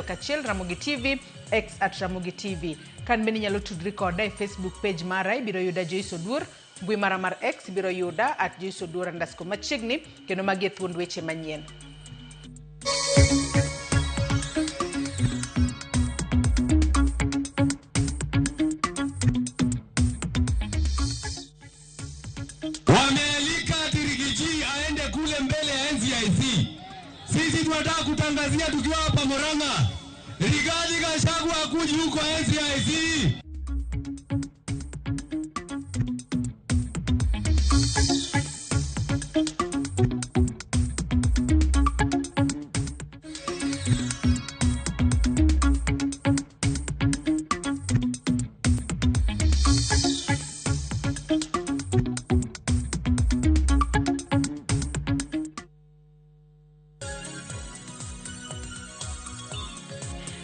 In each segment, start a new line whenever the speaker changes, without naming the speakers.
Kachiel Ramogi TV, X at Ramogi TV. Kan bende inyalo tudri koda e Facebook page mara, ibiro yuda Joyce Oduor, mbui mara mar X ibiro yuda at Joyce Oduor underscore machiegni, kendo magi e thuond weche manyien.
Wamealika Tirigiji aende kule mbele ya NCIC. Sisi tunataka kutangazia tukiwa hapa Murang'a, Rigathi Gachagua akuji huko NCIC.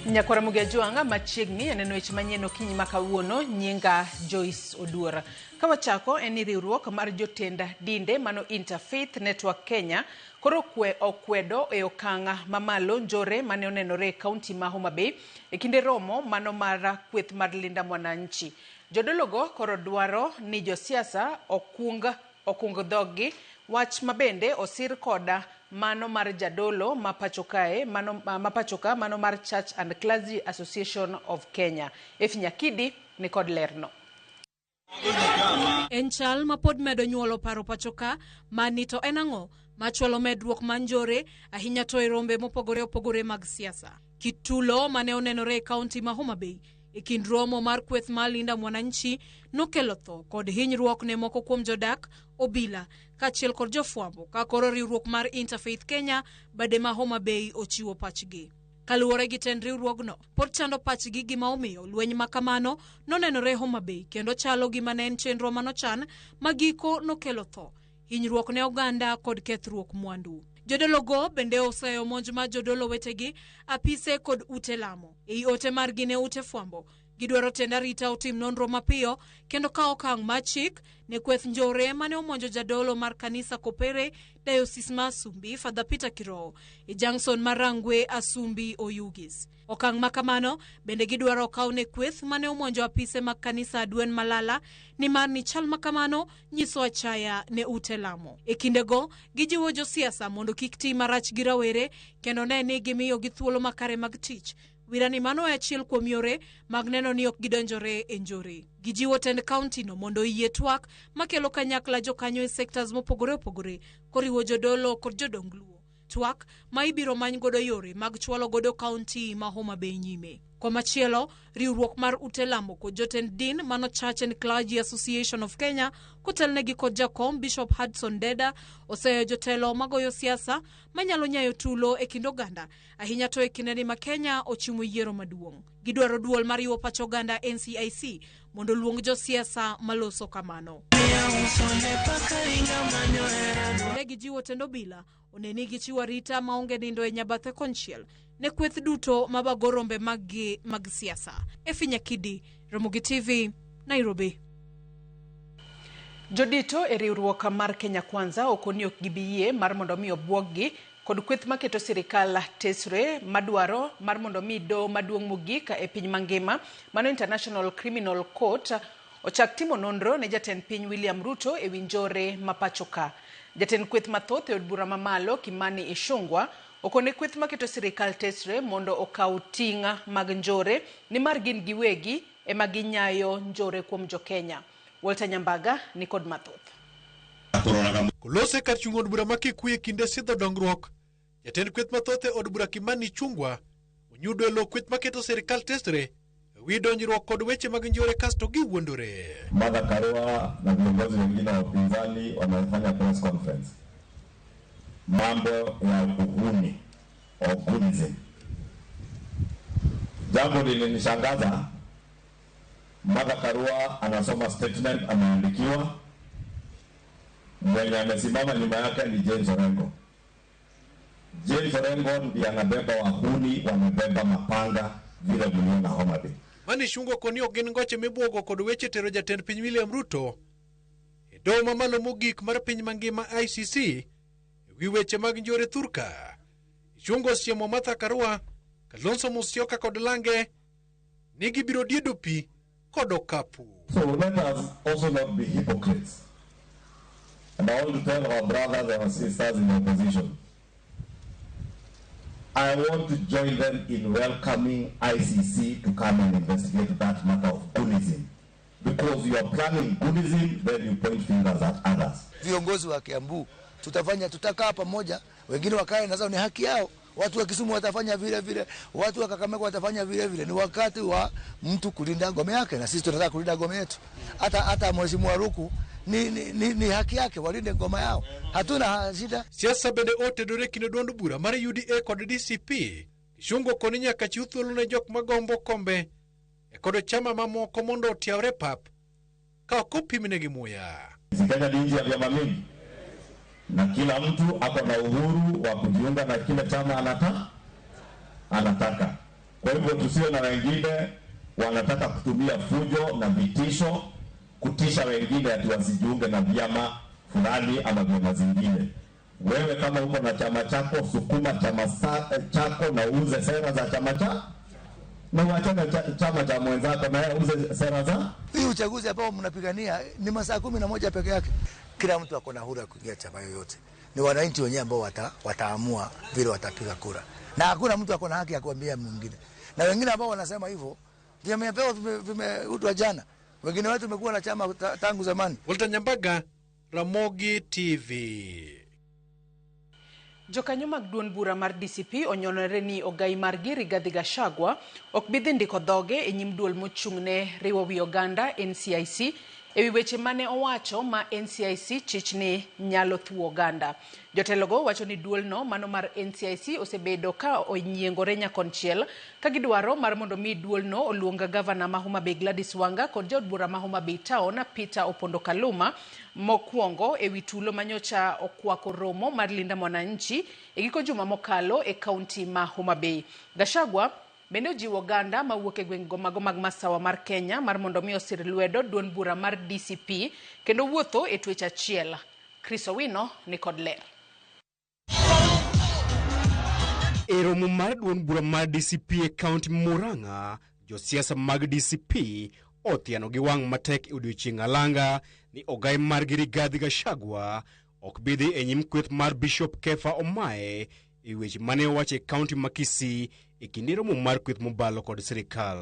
Nyakwara Mugia Jwang'a machiegni aneno weche manyien okinyi ma kawuono nyinga Joyce Oduor. Ka wachako en ni riwruok mar jotend dinde mano Interfaith Network Kenya koro kwe okwedo e okang' mamalo njore mane onenore e kaunti ma Homa Bay e kinde romo mano mar kweth mar Linda Mwananchi. Jodologo koro dwaro ni josiasa okung okung dhoggi wach mabende osir koda mano mar jadolo ma pacho kae mano ma pachoka mano mar Church and Clergy Association of Kenya. Efi Nyakidi ni kod lerno.
En chal ma pod medo nyuolo paro pacho ka mani to en ang'o machwalo medruok mar njore ahinya to e rombe mopogore opogore mag siasa. Kitulo mane onenore e kaunti ma Homa Bay e kind romo mar kweth mar Linda Mwananchi nokelo tho kod hinyruok ne moko kuom jodak, obila kaachiel kod jofwambo ka koro riwruok mar Interfaith Kenya bade ma Homa Bay ochiwo pachgi. Kaluwore gi tend riwruogno, pod chando pachgi gima omiyo lweny ma kamano nonenore Homa Bay kendo chalo gima ne en chenro manochan ma giko nokelo tho, hinyruok ne oganda kod kethruok mwandu. Jodologo bende oseyo monj mar jodolo wetegi, apise kod ute lamo. Ei ote margi ne ute fwambo, gidwaro tend arita otim nonro mapiyo kendo kawo okang' mar chik ne kweth njore mane omonjo jadolo mar kanisa Kopere, Diocese ma Asumbi, Father Peter Kirowo, e Junction mar Rangwe, Asumbi, Oyugis. Okang' ma kamano bende gidwaro okaw ne kweth mane omonjo apise mag kanisa Adwen Malala nimar ni chal ma kamano nyiso achaya ne ute lamo. E kindego, gijiwo josiasa mondo kik ti marach gi rawere kendo ne ni gimiyogi thuolo makare mag tich. Wira ni mano e achiel kuom yore mag neno ni ok gidonjore e njore. Gijiwo tend kaunti no mondo oyie twak makelo kanyakla jokanyo e sectors mopogore opogore koriwo jodolo kod jodong Luo. Twak ma ibiro many godo yore mag chwalo godo kaunti ma Homa Bay nyime. Komachielo, riwruok mar ute lamo kod jotend din mano Church and Clergy Association of Kenya kotelnegi kod jakom Bishop Hudson Deda oseyo jotelo magoyo siasa manyalo nyayo tulo e kind oganda ahinya to e kindeni ma Kenya ochimo yiero maduong'. Gidwaro duol mariwo pach oganda NCIC mondo oluong josiasa maloso kamano. Ne gijiwo tend obila one ni gichiwo arita maonge nindo e nyabathe konchiel ne kweth duto mabago rombe maggi mag siasa. Efi Nyakidi, Ramogi TV, Nairobi.
Jodito e riwruok mar Kenya Kwanza okoni ok gibi yie mar mondo mi obwog-gi kod kweth maketo sirikal tesre madwaro mar mondo mi doho maduong' mogik e piny mangima mano International Criminal Court ochak timo nonro ne jatend piny William Ruto e wi njore ma pacho ka. Jatend kweth mathoth e od bura mamalo Kimani Ichung'wa okone kweth maketo sirikal tesre mondo okaw ting' mag njore nimar gin giwegi ema ginyayo njore kuom jokenya. Walter Nyambaga ni kod mathoth.
Kolose kar chung' od bura ma Kikuyu e kinde sidho dongruok, jatend kweth mathoth e od bura Kimani Ichung'wa onyudo e lo kweth maketo sirikal tesre e wi donjruok kod weche mag njore kasto giwuondore.
Martha Karua na viongozi wengine wa upinzani wamefanya press conference, mambo ya uhuni ogunzi. Jambo lilinishangaza, Martha Karua anasoma statement ameandikiwa, mwenye amesimama nyuma yake ni James Orengo. James Orengo ndiye anabeba wahuni, wamebeba mapanga vile mliona Homa Bay.
Mani Ichung'wa koni ok gin ngoche mibuogo kod weche tero jatend piny William Ruto e doho mamalo mogik mar piny mangima ICC e wi weche mag njore thurka. Ichung'wa osiemo Martha Karua Kalonzo Musyoka kod lange ni gibiro diedo pi kod okapu.
So let us also not be hypocrites. And I want to tell our brothers and our sisters in the opposition, I want to join them in welcoming ICC to come and investigate that matter of Gunism. Because you are planning Gunism, then you point fingers at others.
Viongozi wa Kiambu tutafanya, tutakaa pamoja, wengine wakae na zao, ni haki yao. Watu wa Kisumu watafanya vile vile, watu wa Kakamega watafanya vile vile. Ni wakati wa mtu kulinda ngome yake, na sisi tunataka kulinda ngome yetu. Hata Mheshimiwa Ruku ni haki yake, walinde ngoma yao, hatuna shida.
Siasa bende otedore kind duond bura mar UDA kod DCP. Kishungo koni nyaka chiw thuolo ne jok magombo kombe e kod chama mamoko mondo otiawre pap ka ok opimnegi muya.
Kenya ni nchi ya vyama mingi na kila mtu ako na uhuru wa kujiunga na kile chama anataka. Kwa hivyo tusiwe na wengine wanataka kutumia fujo na vitisho kutisha wengine ati wasijiunge na vyama fulani ama vyama zingine. Wewe kama uko na chama chako, sukuma chama chako na uuze sera za chama chako, na uachane chama cha mwenzako na yeye uuze sera za.
Hii uchaguzi ambao mnapigania ni masaa 11 peke yake. Kila mtu ako na huru ya kuingia chama yoyote. Ni wananchi wenyewe ambao wataamua vile watapiga kura, na hakuna mtu ako na haki ya kuambia mwingine. Na wengine ambao wanasema hivyo, vyama vyao vimeundwa jana. Wengine wetu tumekuwa na chama tangu zamani.
Walter Nyambaga, Ramogi TV.
Jokanyo mag duond bura mar DCP onyonore ni ogai margi Rigathi Gachagua ok bi dhi ndiko dhoge e nyim duol mochung'ne riwo wi oganda NCIC ewi weche mane owacho ma NCIC chich ni nyalo thuo oganda. Jotelogo wacho ni duolno mano mar NCIC osebedo ka onyiengore nyakonchiel ka gidwaro mar mondo mi duolno oluong gavana ma Homa Bay Gladys Wanga kod jaod bura ma Homa Bay Town Peter Opondo Kaluma mokwongo ewi tulo manyocha okwako romo mar Linda Mwananchi e giko juma mokalo e kaunti ma Homa Bay. Gachagua bende ojiwo oganda mawuok e gwenge mago mag masawa mar Kenya mar mondo mi osir lwedo duond bura mar DCP kendo wuotho e twech achiel. Chris Owino ni kod ler.
E romo mar duond bura mar DCP e kaunti Murang'a, josiasa mag DCP othiano gi wang' matek e odiochieng' alanga ni ogai margi Rigathi Gachagua ok bi dhi e nyim kweth mar Bishop Kefa Omae e weche mane owacho e kaunti ma Kisii e kinde romo mar kweth mobalo kod sirikal.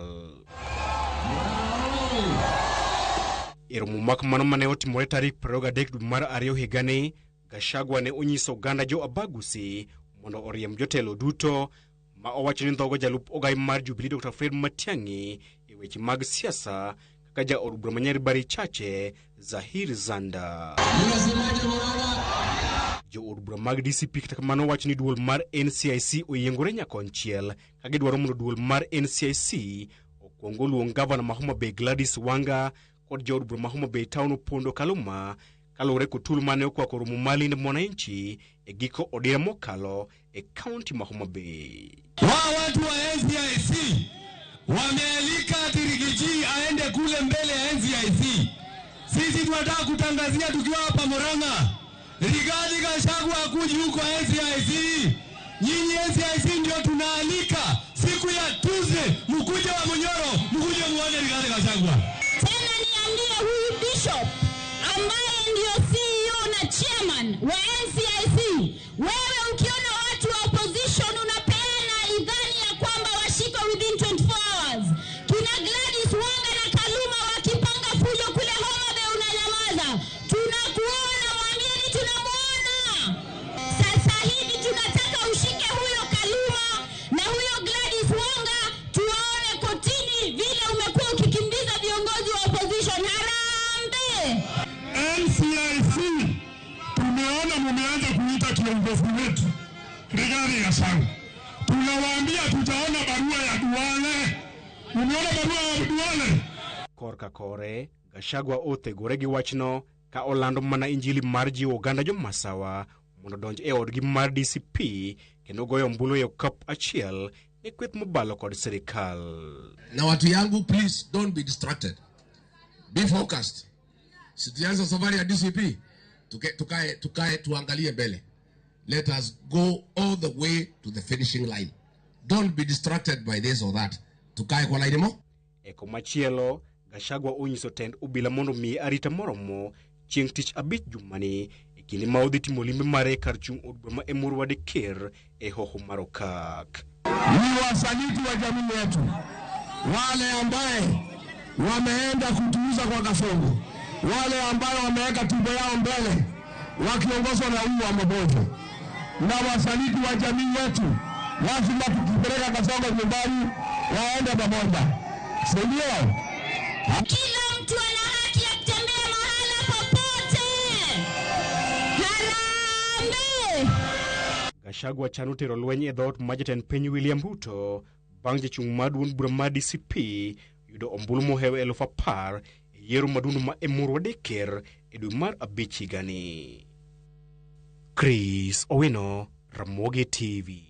E romo mak mano mane otimore tarik 23 dwe mar ariyo higani, Gachagua ne onyiso oganda jo Abagusi mondo oriemb jotelo duto ma owacho ni ndhogo jalup ogai mar Jubilee Dr. Fred Matiang'i e weche mag siasa kaka jaod bura ma Nyaribari Chache Zahir Zanda. Jood bura mag DCP kata kamano wacho ni duol mar NCIC oyiengore nyakonchiel ka gidwaro mondo duol mar NCIC okwong oluong gavana ma Homa Bay Gladys Wanga kod jaod bura ma Homa Bay Town Opondo Kaluma kaluwore kod tulo mane okwako romo mar Linda Mwananchi e giko odira mokalo e kaunti ma Homa Bay.
Wao watu wa NCIC wamealika Tirigiji aende kule mbele ya NCIC. Sisi tunataka kutangazia tukiwa hapa Murang'a, Rigathi Gachagua akuji huko NCIC. Nyinyi NCIC ndio tunaalika siku ya Tuesday, mkuje wa Munyoro, mkuje muone Rigathi Gachagua.
Tena niambie huyu bishop ambaye ndio CEO na chairman wa NCIC, wewe ukiona watu wa opposition unapeana idhani ya kwamba washiko within 24 hours. Kina Gladys Wanga na Kaluma wakipanga fujo kule Homa Bay unanyamaza. Tunakuona, mwambieni tunamuona. Sasa hivi tunataka ushike huyo Kaluma na huyo Gladys Wanga tuwaone kotini vile umekuwa ukikimbiza viongozi wa opposition. Harambee!
NCIC tumeona mumeanza kuita kiongozi wetu Rigathi Gachagua. Tunawaambia tutaona barua ya Duale. Umeona barua ya Duale?
Korka kore, Gachagua othegore gi wachno ka olando mana injili mar jiwo oganda jomasawa mondo odonj e odgi mar DCP kendo goyo ombulu e okap achiel ne kweth mobalo kod sirikal.
Na watu yangu, please don't be distracted. Be focused. Sitianza safari ya DCP, tukae tuangalie mbele. Let us go all the way to the finishing line. Don't be distracted by this or that. Tukae kwa laini mo.
E komachielo, Gachagua onyiso tend obila mondo omiye arita moromo chieng' tich abich jumani e kinde ma odhi timo limbe mare kar chung' od bura ma Emurua Dikirr e hoho mar Okak.
Ni wasaliti wa jamii yetu, wale ambaye wameenda kutuuza kwa Kasongo, wale ambaye wameweka tumbo yao mbele wakiongozwa na huyu wa Mabojo, na wasaliti wa jamii yetu, lazima tukipeleka Kasongo nyumbani waende pamoja, si ndio?
Kila mtu ana haki ya kutembea mahala popote. Harambee!
Gachagua chano tero lweny e dhoot ma jatend piny William Ruto bang' jachung' mar duond bura mar DCP yudo ombulu mohewo 10,000 e yiero madundo ma Emurua Dikirr e dwe mar abich higani. Chris Owino, Ramogi TV.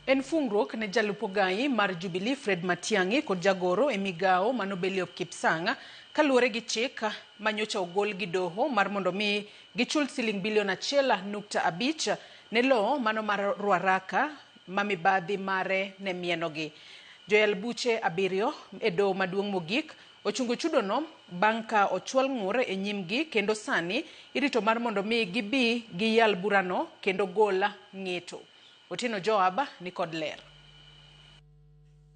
En fungruok ne jalup ogai mar Jubilee Fred Matiang'i kod jagoro e migawo mano Beliop Kipsang' kaluwore gi chik manyocha ogol gi doho mar mondo mi gichul siling bilion 1.5 ne lowo mano mar Ruaraka ma mibadhi mare ne mienogi. Joyal buche 7 e doho maduong' mogik ochungo chudono bang' ka ochwal ng'ur e nyimgi kendo sani irito mar mondo mi gibi giyal burano kendo gol ng'eto. Otieno Joab ni kod ler.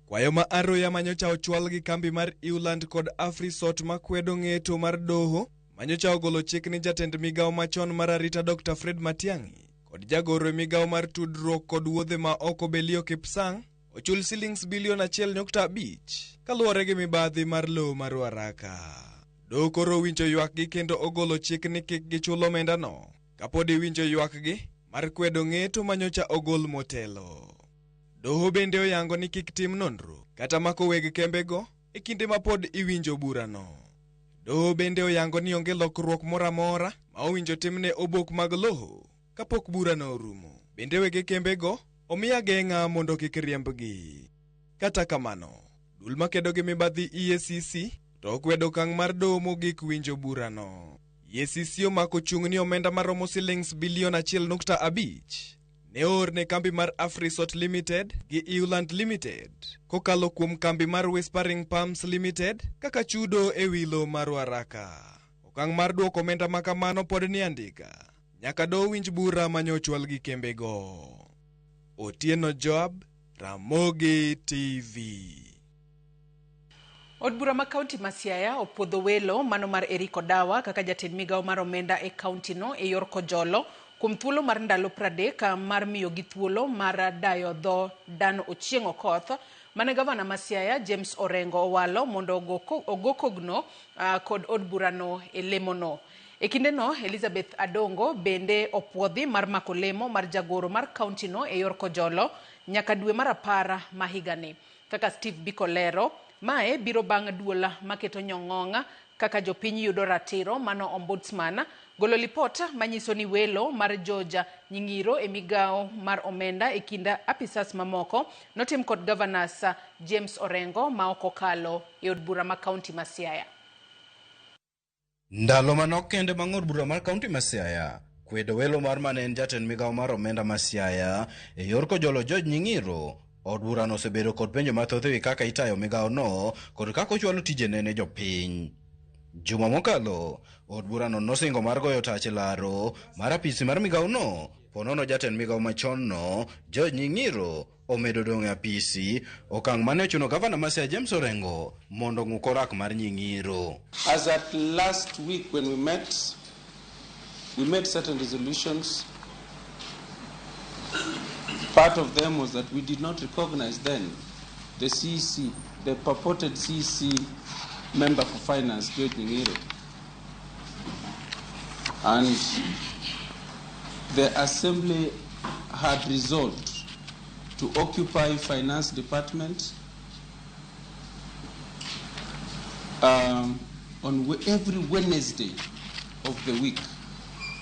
Kwayo ma aroya manyocha ochwal gi kambi mar Iwland kod Afrisot makwedo ng'eto mar doho manyocha ogolo chik ni jatend migawo machon mar arita Dr. Fred Matiang'i kod jagoro e migawo mar tudruok kod wuodhe ma oko Belio Kipsang' ochul silings bilion 1.5 kaluwore gi mibadhi mar lowo mar Ruaraka. Doho koro owinjo ywakgi kendo ogolo chik ni kik gichul omendano kapod iwinjo ywakgi mar kwedo ng'eto manyocha ogol motelo. Doho bende oyango ni kik tim nonro kata mako weg kembego e kinde ma pod iwinjo burano. Doho bende oyango ni onge lokruok moro amora ma owinjo timne obok mag lowo kapok burano orumo. Bende wege kembego omi ageng'a mondo kik riembgi. Kata kamano, duol makedo gi mibadhi EACC to okwedo okang' mar doho mogik winjo burano. EACC omako chung' ni omenda maromo silings bilion 1.5 ne oor ne kambi mar Afrisot Limited gi Iwland Limited kokalo kuom kambi mar Whispering Palms Limited kaka chudo e wi lowo mar Ruaraka. Okang' mar duoko omenda ma kamano pod ni andika nyaka doho winj bura manyochwal gi kembego. Otieno Joab, Ramogi TV.
Od bura ma kaunti ma Siaya opuodho welo mano mar Eric Odawa kaka jatend migawo mar omenda e kaunti no e yor kojolo kuom thuolo mar ndalo 30 mar miyogi thuolo mar dayo dho Dan Ochieng' Okoth mane gavana ma Siaya James Orengo owalo mondo ogo kogno kod od burano e lemono. E kindeno, Elizabeth Adongo bende opuodhi mar mako lemo mar jagoro mar kaunti no e yor kojolo nyaka dwe mar 10 ma higani. Kaka Steve Biko lero, mae biro bang' duol maketo nyong'ong' kaka jopiny yudo ratiro mano ombudsman golo lipot manyiso ni welo mar George Nying'iro e migawo mar omenda e kind apisas mamoko notim kod governors James Orengo ma ok okalo e od bura ma kaunti ma Siaya.
Ndalo manok kende bang' od bura mar kaunti ma Siaya kwedo welo mar mane en jatend migawo mar omenda ma Siaya e yor kojolo George Nying'iro, od burano osebedo kod penjo mathoth ewi kaka itayo migawono kod kaka ochwalo tijene ne jopiny. Juma mokalo, od burano nosingo mar goyo tach e laro mar apisi mar migawono ponono jatend migawo machon no George Nying'iro omedo dong' e apisi, okang' mane ochuno gavana ma Siaya James Orengo mondo ong'uk orak mar Nying'iro.
As at last week when we met, we made certain resolutions. Part of them was that we did not recognize then the CEC, the purported CEC member for finance, George Nying'iro. And the assembly had resolved to occupy finance department on every Wednesday of the week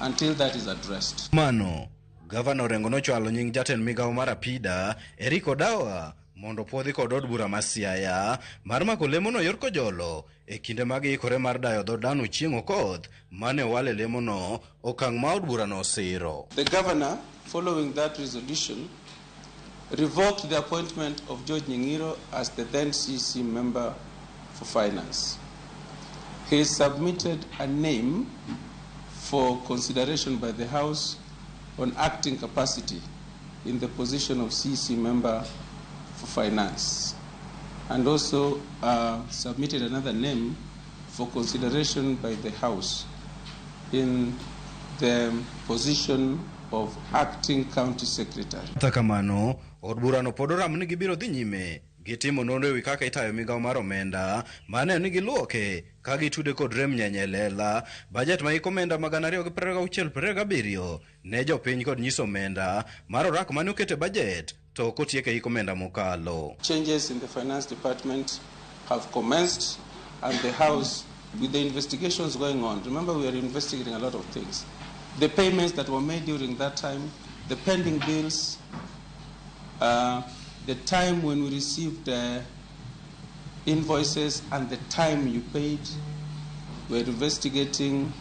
until that is addressed.
Mano, Gavana Orengo nochwalo nying jatend migawo mar Apida, Eric Odawa, mondo puodhi kod od bura ma Siaya mar mako lemono yor kojolo e kinde mag ikore mar dayo dho Dan Ochieng' Okoth mane owal e lemono, okang' ma od burano osiro.
The governor, following that resolution, revoked the appointment of George Nying'iro as the then CEC member for finance. He submitted a name for consideration by the House on acting capacity in the position of CEC member for finance, and also submitted another name for consideration by the House in the position of acting county secretary.
Kata kamano, od burano pod oramo ni gibiro dhi nyime gi timo nonro ewi kaka itayo migawo mar omenda maneno ni giluoke ka gitude kod rem nyenye e lela bajet ma hik omenda ma 2026/27 ne jopiny kod nyiso omenda mar orak mane oket e bajet to ok otiek e hik omenda mokalo.
Changes in the finance department have commenced, and the House, with the investigations going on, remember we are investigating a lot of things. The payments that were made during that time, the pending bills, the time when we received invoices and the time you paid. We're investigating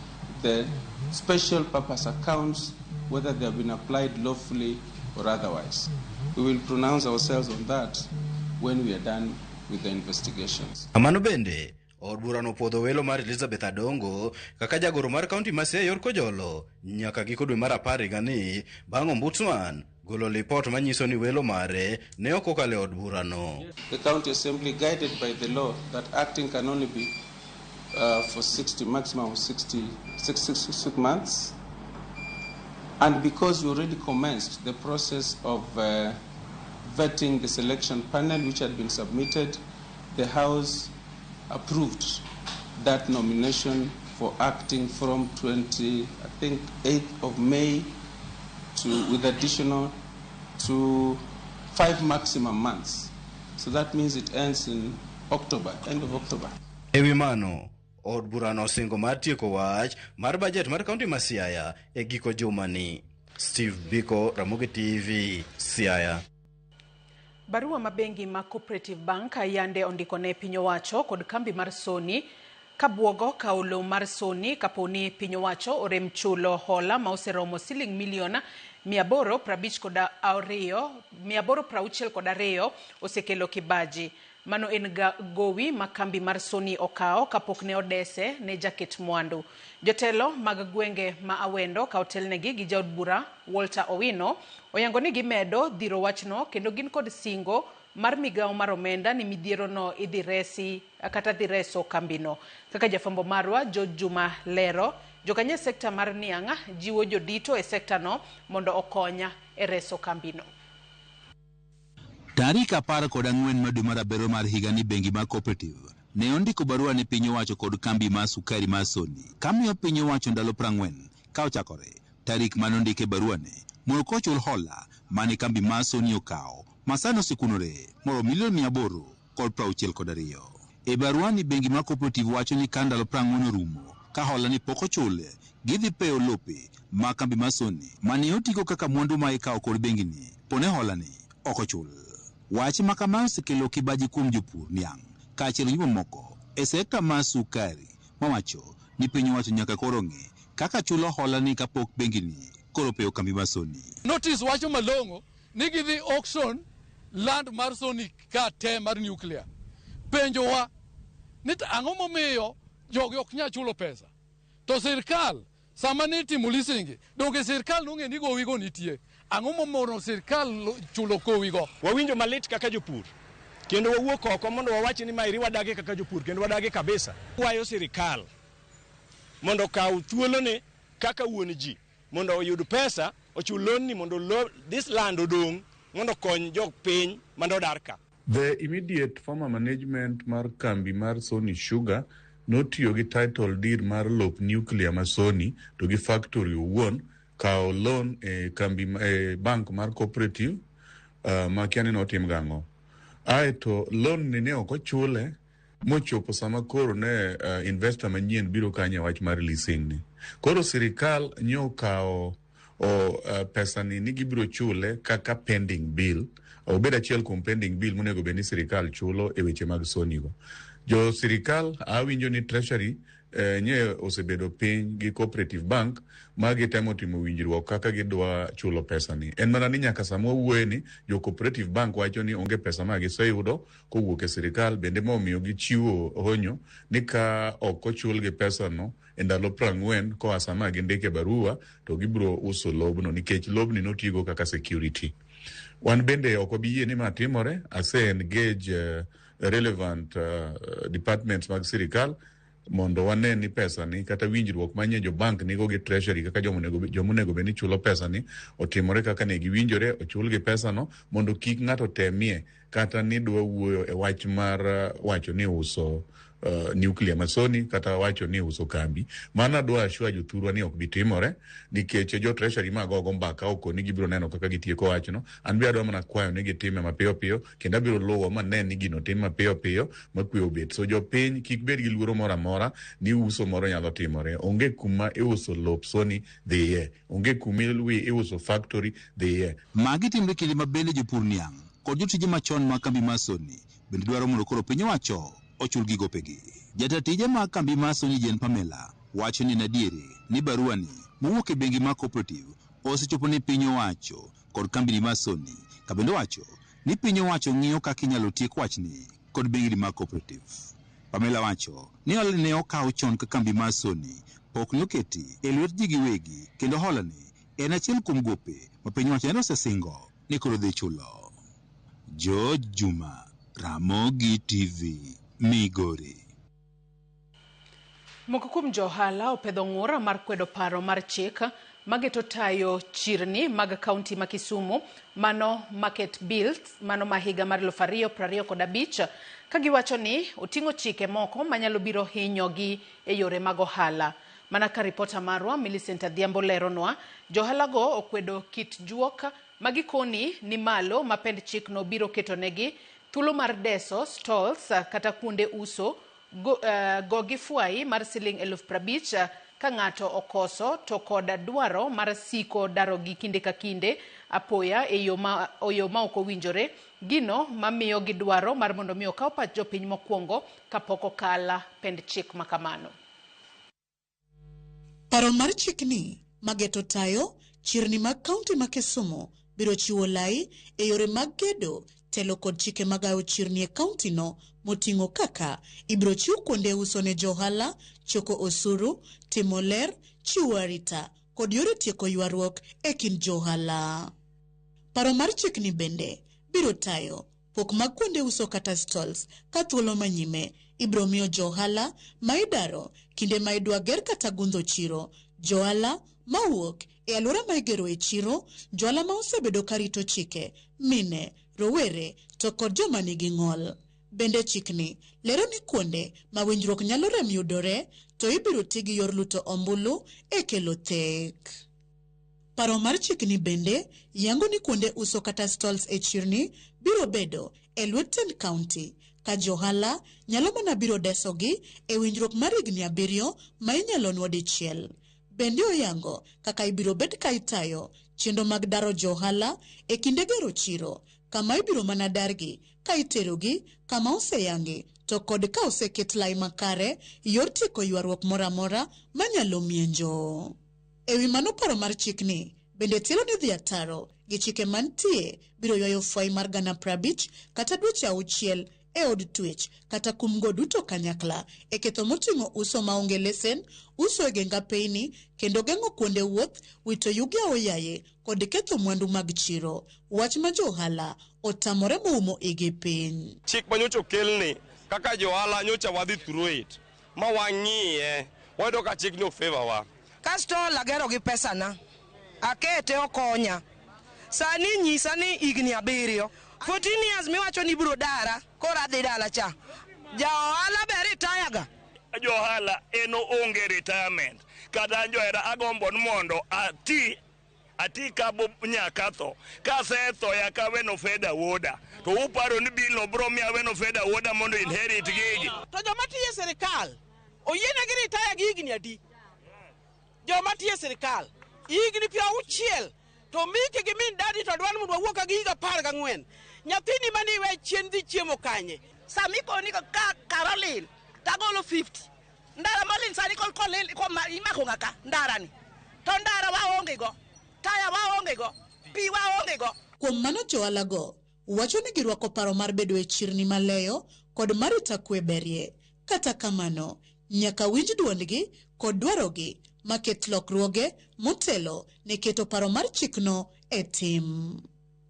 the special purpose accounts, whether they have been applied lawfully or otherwise. We will pronounce ourselves on that when we are done with the investigations.
Kamano bende, od burano opuodho welo mar Elizabeth Adongo kaka jagoro mar kaunti ma Siaya yor Kojolo nyaka giko dwe mar 10 higani bang' ombudsman golo lipot manyiso ni welo mare ne ok okalo e od burano.
The county assembly, guided by the law that acting can only be for 60, maximum of 66 months, and because we already commenced the process of vetting the selection panel which had been submitted, the House approved that nomination for acting from 8th of May to, with additional to 5 maximum months. So that means it ends in October, end of October.
Ewi mano, od burano osingo mar tieko wach mar bajet mar kaunti ma Siaya e giko jumani. Steve Biko, Ramogi TV, Siaya.
Barua ma bengi ma Cooperative Bank yande ondiko ne piny owacho kod kambi mar Sony kabuogo kawo lowo mar Sony kaponi piny owacho orem chulo hola ma oseromo siling milion 862 osekelo kibaji. Mano en gowi ma kambi mar Sony okawo kapok ne odese ne jaket mwandu. Jotelo mag gwenge ma Awendo ka otelnegi gi jaod bura Walter Owino oyango ni gimedo dhiro wachno kendo gin kod singo mar migawo mar omenda ni midhiero no idhi resi kata dhi reso kambino. Kaka jafwambo marwa George Juma lero, jokanye sekta mar niang' jiwo jodito e sekta no mondo okonya e reso kambino.
Tarik 14 mar dwe mar abiriyo mar higani, bengi mar Cooperative ne ondiko barua ne piny owacho kod kambi mar sukari mar Sony kamiyo piny owacho ndalo 40 ka ochakore tarik mane ondike barua ne mondo kochul hola mane kambi mar Sony okawo masani osekunore moro milion 862. E barua ni bengi mar Cooperative wacho ni ka ndalo 40 orumo ka hola ni pok ochul, gidhi peyo lope ma kambi mar Sony mane otigo kaka mwandu ma ikawo kod bengi ni pone hola ni ok ochul. Wach ma kamano osekelo kibaji kuom jopur niang' kaachiel gi mamoko e sekta mar sukari mawacho ni piny owacho nyaka koro ng'e kaka chulo hola ni kapok bengi ni koro peyo kambi mar Sony.
Notice wacho malong'o ni gidhi auction land mar Sony ka te mar nuclear. Penjowa ni to ang'o momiyo jogi ok nyal chulo pesa? To sirkal sama ne itimo leasing, donge sirkal nong'e ni gowigo nitie? Ang'o momono sirkal chulo gowigo?
Wawinjo malit kaka jopur kendo wawuok oko mondo wawach ni maeri wadage kaka jopur kendo wadage kabisa. Kwayo sirikal mondo okaw thuolone kaka wuon ji mondo oyud pesa ochul loan ni mondo this land odong' mondo okony jopiny mondo odar ka.
The immediate former management mar kambi mar Sony Sugar notiyo gi title deed mar lop nuclear ma Sony to gi factory owuon kawo loan e kambi e bank mar Cooperative ma kia ni notim gang'o. Aeto loan ni ne ok ochule mochopo sama koro ne investor manyien biro kanyo e wach mar leasing ni. Koro sirikal nyokawo pesa ni gibiro chule kaka pending bill Obed achiel kuom pending bill monego bed ni sirikal chulo e weche mag Sony go. Jo sirikal awinjo ni Treasury nye osebedo piny gi Cooperative Bank ma gitemo timo winjruok kaka gidwa chulo pesa ni. En mana ni nyaka sama wawuoye ni jo Cooperative Bank wacho ni onge pesa ma giseyudo kowuok e sirikal, bende momiyo gichiwo honyo ni ka ok ochulgi pesa no e ndalo 40 koa sama gindike barua to gibiro uso lobno nikech lobni notigo kaka security. Wan bende ok wabi yie ni ma timore. Ase engage relevant departments mag sirikal mondo wane ni pesa ni kata winjruok manye jo bank nigo gi Treasury kaka jomonego bed ni chulo pesa ni otimore kaka ne giwinjore, ochulgi pesa no mondo kik ng'ato temie kata ni dwa wuoyo e wach mar wacho ni uso nuclear ma Sony kata wacho ni uso kambi. Mano adwa assure jothurwa ni ok bi timore nikech jo Treasury ma gogo mbaka okoni gibiro neno kaka gitieko wachno. An be adwa mana kwayo ni gitime mapiyo piyo kendo abiro luwo mane ni gino tim mapiyo piyo ma kwe obet. So jopiny kik bed gi luoro moro amora ni uso moro nyalo timore. Onge kuma iuso lop Sony dhiye, onge kuma iuso factory dhiye.
Magi timre kinde ma bende jopur niang' kod jotije machon mag kambi mar Sony bende dwaro mondo koro piny owacho ochul gi gopegi. Jata tije mag kambi mar Sony Jane Pamela wacho ni en adieri ni barua ni mowuok e bengi mar Cooperative osechopo ne piny owacho kod kambini mar Sony, ka bende owacho ni piny owacho ng'iyo kaka inyalo tiek wachni kod bengi mar Cooperative. Pamela wacho ni hola ne okaw chon ka kambi mar Sony pok ne oketi e lwet ji giwegi, kendo hola ni en achiel kuom gope ma piny owacho ne osesingo ni koro dhi chulo. George Juma, Ramogi TV, Migori.
Moko kuom jo ohala opedho ng'ur mar kwedo paro mar chik mageto tayo chirni mag kaunti ma Kisumu, mano Market Bills, mano ma higa mar 2025, ka giwacho ni oting'o chike moko manyalo biro hinyogi e yore mag ohala. Mana ka ripota marwa Millicent Adhiambo leronwa, johalago okwedo kit juok ma gikoni ni malo ma pend chikno biro ketonegi thuolo mar deso stalls kata kuonde uso go gi fwai mar siling 50,000 ka ng'ato okoso, to kod dwaro mar siko darogi kinde ka kinde apoya e yo ma ok owinjore, gino mamiyo gidwaro mar mondo mi okaw pach jopiny mokwongo kapok okal pend chik ma kamano.
Paro mar chikni mageto tayo chirni mag kaunti ma Kisumu biro chiwo lai e yore mag gedo, telo kod chike magayo chirni e kaunti no moting'o kaka ibiro chiw kuonde uso ne johala, choko osuru, timo ler, chiwo arita kod yore tieko ywaruok e kind johala. Paro mar chikni bende biro tayo pok mag kuonde uso kata stalls ka thuolo manyime ibiro miyo johala ma idaro kinde ma idwa ger kata gundho chiro, johala mawuok e alwora ma igero e chiro, johala ma osebedo karito chike, mine, rowere to kod joma nigi ng'ol. Bende chikni lero ni kuonde ma winjruok nyalo rem yudore to ibiro ti gi yor luto ombulu e kelo thek. Paro mar chikni bende yango ni kuonde uso kata stalls e chirni biro bedo e lwet tend kaunti ka johala nyalo mana biro desogi e winjruok mar higni 7 ma inyalo nwo dichiel. Bende oyango kaka ibiro bed ka itayo chenro mag daro johala e kinde gero chiro, kama ibiro mana dargi ka iterogi kama oseyangi to kod ka oseket lai makare yor tieko ywaruok moro amora manyalo mienjo. Ewi mano, paro mar chikni bende tielo ni dhi ataro gi chike mantie biro ywayo fwai mar 50,000 kata dweche 6 e od twech kata kumgo duto kanyakla e ketho moting'o uso maonge lesen, uso e geng apeyni kendo geng'o kuonde wuoth, wito yugi aoyaye kod ketho mwandu mag chiro. Wach ma johala otamore moumo igi piny.
Chik manyocha okelni kaka johala nyocha wadhi through it ma wang'iye wayudo ka chikni ok favor wa.
Kasto agero gi pesana, akete okonya. Sani nyisa ni higni 7, 14 years miwacho ni ibiro dara, koro adhi dala cha. Ja ohala be retire ga.
Jo ohala en onge retirement. Kata johera agombo ni mondo ati ka bo nyaka tho. Kasetho ya ka weno fedha wuoda. To uparo ni bill no bro miya weno fedha wuoda mondo inherit gigi.
To joma tiyo e sirikal oyienegi retire gi higni adi? Joma tiyo e sirikal higni 60 to miki gi min dadi to dwaro mondo wawuok ka gi higa 14. Nyathini mane iwe chien dhi chiemo kanye?
Sami koni ka Caroline tagolo 50. Ndara molil sani kol kolil imako ng'aka ndara ni. To ndara waonge go. Taya waonge go. Pi waonge go.
Kuom mano joalago wacho ni girwako paro mar bedo e chirni maleyo kod mar rita kwe berie. Kata kamano, nyaka winj duondgi kod dwarogi maket lokruoge motelo ne keto paro mar chikno e tim.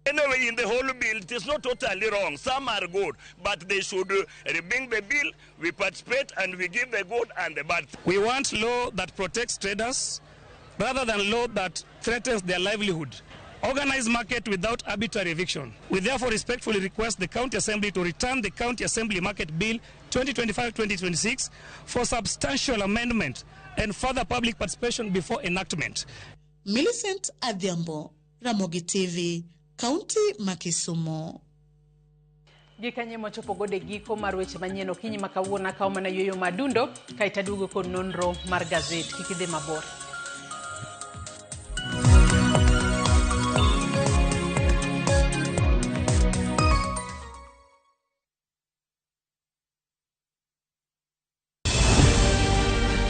Anyway, in the whole bill, it is not totally wrong. Some are good, but they should bring the bill. We participate and we give the good and the bad.
We want law that protects traders rather than law that threatens their livelihood. Organized market without arbitrary eviction. We therefore respectfully request the County Assembly to return the County Assembly Market Bill 2025-2026 for substantial amendment and further public participation before enactment.
Millicent Adhiambo, Ramogi TV, County ma Kisumu.
Gikanye mochopo gode giko mar weche manyien okinyi ma kawuono akawo mana yueyo madundo kaeto aduogo kod nonro mar gazet. Kik idhi mabor.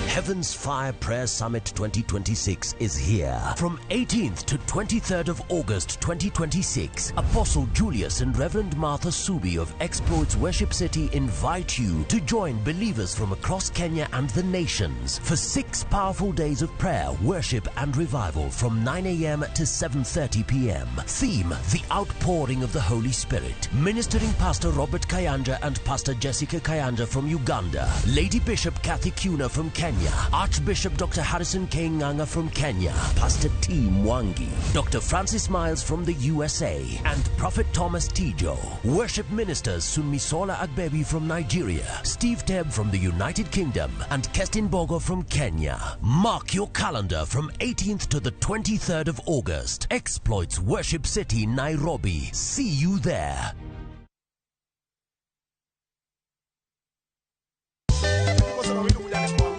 Heaven's Fire Prayer Summit 2026 is here. From 18th to 23rd of August 2026, Apostle Julius and Reverend Martha Subi of Exploits Worship City invite you to join believers from across Kenya and the nations for 6 powerful days of prayer, worship and revival from 9 a.m. to 7:30 p.m. Theme, The Outpouring of the Holy Spirit. Ministering Pastor Robert Kayanja and Pastor Jessica Kayanja from Uganda. Lady Bishop Kathy Kuna from Kenya. Archbishop Dr. Harrison K. Nganga from Kenya, Pastor T. Mwangi, Dr. Francis Miles from the USA, and Prophet Thomas Tijo. Worship ministers Sunmisola Agbebi from Nigeria, Steve Teb from the United Kingdom, and Kestin Bogo from Kenya. Mark your calendar from 18th to the 23rd of August. Exploits Worship City, Nairobi. See you there.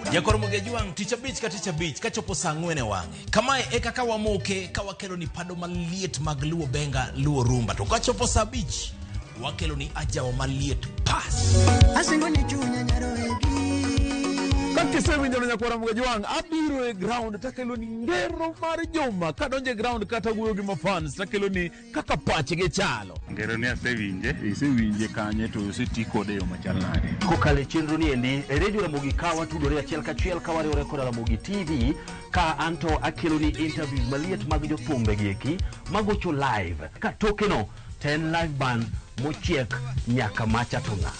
Jakor Mugejuang, tich abich ka tich abich kachopo saa 4 e wang'e. Kamae e kaka wamoke ka wakelo ni pado maliet mag Luo Benga, Luo Rumba. To kachopo saa 5 wakelo ni ajawa maliet pas.
Asingo ni chunya nyaroegi.
Kakisewinjo nyakwara Mugejuang, abiro e ground takelo ni ngero mar juma. Kadonje ground kata wuoyo gi mafans takelo ni kaka pachgi chalo.
Ngero ni asewinje, isewinje kanye to oseti kode e yo machal nade?
Kokalo e chenro ni endi e redio Ramogi ka watudore achiel kachiel ka wariwore kod Ramogi TV ka anto akelo ni interviews maliet mag jothumbe gi eki magocho live ka tokeno to en live band mochiek nyaka macha to ng'a.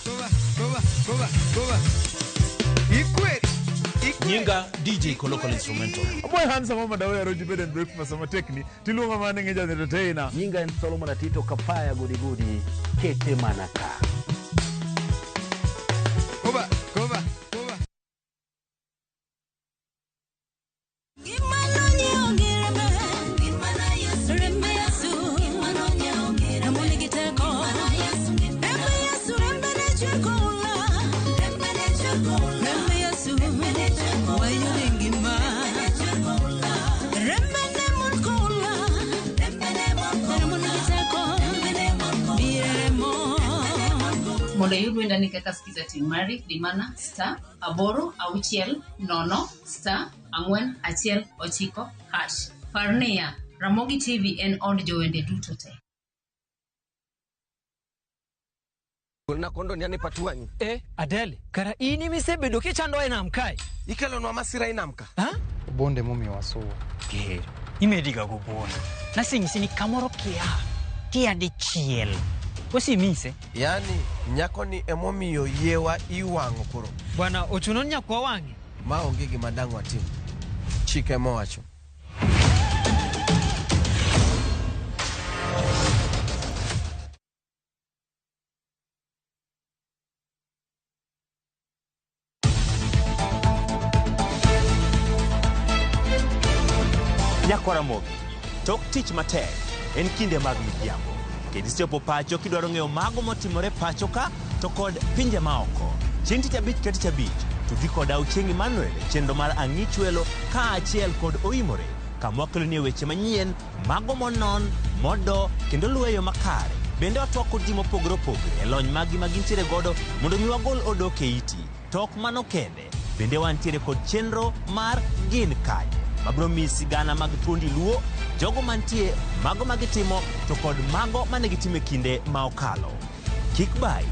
Nyinga DJ Kolokol Instrumental.
Boy handsome mama dawe roji bed and breakfast sama tekni tiluonga mane ngeja entertainer.
Nyinga en Solomon Atito Kapaya gudi gudi kete manaka.
Koba koba koba.
Mondo iyud wendani kaka Skiza Team mari, di mana *8 6 0 *4 1 9 hash. Par niya, Ramogi TV en od jowende duto te.
Golna kondo ni ane patuanyi.
Adele, kara ini misebedo kichando e nam kae.
Ikelonwa masira e nam ka.
Ha?
Bonde momiyo wasuwo.
Ger, imediga go bondo. Naseng'isi ni kamoro kia dichiel. Osimise.
Yani, nyako ni emomiyo yiewa iwang'o koro.
Bwana, ochuno ni nyakwa wang'e?
Ma onge gima dang' watim. Chik ema owacho.
Nyakwara Ramogi, tok tich matek en kinde mag midhiambo. Kendo isechopo pacho kidwaro ng'eyo mago motimore pacho ka to kod pinje maoko. Chieng' tich abich ka tich abich, to dhi koda Ochieng' Emmanuel e chenro mar Ang'ichwelo kaachiel kod Oimore, kama wakeloni weche manyien, mago monon, modo kendo luwo e yo makare. Bende watwak kod ji mopogore opogore e lony maggi ma gintiere godo mondo mi wagol odok e iti. To ok mano kende, bende wantiere kod chenro mar Gin Kanye mabiro miyi sigana mag thuondi Luo, jogo mantie, mago ma gitimo to kod mago mane gitimo e kinde ma okalo. Kik bayi.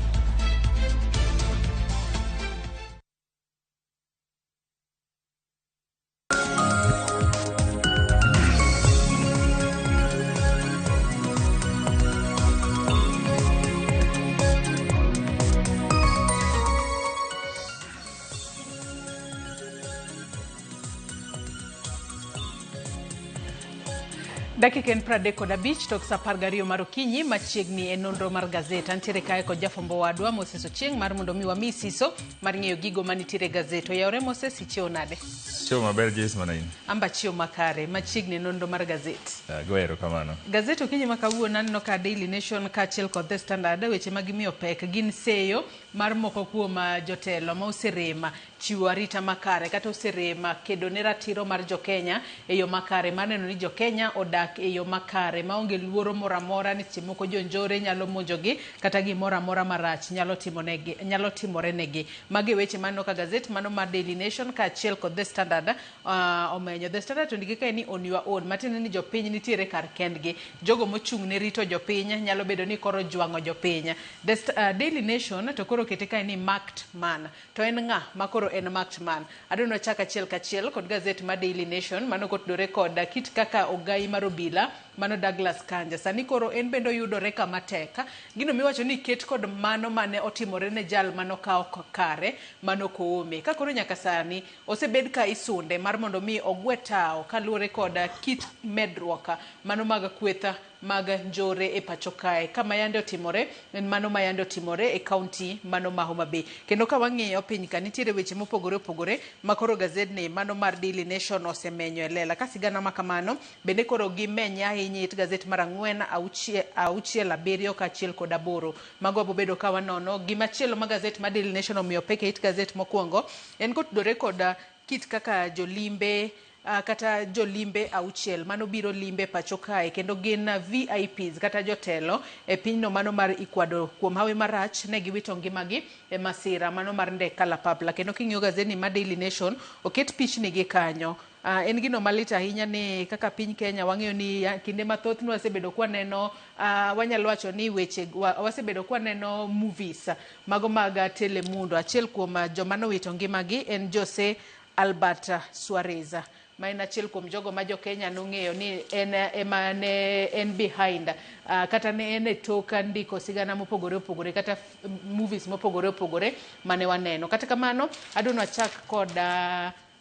Dakika en 35 tok saa 12 mar okinyi machiegni e nonro mar gazet. Antiere kae kod jafwambo wadwa Moses Ochieng' mar mondo mi wami siso mar ng'eyo gigo manitiere e gazet. Oyawore Moses, ichiewo nade?
Chiewo maber Joyce mana in.
Amba chiewo makare machiegni e nonro mar gazet.
Ago erokamano.
Gazet okinyi ma kawuono aneno ka Daily Nation kaachiel kod The Standard weche ma gimiyo pek gin seyo mar moko kuom jotelo ma oserem chiwo arita makare kata oserem kedo ne ratiro mar jokenya e yo makare mar neno ni jokenya odak e yo makare maonge luoro moro amora ni seche moko jonjore nyalo monjogi kata gimoro amora marach nyalo timonegi nyalo timore negi. Magi e weche maneno ka gazet mano mar Daily Nation kaachiel kod The Standard omenyo. The Standard to ondike kae ni on your own matiende ni jopiny nitiere kar kendgi. Jogo mochung' ne rito jopiny nyalo bedo ni koro jwang'o jopiny. The Daily Nation to koro okete kae ni marked man. To en ng'a ma koro en marked man? Adwa ni wachak achiel kachiel kod gazet mar Daily Nation mano kotudore kod kit kaka ogai mar obila mano Douglas Kanja. Sani koro en bende oyudore kama tek. Gino miwacho ni ket kod mano mane otimore ne jal manokawo kare mano Koome. Ka koro nyaka sani osebed ka isunde mar mondo mi ogwe tawo kaluwore kod kit medruok mano mag kweth mag njore e pacho kae. Kama yande otimore en mano ma yande otimore e kaunti mano ma Homa Bay. Kendo ka wang'iyo piny ka nitiere weche mopogore opogore ma koro gazedni mano mar Daily Nation osemenyo e lela. Ka sigana ma kamano bende koro gimenye ahinya it gazet mar 4, 6, 7 kaachiel kod 8. Mago wabobedo ka wanono. Gimachielo ma gazet mar Daily Nation omiyo pek e it gazet mokwongo en kotudore kod kit kaka jolimbe kata jolimbe 6 mano biro limbe pacho kae kendo gin VIPs kata jotelo e pinyno mano mar Ecuador. Kuom hawi marach ne giwito ngimagi e masira mano mar ndek kalapapla. Kendo king'iyo gazeti mar Daily Nation oket pichni gi kanyo. En gino malit ahinya ni kaka piny Kenya wang'eyo ni kinde mathoth nwasebedo kwaneno wanyalo wacho ni weche wasebedo kwaneno movies mago mag Telemundo. Achiel kuom joma nowito ngimagi en Jose Albert Suarez ma en achiel kuom jogo ma jo-Kenya nong'eyo ni en ema ne en behind kata ne en e tok ndiko sigana mopogore opogore kata movies mopogore opogore mane waneno. Kata kamano adwa ni wachak kod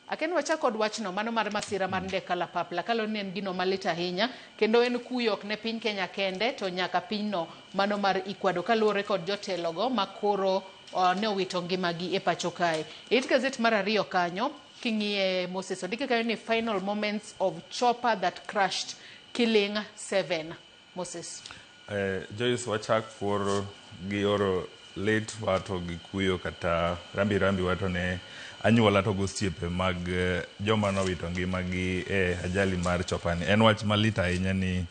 Aken wachak kod wachno mano mar masira mar ndek kalapapla kaluwore ni en gino malit ahinya kendo en kuyo ok ne piny Kenya kende to nyaka pinyno mano mar Ecuador kaluwore kod jotelogo ma koro ne owito ngimagi e pacho kae. It gazet mar 2 kanyo king'iye Moses ondike kanyo ni final moments of chopper that crashed killing 7. Moses.
Joyce wachak fuoro gi oro lit wato gi kuyo kata rambi rambi wato ne anyuola to gosiepe mag joma nowito ngimagi e ajali mar chopani. En wach malit ahinya ni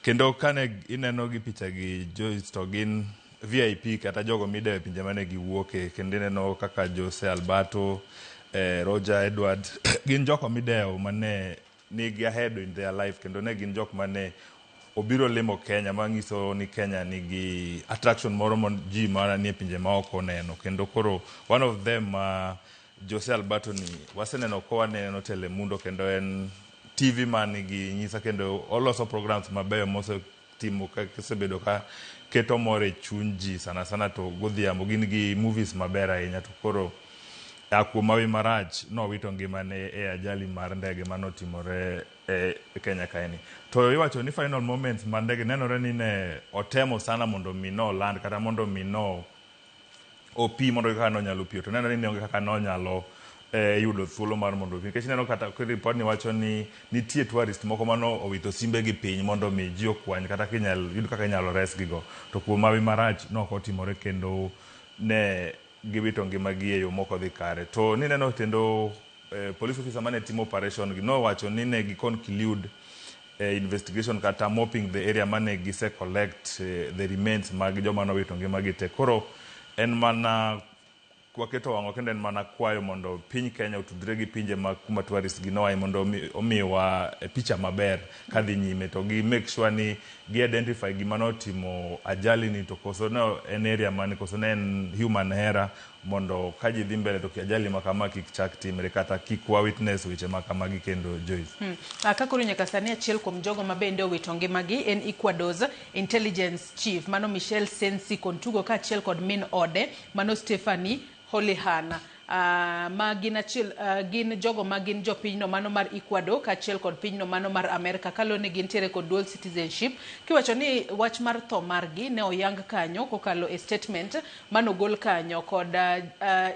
kendo kane ineno gi picha gi Joyce to gin VIP kata jogo midewo e pinje mane giwuoke kendo ineno kaka Jose Alberto, Roger Edward gin jogo midewo mane nigi ahead in their life kendo ne gin jok mane obiro limo Kenya manyiso ni Kenya nigi attraction moro ma ji manie pinje maoko neno kendo koro one of them Jose Alberto ni waseneno koa neno Telemundo kendo en TV manigi nyisa kendo oloso programs mabeyo mosetimo osebedo ka keto mor e chuny ji sana sana to godhiambo gin gi movies maber ahinya to koro kuom hawi marach nowito ngimane e ajali mar ndege manotimore e Kenya kaeni. To iwacho ni final moments mar ndege nenore ni ne otemo sana mondo mi no land kata mondo mi no opi mondo kaka nonyalo piyo to nenore ni onge kaka nonyalo yudo thuolo mar mondo opi nikech ineno kata report ni wacho ni nitie tourist moko mano owito simbegi piny mondo mi ji okwany kata kinyal yud kaka inyalo resgigo to kuom hawi marach nok otimore kendo ne giwito ngimagi e yo mok odhi kare. To nineno kendo police officer mane timo operation gi nowacho ni ne gi conclude investigation kata mopping the area mane gise collect the remains mag joma nowito ngimagi te. Koro en mana waketo wang'wa kendo en mana kwayo mondo piny Kenya otudre gi pinje ma kuma tourist gi noaye mondo omiwa picha maber kadhi nyime to gi make sure ni gi identify gima notimo ajali ni to koso ne en area mane koso ne en human error mondo ka ji dhi mbele to ajali ma kama kik chak timre kata kik wa witness weche ma kamagi kendo Joyce.
Ka koro nyaka sani achiel kuom jogo ma bende owito ngimagi en Ecuador's intelligence chief mano Michelle Sensi Kontugo kaachiel kod min ode mano Stephanie Holihan. Ma gin achiel gin jogo ma gin jopinyno mano mar Ecuador kaachiel kod pinyno mano mar Amerka kaluwore ni gintiere kod dual citizenship kiwacho ni wach mar tho margi ne oyang kanyo kokalo e statement manogol kanyo kod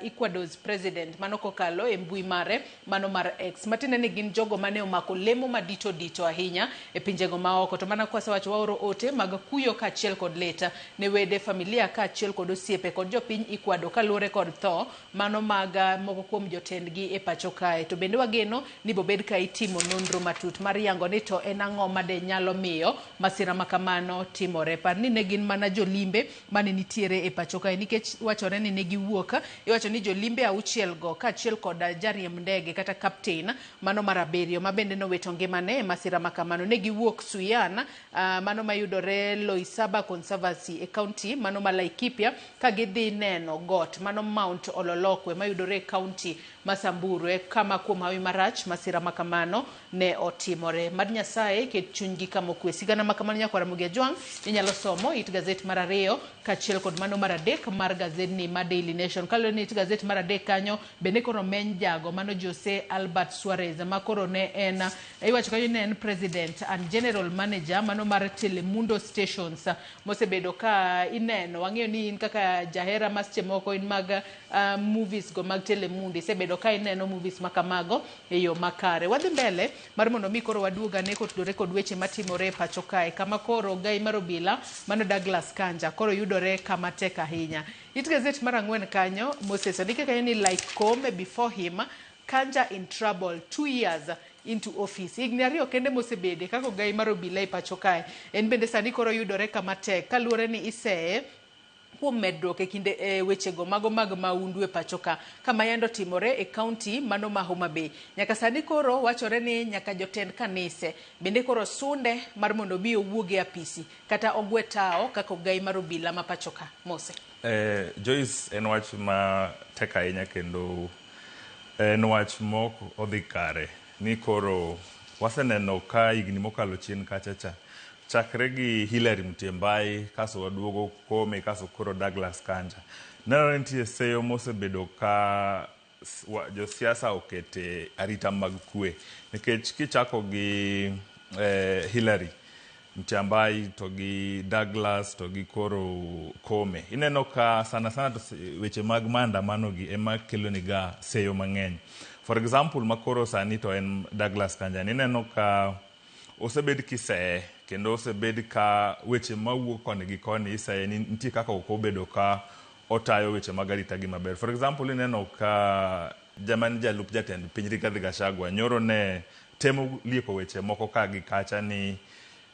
Ecuador's president mano kokalo e mbui mare mano mar X matiende ni gin jogo mane omako lemo madito dito ahinya e pinjego maoko to mana kwasewacho waoro ote mag kuyo kaachiel kod leta ne wede familia kaachiel kod osiepe kod jopiny Ecuador kaluwore kod tho mano mag moko kuom jotendgi e pacho kae to bende wageno ni bobed ka itimo nonro matut mar yango ni to en ang'o made nyalo miyo masira ma kamano timore. Par ni ne gin mana jolimbe mane nitiere e pacho kae nikech wachore ni ne giwuok iwacho ni jolimbe auchiel go kaachiel kod jariemb ndege kata captain mano mar abiriyo ma bende nowito ngimane e masira ma kamano ne giwuok Suyan mano mayudore Loisaba Conservancy e county mano ma Laikipia ka gidhi neno got mano Mount Ololokwe mayudore e county ma Samburu e kama kuom hawi marach masira ma kamano ne otimore. Mad Nyasaye ket chunygi kama okwe. Sigana ma kamano nyakwar Ramogi Ajwang' inyalo somo it gazet mar 2 kaachiel kod mano mar 3 mar gazedni ma Daily Nation. Kaluwore ni it gazet mar 3 kanyo bende koro meny jago mano Jose Albert Suarez ma koro ne en iwacho kanyo ne en president and general manager mano mar Telemundo Stations mosebedo ka ineno wang'eyo ni in kaka jahera ma seche moko in mag movies go mag Telemundo isebedo ka ineno movies makamago e yo makare. Wadhi mbele mar mondo mi koro waduog ane kotudore kod weche matimore e pacho kae kama koro gai mar obila mano Douglas Kanja koro yudore kama tek ahinya. It gazet mar 4 kanyo Moses ondike kanyo ni like Kome before him Kanja in trouble 2 years into office. Higni 2 kende mosebede kaka ogai mar obila e pacho kae en bende sani koro yudore kama tek kaluwore ni iseye kuom medruok e kinde wechego mago mag maundu e pacho ka kama yando timore e county mano ma Homa Bay. Nyaka sani koro wachore ni nyaka jotend kanise bende koro sunde mar mondo mi owuog e apisi kata ogwe tao kaka ogai mar obila ma pacho ka. Mose.
Joyce en wach ma tek ahinya kendo en wach mok odhi kare ni koro waseneno ka higni mokalo chien kacha cha chakre gi Hillary Mutyambai kaso waduogo Kome kaso koro Douglas Kanja. Nenore nitie seyo mosebedo ka josiasa okete arita mag kwe nikech kichako gi Hillary Mutyambai to gi Douglas to gi koro Kome ineno ka sana sana to weche mag maandamano gi ema kelo niga seyo mang'eny. For example makoro sani to en Douglas Kanja ineno ka osebed kiseye kendo osebed ka weche mawuok koni gi koni iseye ni nitie kaka ok obedo ka otayo weche mag arita gi maber. For example ineno ka jaman jalup jatend piny Rigathi Gachagua nyoro ne temo lieko weche moko ka gi kacha ni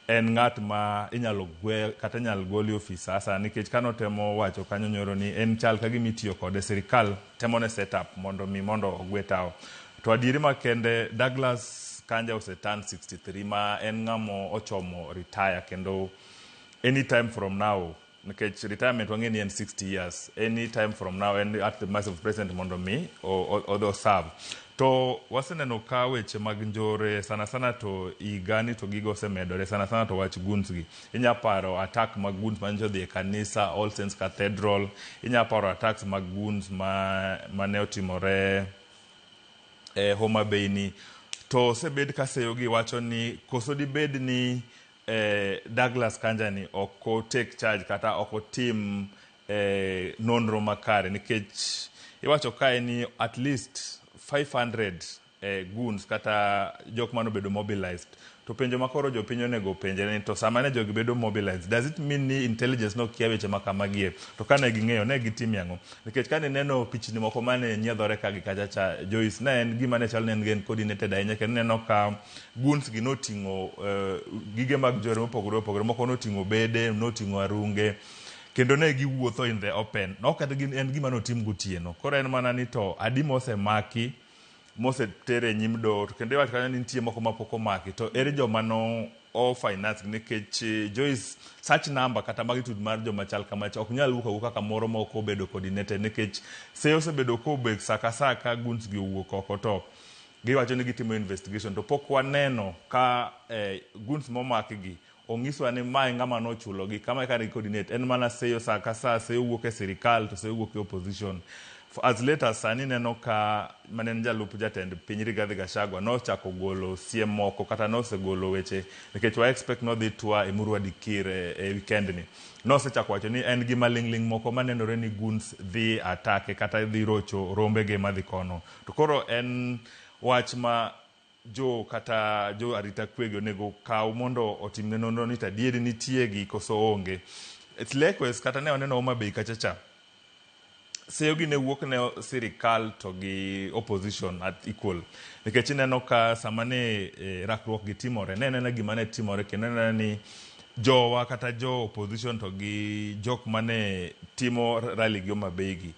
en ng'at ma inyalo gwe kata inyalo gol e ofis sasa nikech kanotemo wacho kanyo nyoro ni en chal ka gima itiyo kode sirikal temo ne set up mondo mi mondo ogwe tao. To adieri makende Douglas Kanja oseturn 63 ma en ng'amo ochomo retire kendo anytime from now nikech retirement wang'e ni en 60 years anytime from now en at the mercy of president mondo mi odhi serve. To waseneno ka weche mag njore sana sana to higani to gigo osemedore sana sana to wach goons gi. Inya paro attack mag goons manyicho odhi e kanisa All Saints Cathedral, inya paro attacks mag goons mane otimore e Homa Bay ni. To osebed ka seyo gi wacho ni koso dibed ni Douglas Kanja ni ok o take charge kata ok otim nonro makare nikech iwacho kae ni at least 500 goons kata jok manobedo mobilized To penjo ma koro jopiny onego openjre ni to sama ne jogi bedo mobilized, does it mean ni intelligence nokia weche ma kamagie? To kane ging'eyo, ne gitimie ang'o? Nikech kane ineno pichni moko mane nyiedhore ka gi kacha cha, Joyce, ne en gima ne chal ni en coordinated ahinya kendo ineno ka goons gi noting'o gige mag jore mopogore opogore, moko noting'o bede, noting'o arunge, kendo ne giwuotho in the open. Ok en gima notim gotieno. Koro en mana ni to adi mosemaki, mosetere e nyim doho, to kendo iwacho kanyo ni nitie moko mapok omaki, to ere joma no o finance? Nikech Joyce, such number kata magnitude mar joma chal kamacha ok nyal wuok awuoka kamoro ma ok obedo coordinated, nikech seyo osebedo kobek sa ka sa ka goons gi owuok oko to giwacho ni gitimo investigation, to pok waneno ka goons momaki gi onyiswa ni mae ng'ama nochulogi kama eka ne coordinate. En mana seyo sa ka sa, seyo wuok e sirikal to seyo wuok e opposition. As late as sani neno ka mane en jalup jatend piny Rigathi Gachagua nochako golo siem moko kata nosegolo weche, nikech wa expect nodhi tour e Murwa Dikir e weekend ni. Nosechako wacho ni en gi maling'ling' moko manenore ni goons dhi atake kata dhi rocho rombege madhi kono. To koro en wach ma jo kata jo arita kwegi onego kaw mondo otimne nonro ni to adieri nitie gi koso onge. Likewise, kata ne waneno Homa Bay kacha cha, seyo gi ne wuok ne sirikal to gi opposition at equal, nikech ineno ka sama ne rakruok gi timore, ne nena gima ne timore kendo nena ni jowa kata jo opposition to gi jok mane timo rally gi Homa Bay gi,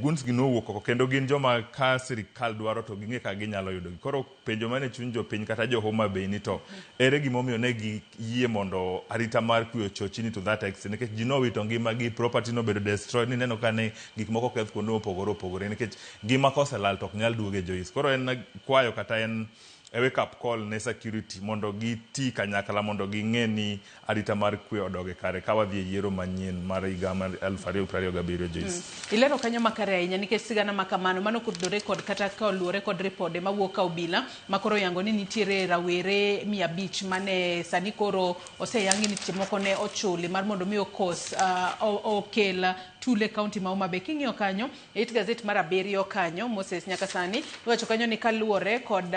goons gi nowuok oko, kendo gin joma ka sirikal dwaro to ging'e ka ginyalo yudogi. Koro penjo mane chuny jopiny kata jo Homa Bay ni to ere gimomiyo ne giyie mondo arita mar kwe ochochni to that extent? Nikech ji nowito ngimagi, property nobedo destroyed, nineno ka ne gik moko oketh kuonde mopogore opogore, nikech ngima koselal to ok nyal duoge, Joyce. Koro en kwayo kata en a wake up call ne security mondo giti kanyakla mondo ging'e ni arita mar kwe odog e kare ka wadhi e yiero manyien mar higa mar 2027, Joyce.
Ilero kanyo makare ahinya, nikech sigana ma kamano mano kotudore kod kata ka oluwore kod ripode mawuok ka obila makoro yango ni nitiere rawere 500 mane sani koro oseyangi ni seche moko ne ochuli mar mondo mi okos okel tule kaunti ma Homa Bay. King'iyo kanyo e it gazet mar 7 kanyo, Moses, nyaka sani iwacho kanyo ni kaluwore kod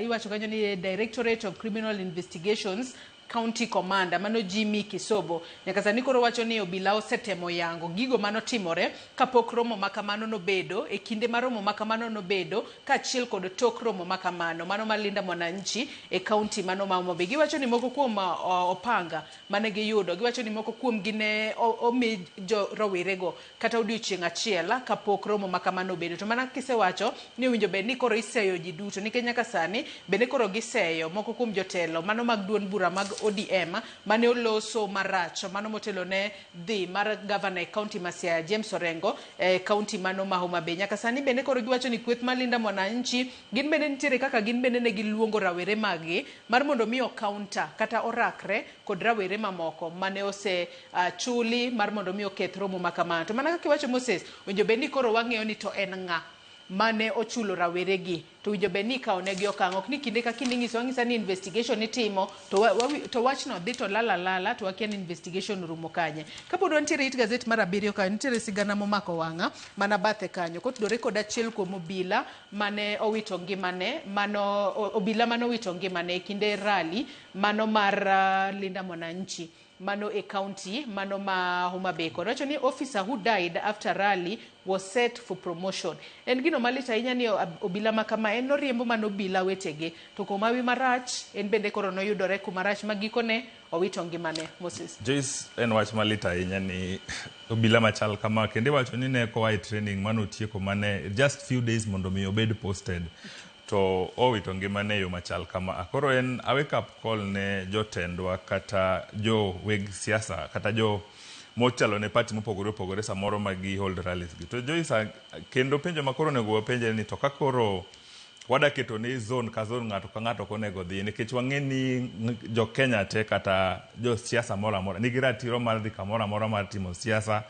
iwacho kanyo ni Directorate of Criminal Investigations County Commander mano Jimmy Kisobo nyaka sani koro wacho ni obila osetemo yango gigo manotimore kapok romo ma kamano nobedo, e kinde ma romo ma kamano nobedo, kaachiel kod tok romo ma kamano mano mar Linda Mwananchi e kaunti mano ma Homa Bay. Giwacho ni moko kuom opanga mane giyudo, giwacho ni moko kuomgi ne omi jo rowerego kata odiochieng' achiel kapok romo ma kamano obedo. To mana kisewacho ni owinjo bed ni koro iseyo ji duto, nikech nyaka sani bende koro giseyo moko kuom jotelo mano mag duond bura mag ODM mane oloso marach mano motelo ne dhi mar gavana e kaunti ma Siaya James Orengo e kaunti mano ma Homa Bay. Nyaka sani bende koro giwacho ni kweth mar Linda Mwananchi gin bende nitiere kaka gin bende ne giluongo rawere maggi mar mondo mi o-counter kata orakre kod rawere mamoko mane ose chuli mar mondo mi oketh romo ma kamano. To mana kaka iwacho, Moses, owinjo bed ni koro wang'eyo ni to en ng'a mane ochulo raweregi, to owinjo bed ni ikawo negi okang'. Ok ni kinde ka kinde inyiso ang'isa ni investigation itimo to wachno dhi to lala lala to wakia ni investigation orumo kanye. Kapod wantiere it gazet mar 7 kanyo, nitiere sigana momako wang'a mana bathe kanyo kotudore kod achiel kuom obila mane owito ngimane, mano obila mane owito ngimane e kinde rally mano mar Linda Mwananchi mano e county mano ma Homa Bay. Kod wacho ni officer who died after rally was set for promotion. En gino malit ahinya ni obila ma kama en noriembo mana obila wetege, to kuom hawi marach en bende koro noyudore kuma rach ma gikone owito ngimane, Moses.
Joyce, en wach malit ahinya ni obila machal kama, kendo iwacho ni ne koa e training manotieko mane just few days mondo mi obed posted, to owito ngimane e yo machal kama. Koro en a wake up call ne jotendwa kata jo weg siasa kata jo motelo ne party mopogore opogore samoro ma gi hold rallies gi. To Joyce, kendo penjo ma koro onego wapenjre ni to ka koro wada keto ni zone ka zone ng'ato ka ng'ato ok onego dhi, nikech wang'e ni jo Kenya te kata jo siasa moro amora nigi ratiro mar dhi kamoro amora mar timo siasa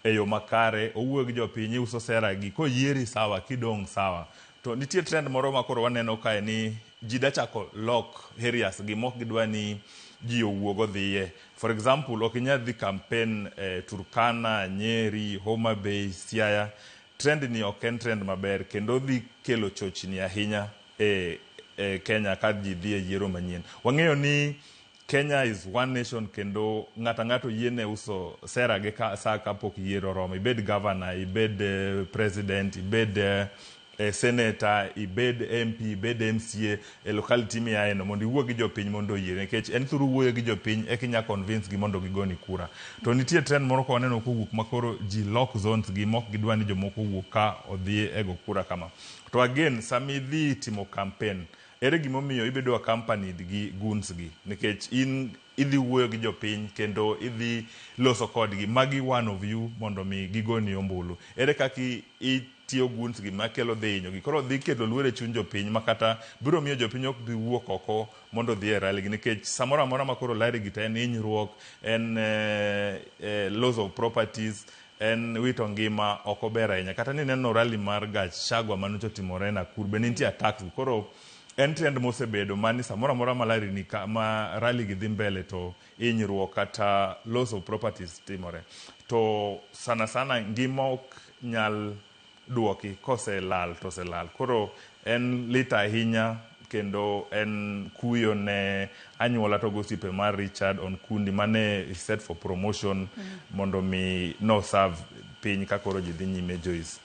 e yo makare, owuoyo gi jopiny, iuso sera gi, koyieri sawa, kidong' sawa. To nitie trend moro ma koro waneno kae ni ji da chako lock areas gi mok gidwa ni ji owuog odhiye. For example, ok inyal dhi campaign Turkana, Nyeri, Homa Bay, Siaya. Trend ni ok en trend maber kendo dhi kelo chochni ahinya e e Kenya ka ji dhi e yiero manyien. Wang'eyo ni Kenya is one nation kendo ng'ato ang'ato yiene uso sera gi ka, sa kapok yiero oromo. Ibed governor, ibed president, ibed senator, ibed MP, ibed MCA e locality miaye no mondo iwuo gi jopiny mondo oyieri nikech en through wuoyo gi jopiny eka inya convince gi mondo gigoni kura. To nitie trend moro ka waneno kowuok ma koro ji lock zones gi mok gidwa ni jomoko owuok ka odhi e go kura kama. To again sama idhi timo campaign ere gimomiyo ibedo accompanied gi goons gi nikech in idhi wuoyo gi jopiny kendo idhi loso kodgi magi one of you mondo mi gigoni ombulu. Ere kaka itiyo goons gi makelo dhi hinyogi koro dhi kelo luoro e chuny jopiny makata biro miyo jopiny ok bi wuok oko mondo odhi e rally gi nikech samoro amora ma koro rally gi to en hinyruok en loss of properties en wito ngima ok ober ahinya kata ni neno rally mar Gachagua manocha otimore Nakuru be nitie attacks koro en trend mosebedo mani samoro amora ma rally ni ka, ma rally gi dhi mbele to hinyruok kata loss of properties timore to sana sana ngima ok nyal duoki koselal to oselal koro en lit ahinya kendo en kuyo ne anyuola to gosiepe mar Richard Onkundi mane is set for promotion mondo mi no serve piny ka koro ji dhi nyime Joyce.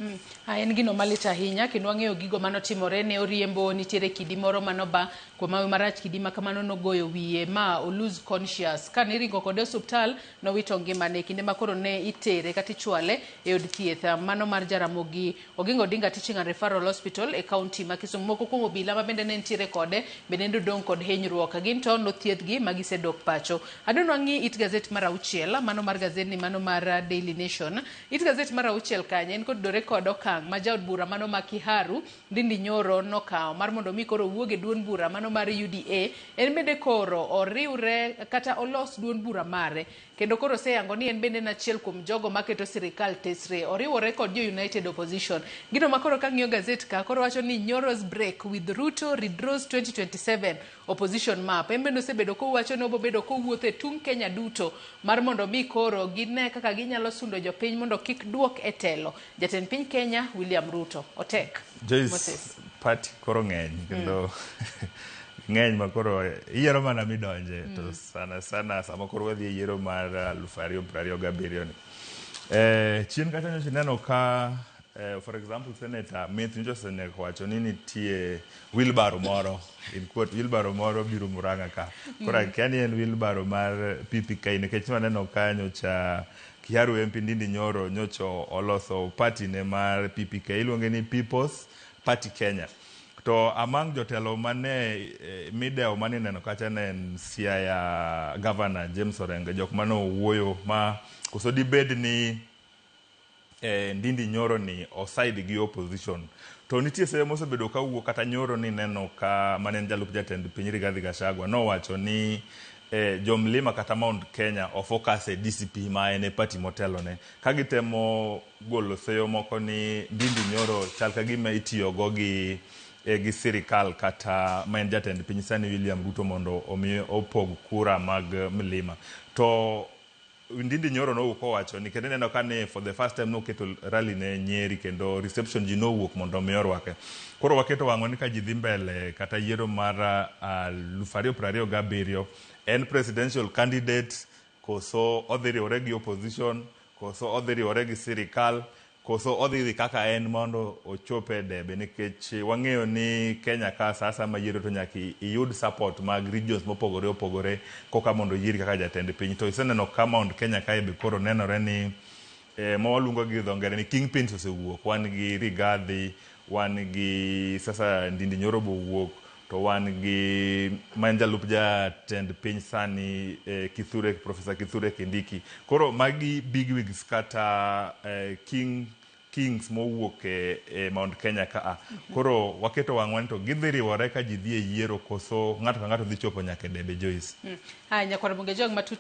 En gino malit ahinya kendo wang'eyo gigo manotimore ne oriembo nitiere kidi moro manoba kuom hawi marach kidi ma kamano nogoyo wiye ma o lose conscious ka niringo kode osuptal nowito ngimane kinde ma koro ne itere kata ichwale e od thieth mano mar Jaramogi Oginga Odinga Teaching and Referral Hospital e kaunti ma Kisumu. Moko kuom obila ma bende ne nitiere kode bende nodong' kod hinyruok gin to nothiedhgi ma gisedok pacho. Adwa ng'i it gazet mar auchiel mano mar gazetni mano mar Daily Nation. It gazet mar auchiel kanyo en kotudore kod okang' ma jaod bura mano ma Kiharu Ndindi Nyoro nokawo mar mondo mi koro owuog e duond bura mano mar UDA en bende koro oriwre kata olos duond bura mare kendo koro oseyango ni en bende en achiel kuom jogo maketo sirikal tesre oriwore kod jo United Opposition. Gino ma koro kang'iyo gazet ka koro wacho ni Nyoro's break with Ruto redraws 2027 opposition map. En bende osebedo kowacho ni obobedo kowuotho e tung' Kenya duto mar mondo mi koro gine kaka ginyalo sundo jopiny mondo kik duok e telo jatend piny Kenya William Ruto. Otek.
Joyce,
Moses.
party koro ng'eny kendo ng'eny ma koro iyiero mana midonje to sana sana sama koro wadhi e yiero mar 2027 ni. Chien kacha nyocha ineno ka for example Senator Methu nyocha osenego wacho ni nitie wheelbarrow moro in quote wheelbarrow moro biro Murang'a ka. Koro akia ni en wheelbarrow mar PPK nikech waneno ka nyocha Kiharu MP Ndindi Nyoro nyocha oloso party ne mar PPK iluonge ni People's Party Kenya. To among jotelo mane midewo mane ineno kacha ne en Siaya Governor James Orengo jok mane owuoyo ma koso dibed ni Ndindi Nyoro ni oside gi opposition to nitie seyo mosebedo kawuok kata Nyoro ni neno ka mane en jalup jatend piny Rigathi Gachagua nowacho ni jomlima kata Mount Kenya ofocus e DCP ma en e party motelone ka gitemo golo seyo moko ni Ndindi Nyoro chal ka gima itiyogo gi sirikal kata ma en jatend piny sani William Ruto mondo omi opog kura mag mlima to Ndindi Nyoro nowuok kowacho ni kendo ineno ka ne for the first time noketo rally ne Nyeri kendo reception ji nowuok mondo mi orwake. Koro waketo wang'wa ni ka ji dhi mbele kata yiero mar 2027 en presidential candidate koso odhi riwore gi opposition koso odhi riwore gi sirikal koso odhi dhi kaka en mondo ochop e debe nikech wang'eyo ni Kenya ka sasa ma yiero to nyaka iyud support mag regions mopogore opogore koka mondo oyieri kaka jatend piny to iseneno ka Mount Kenya kae be koro nenore ni ma waluongo gi dho ngere ni kingpins osewuok wan gi Rigathi wan gi sasa Ndindi Nyoro bowuok to wan gi ma en jalup jatend piny sani Kithure Professor Kithure Kindiki koro magi big wigs kata kings mowuok e Mount Kenya ka koro waketo wang'wa ni to gidhi riwore ka ji dhi e yiero koso ng'ato ka ng'ato dhi chopo nyaka e debe Joyce.
Haya nyakwar Bunge Jong matut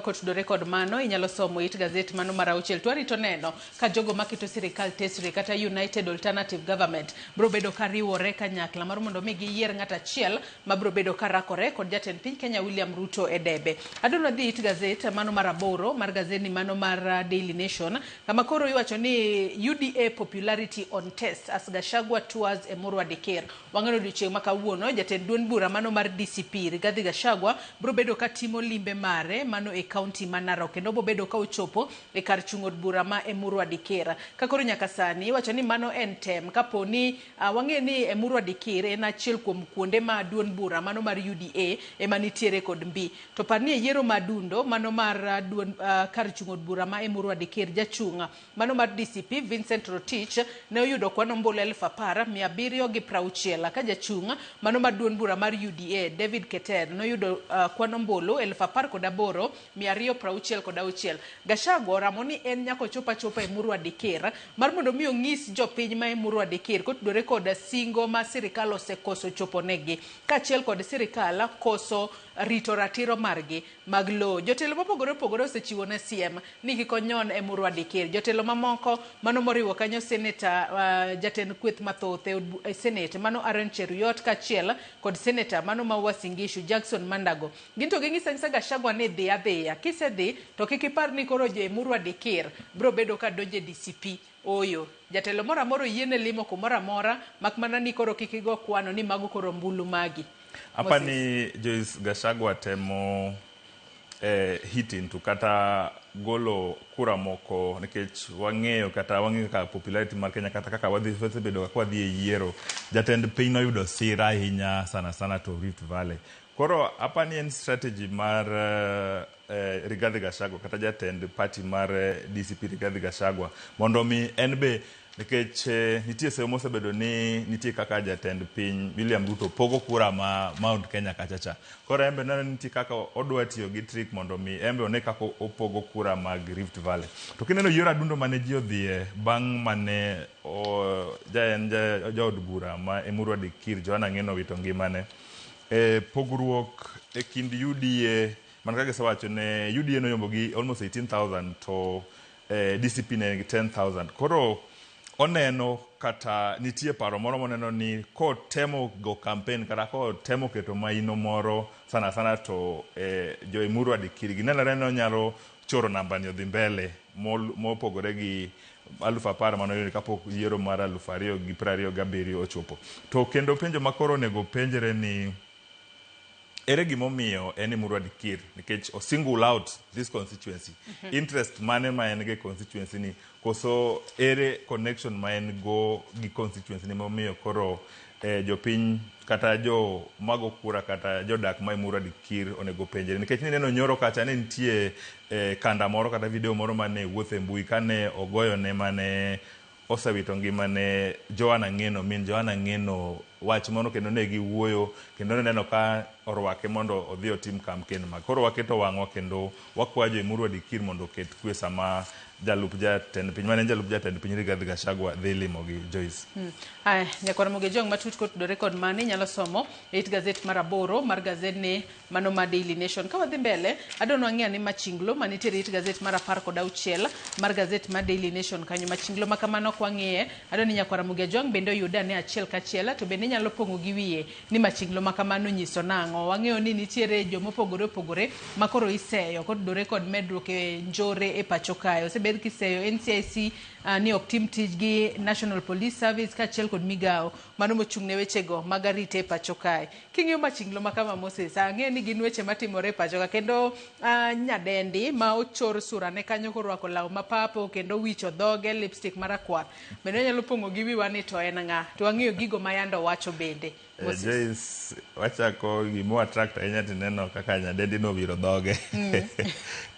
kotudore kod mano inyalo somo it gazet mano mar auchiel to warito neno ka jogo maketo sirikal tesre kata United Alternative Government biro bedo ka riwore kanyakla mar mondo mi giyier ng'at achiel ma biro bedo ka rakore kod jatend piny Kenya William Ruto e debe. Adwaro dhi it gazet mano mar aboro mar gazetni mano mar Daily Nation kama koro iwacho ni UDA popularity on test as Gachagua tours Emurua Dikirr. Wang'eyo odiochieng' ma kawuono jatend duond bura mano mar DCP Rigathi Gachagua biro bedo ka timo limbe mare mano e kaunti ma Narok kendo biro bedo ka ochopo e kar chung' od bura ma Emurua Dikirr. Ka koro nyaka sani iwacho ni mano en tem kapo ni wang'eyo ni Emurua Dikirr en achiel kuom kuonde ma duond bura mano mar UDA ema nitiere kod mbi. To par ni e yiero ma dundo mano mar duond kar chung' od bura ma Emurua Dikirr jachung' mano mar DCP Vincent Rotich ne oyudo kwan ombulu 10,760 ka jachung' mano mar duond bura mar UDA David Keter noyudo kwan ombulu 18,266. Gachagua oramo ni en nyaka ochop achopa Emurua Dikirr mar mondo mi onyis jopiny ma Emurua Dikirr kotudore kod singo ma sirikal osekoso chopo negi kaachiel kod sirikal koso rito ratiro margi mag lowo. Jotelo mopogore opogore osechiwo ne siem ni kik onyon Emurua Dikirr. Jotelo mamoko mano moriwo kanyo seneta jatend kweth mathoth e senate mano Aaron Cheruiyot kaachiel kod seneta mano ma Uasin Gishu Jackson Mandago. Gin to ging'iso ang'isa Gachagua ni dhi adhiya. Kisedhi to kik ipar ni koro jo Emurua Dikirr biro bedo ka donjo e DCP. Ooyo. Jatelo moro amora oyiene limo kumoro amora mak mana ni koro kik igo kwano ni mago koro ombulu magi.
Apa ni Joyce Gachagua temo hit into kata golo kura moko nikech wang'eyo kata wang'eyo kaka popularity mar Kenya kata kaka wadhi wasebedo kaka wadhi e yiero jatend piny noyudo sira ahinya sana sana to Rift Valley. Koro apa ni en strategy mar Rigathi Gachagua kata jatend party mar DCP Rigathi Gachagua mondo mi en be nikech nitie seyo mosebedo ni nitie kaka jatend piny William Ruto pogo kura ma Mount Kenya kacha cha. Koro en be neno ni nitie kaka odwa tiyo gi trick mondo mi en be one kaka opogo kura mag Rift Valley. To kineno yiero adundo mane ji odhiye bang' mane ja en jaod bura ma Emurua Dikirr Johana Ng'eno owito ngimane, pogruok e kind UDA mana kaka gisewacho ne UDA noyombo gi almost 18,000 to DCP ne nigi 10,000. Koro oneno kata nitie paro moro moneno ni kotemo go campaign kata kotemo keto maino moro sana sana to jo Emurua Dikirr gi nenore ni onyalo choro namba ni odhi mbele mopogore gi 10,000 manoyudo kapok yiero mar 2027 ochopo. To kendo penjo ma koro onego penjre ni ere gimomiyo en Emurua Dikirr nikech o single out this constituency. Interest mane ma en go e constituency ni koso ere connection ma en go gi constituency ni momiyo koro jopiny kata jo mago kura kata jodak ma Emurua Dikirr onego penjre nikech nineno nyoro kacha ne nitie kanda moro kata video moro mane wuotho e mbui kane ogoyo ne mane osewito ngimane Joanna Ng'eno min Joanna Ng'eno wach moro kendo ne giwuoyo kendo ne neno ka orwake mondo odhi otim campaign ma koro waketo wang'wa kendo wakwayo jo Emurua Dikirr mondo oket kwe sama jalup jatend piny mane en jalup jatend piny Rigathi Gachagua dhi limogi Joyce.
Aya, nyakwar Ramogi Ojwang' matut kotudore kod mani inyalo somo e it gazet mar 8 mar gazedni mano ma Daily Nation. Ka wadhi mbele, adwa ni wang'i ane machinglo manitiere e it gazet mar 16 mar gazet mar Daily Nation kanyo. Machinglo ma kamano kwang'iye, adwa ni nyakwar Ramogi Ojwang' bende oyude ane achiel kachiel to bende inyalo pong'o gi wiye ni machinglo ma kamano nyiso nang'o. Wang'eyo ni nitiere jomopogore opogore ma koro iseyo kotudore kod medruok e njore e pacho kae. Osebed kiseyo NCIC ni ok tim tijgi, National Police Service kaachiel kod migawo mano mochung' ne wechego mag arita e pacho kae. King'iyo machinglo ma kama Moses, ang'eyo ni gin weche matimore e pacho ka kendo nyadendi ma ochor sura ne kanyo korwako law ma papo kendo wicho dhoge lipstick marakwar bende wanyalo pong'o gi wiwa ni to en ng'a to wang'iyo gigo ma yando wacho bende. Moses.
Joyce, wachako gimo attract ahinya tineno kaka nyadendi nowiro dhoge.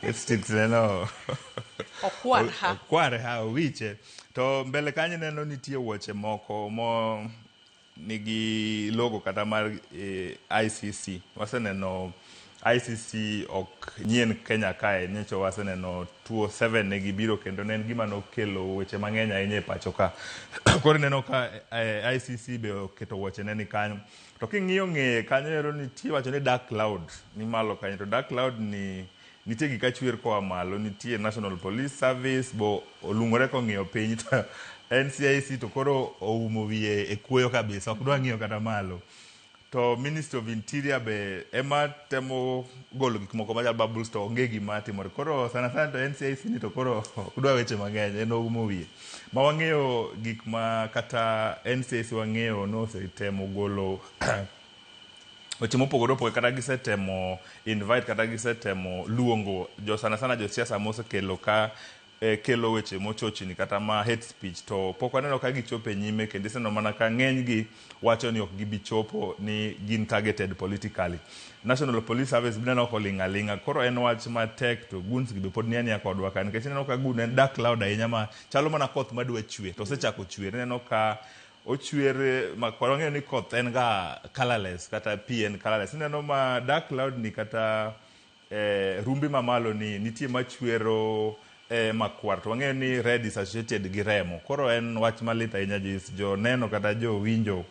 Lipstick neno
okwar ha.
Okwar ha owiche. To mbele kanyo neno nitie wuoche moko mo nigi logo kata mar ICC. Waseneno ICC ok nyien Kenya kae, nyocha waseneno 2007 ne gibiro kendo ne en gima nokelo weche mang'eny ahinya e pacho ka. Koro ineno ka ICC be oketo wuoche ne ni kanyo. To king'iyo ng'eye kanyo ero nitie wacho ni dark cloud ni malo kanyo to dark cloud ni nitie gik achwer koa malo, nitie National Police Service bo olung'ore kong'iyo piny to NCIC to koro oumo wiye e kuoyo kabisa, ok dwa ng'iyo kata malo. To Ministry of Interior be ema temo golo gik moko machal bubbles to onge gima timore. Koro sana sana to NCIC ni to koro ok dwa weche mang'eny, en oumo wiye. Ma wang'eyo gik ma kata NCIC wang'eyo nosetemo golo weche mopogore opogore kata gisetemo invite kata gisetemo luongo jo sana sana josiasa mosekelo ka kelo weche mochochni kata ma hate speech to pok waneno ka gichopo e nyime kendo iseneno mana ka ng'enygi wacho ni ok gibi chopo ni gin targeted politically. National Police Service bineno koling' aling'a koro en wach matek to goons gi be pod ni aniya kodwa ka nikech ineno ka gun en dark cloud ahinya ma chalo mana koth madwa chwe to osechako chwer ineno ka ochwer ma wang'eyo ni koth en ga colorless kata pi en colorless ineno ma dark cloud ni kata rumbi mamalo ni nitie machwero makwar to wang'eyo ni red is associated gi remo koro en wach malit ahinya jo neno kata jo winjo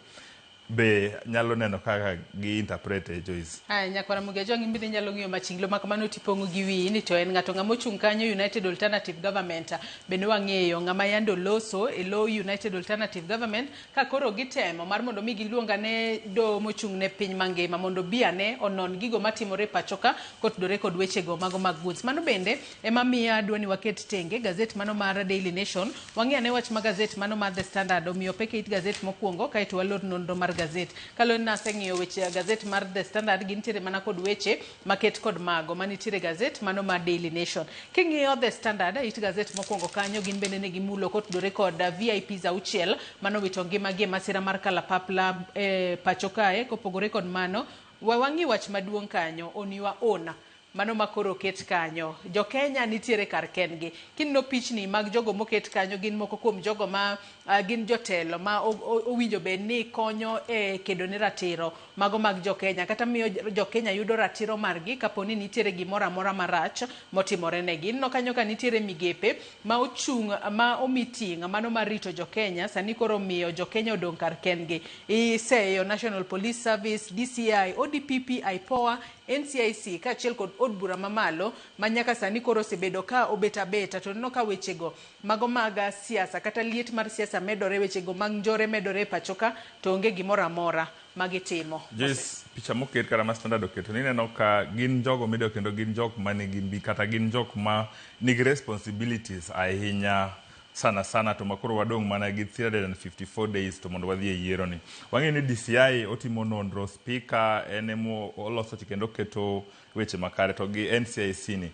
be nyalo neno kaka gi interpret Joyce.
Aya nyakwara Mugejo in bende nyalo ng'iyo machinglo ma kamano tipong'o gi wiyi ni to en ng'ato ng'ama ochung' kanyo United Alternative Government bende wang'eyo ng'ama yande oloso e lo United Alternative Government ka koro gitemo mar mondo mi giluong ane doho mochung' ne piny mangima mondo bi ane onon gigo matimore pacho ka kotudore kod wechego mago mag goods. Mano bende ema miya adwa ni waket tenge gazet mano mar Daily Nation wang'i ane wach ma gazet mano mar The Standard omiyo peke it gazet mokwongo kaeto walor nonro mar gazet. Kaluwore ni naseng'iyo weche gazet mar The Standard gintiere mana kod weche maket kod mago manitiere gazet mano mar Daily Nation. King'iyo The Standard it gazet mokwongo kanyo gin bende ne gimulo kotudore kod VIPs auchiel manowito ngimagi e masira mar kalapapla pacho kae. Kopogore kod mano wang'i wach maduong' kanyo on your own mano makoro oket kanyo. Jo Kenya nitiere kar kendgi. Kineno pichni mag jogo moket kanyo gin moko kuom jogo ma gin jotelo ma owinjo bed ni konyo e kedo ne ratiro mago mag jo Kenya kata miyo jo Kenya yudo ratiro margi kapo ni nitiere gimoro amora marach motimore negi. Ineno kanyo ka nitiere migepe ma ochung' ma omi ting' mano mar rito jo Kenya sani koro miyo jo Kenya odong' kar kendgi. Iseyo National Police Service, DCI, ODPP, IPOA, NCIC kaachiel kod od bura mamalo ma nyaka sani koro osebedo ka obet abeta to neno ka wechego mago mag siasa kata liet mar siasa medore, wechego mag njore medore e pacho ka to onge gimoro amora magitimo.
Joyce, picha moket kata ma Standard oketo ni ineno ka gin jogo midewo kendo gin jok manigi mbi kata gin jok ma nigi responsibilities ahinya sana sana to makoro wadong' mana gi 354 days to mondo wadhi e yiero ni. Wang'eyo ni DCI otimo nonro, speaker en emo oloso chike kendo oketo weche makare to gi NCIC ni.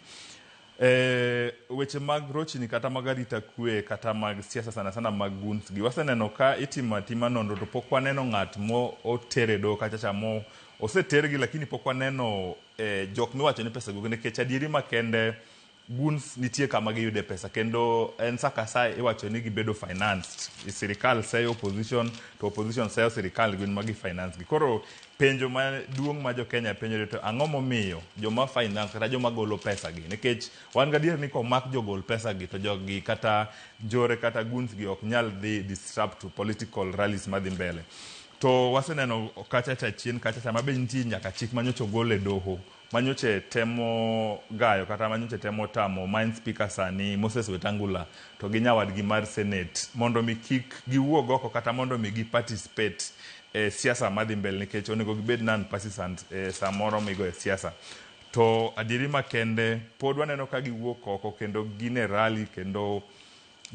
Weche mag rochni kata mag arita kwe kata mag siasa sana sana mag goons gi waseneno ka itimo atima nonro to pok waneno ng'at mo oter e doho kachacha mo osetergi lakini pok waneno jok miwacho ni pesa go nikech adieri makende goons nitie kama giyude pesa kendo en sa ka sa iwacho ni gibedo financed. Sirikal seyo opposition to opposition seyo sirikal gin ma gi finance gi. Koro penjo maduong' ma jo Kenya penjore to ang'o momiyo joma finance kata joma golo pesa gi nikech wan gadier ni komak jogol pesa gi to jogi kata njore kata goons gi ok nyal dhi disrupt political rallies madhi mbele. To waseneno kacha cha chien kacha cha mabe nitie nyaka chik manyocha ogol e doho manyoche temo gayo kata manyoche temo tamo main speaker sani Moses Wetangula to gi nyawadgi mar Senate mondo mi kik giwuog oko kata mondo mi gi participate e siasa madhi mbele nikech onego gibed non partisan e samoro migoye siasa. To adieri makende pod waneno ka giwuok oko kendo gin e rally kendo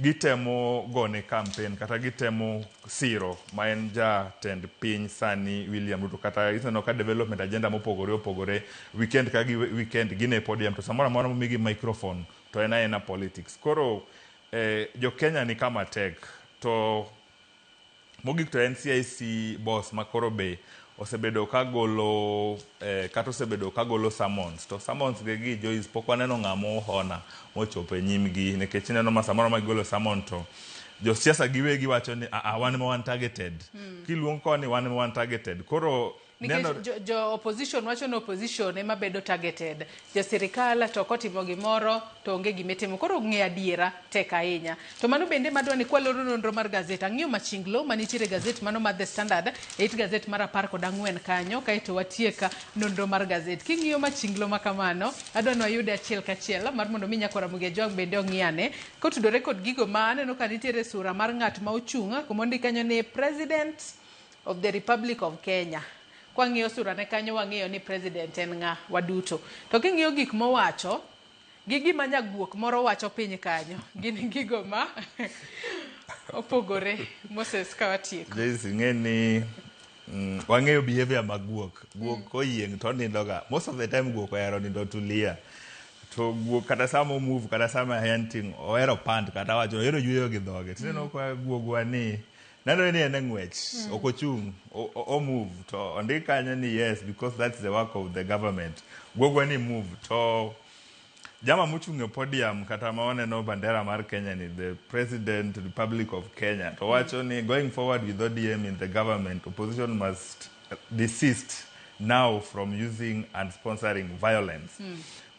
gitemo gone campaign kata gitemo siro ma en jatend piny sani William Ruto kata ineno ka development agenda mopogore opogore weekend ka gi weekend gin e podium to samoro amora momigi microphone to en aena politics. Koro jo Kenya ni kama tek to mogik to NCIC boss makoro be osebedo ka golo kata osebedo ka golo summons to summons ge gi Joyce pok waneno ng'ama ohona mochopo e nyimgi nikech ineno ma samoro ma gigolo summon to josiasa giwegi wacho ni aa wan ema wan targeted. Kiluong koni wan ema wan targeted. Koro
nikech jo opposition wacho ni opposition ema bedo targeted, jo sirikal to kotimo gimoro to onge gimitimo. Koro ng'eyo adiera tek ahinya. To mano bende madwa ni kwaloro nonro mar gazet, ang'iyo machinglo manitiere gazet mano mar The Standard e it gazet mar 14 kanyo kaeto watiek nonro mar gazet. King'iyo machinglo makamano, adwa ni wayude achiel kachiel mar mondo mi nyakwara Ramogi Ajwang' bende ong'iyane kotudore kod gigo ma aneno ka nitiere sura mar ng'at ma ochung' kuma ondik kanyo ni President of the Republic of Kenya. Kwang'iyo surane kanyo wang'eyo ni president en ng'a waduto. To king'iyo gik mowacho gi gima nyaguok moro wacho piny kanyo gin gigo ma opogore. Moses, ka watieko.
Joyce, ing'e ni wang'eyo behavior mag guok. Guok koyieng' to onindoga. Most of the time guok ohero nindo tulia. To guok kata sama move kata sama hunting ohero pant kata wacho ohero yueyo gi dhoge. Tineno ka guogwa ni nenore ni en e ng'wech, ok ochung', o move to ondik kanyo ni yes because that's the work of the government. Guogwa ni move to jama mochung' e podium kata ma waneno bandera mar Kenya ni the President Republic of Kenya to wacho ni going forward with ODM in the government, opposition must desist now from using and sponsoring violence.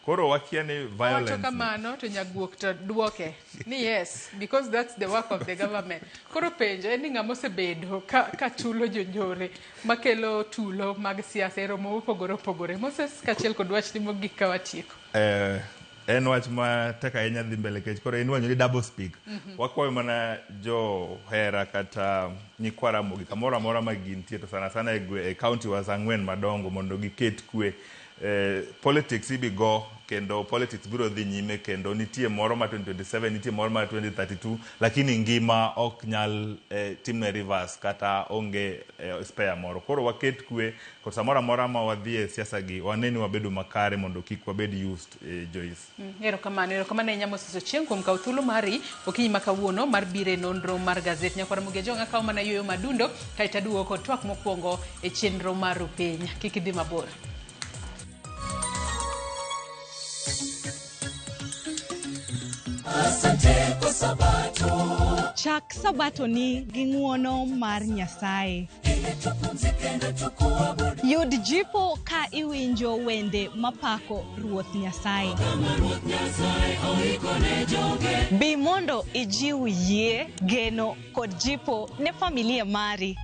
Koro wakia ni
Owacho
violence ni-
kamano to nyaguok to duoke ni yes because that's the work of the government. Koro penjo en ni ng'ama osebedo ka tulo jonjore makelo tulo mag siasa e romo mopogore opogore. Moses, kaachiel kod wachni mogik ka watieko.
En wach ma tek ahinya dhi mbele kech koro inwanyo ni double speak. Wakwayo mana johera kata nyikwa Ramogi kamoro amora ma gintie to sana sana e county wa ang'wen madongo mondo giket kwe. Politics ibigo kendo politics biro dhi nyime kendo nitie moro ma 2027 nitie moro ma 2032 lakini ngima ok nyal timne reverse kata onge spare moro. Koro waket kwe kod samoro amora ma wadhi e siasa gi wane ni wabedo makare mondo kik wabed used, Joyce.
Erokamano, erokamano ahinya Moses Ochieng' kuom kawo thuolo mari okinyi ma kawuono mar biro e nonro mar gazet. Nyakwar Ramogi Ajwang' akawo mana yueyo madundo kaeto aduogo kod twak mokwongo e chenro mar Rupiny. Kik idhi mabor.
Asante kwa Sabato.
Chak Sabato ni gi ng'uono mar Nyasaye. Yud jipo ka iwinjo wende mapako Ruoth Nyasaye. Bi mondo ijiw yie, geno kod jipo ne familia mari.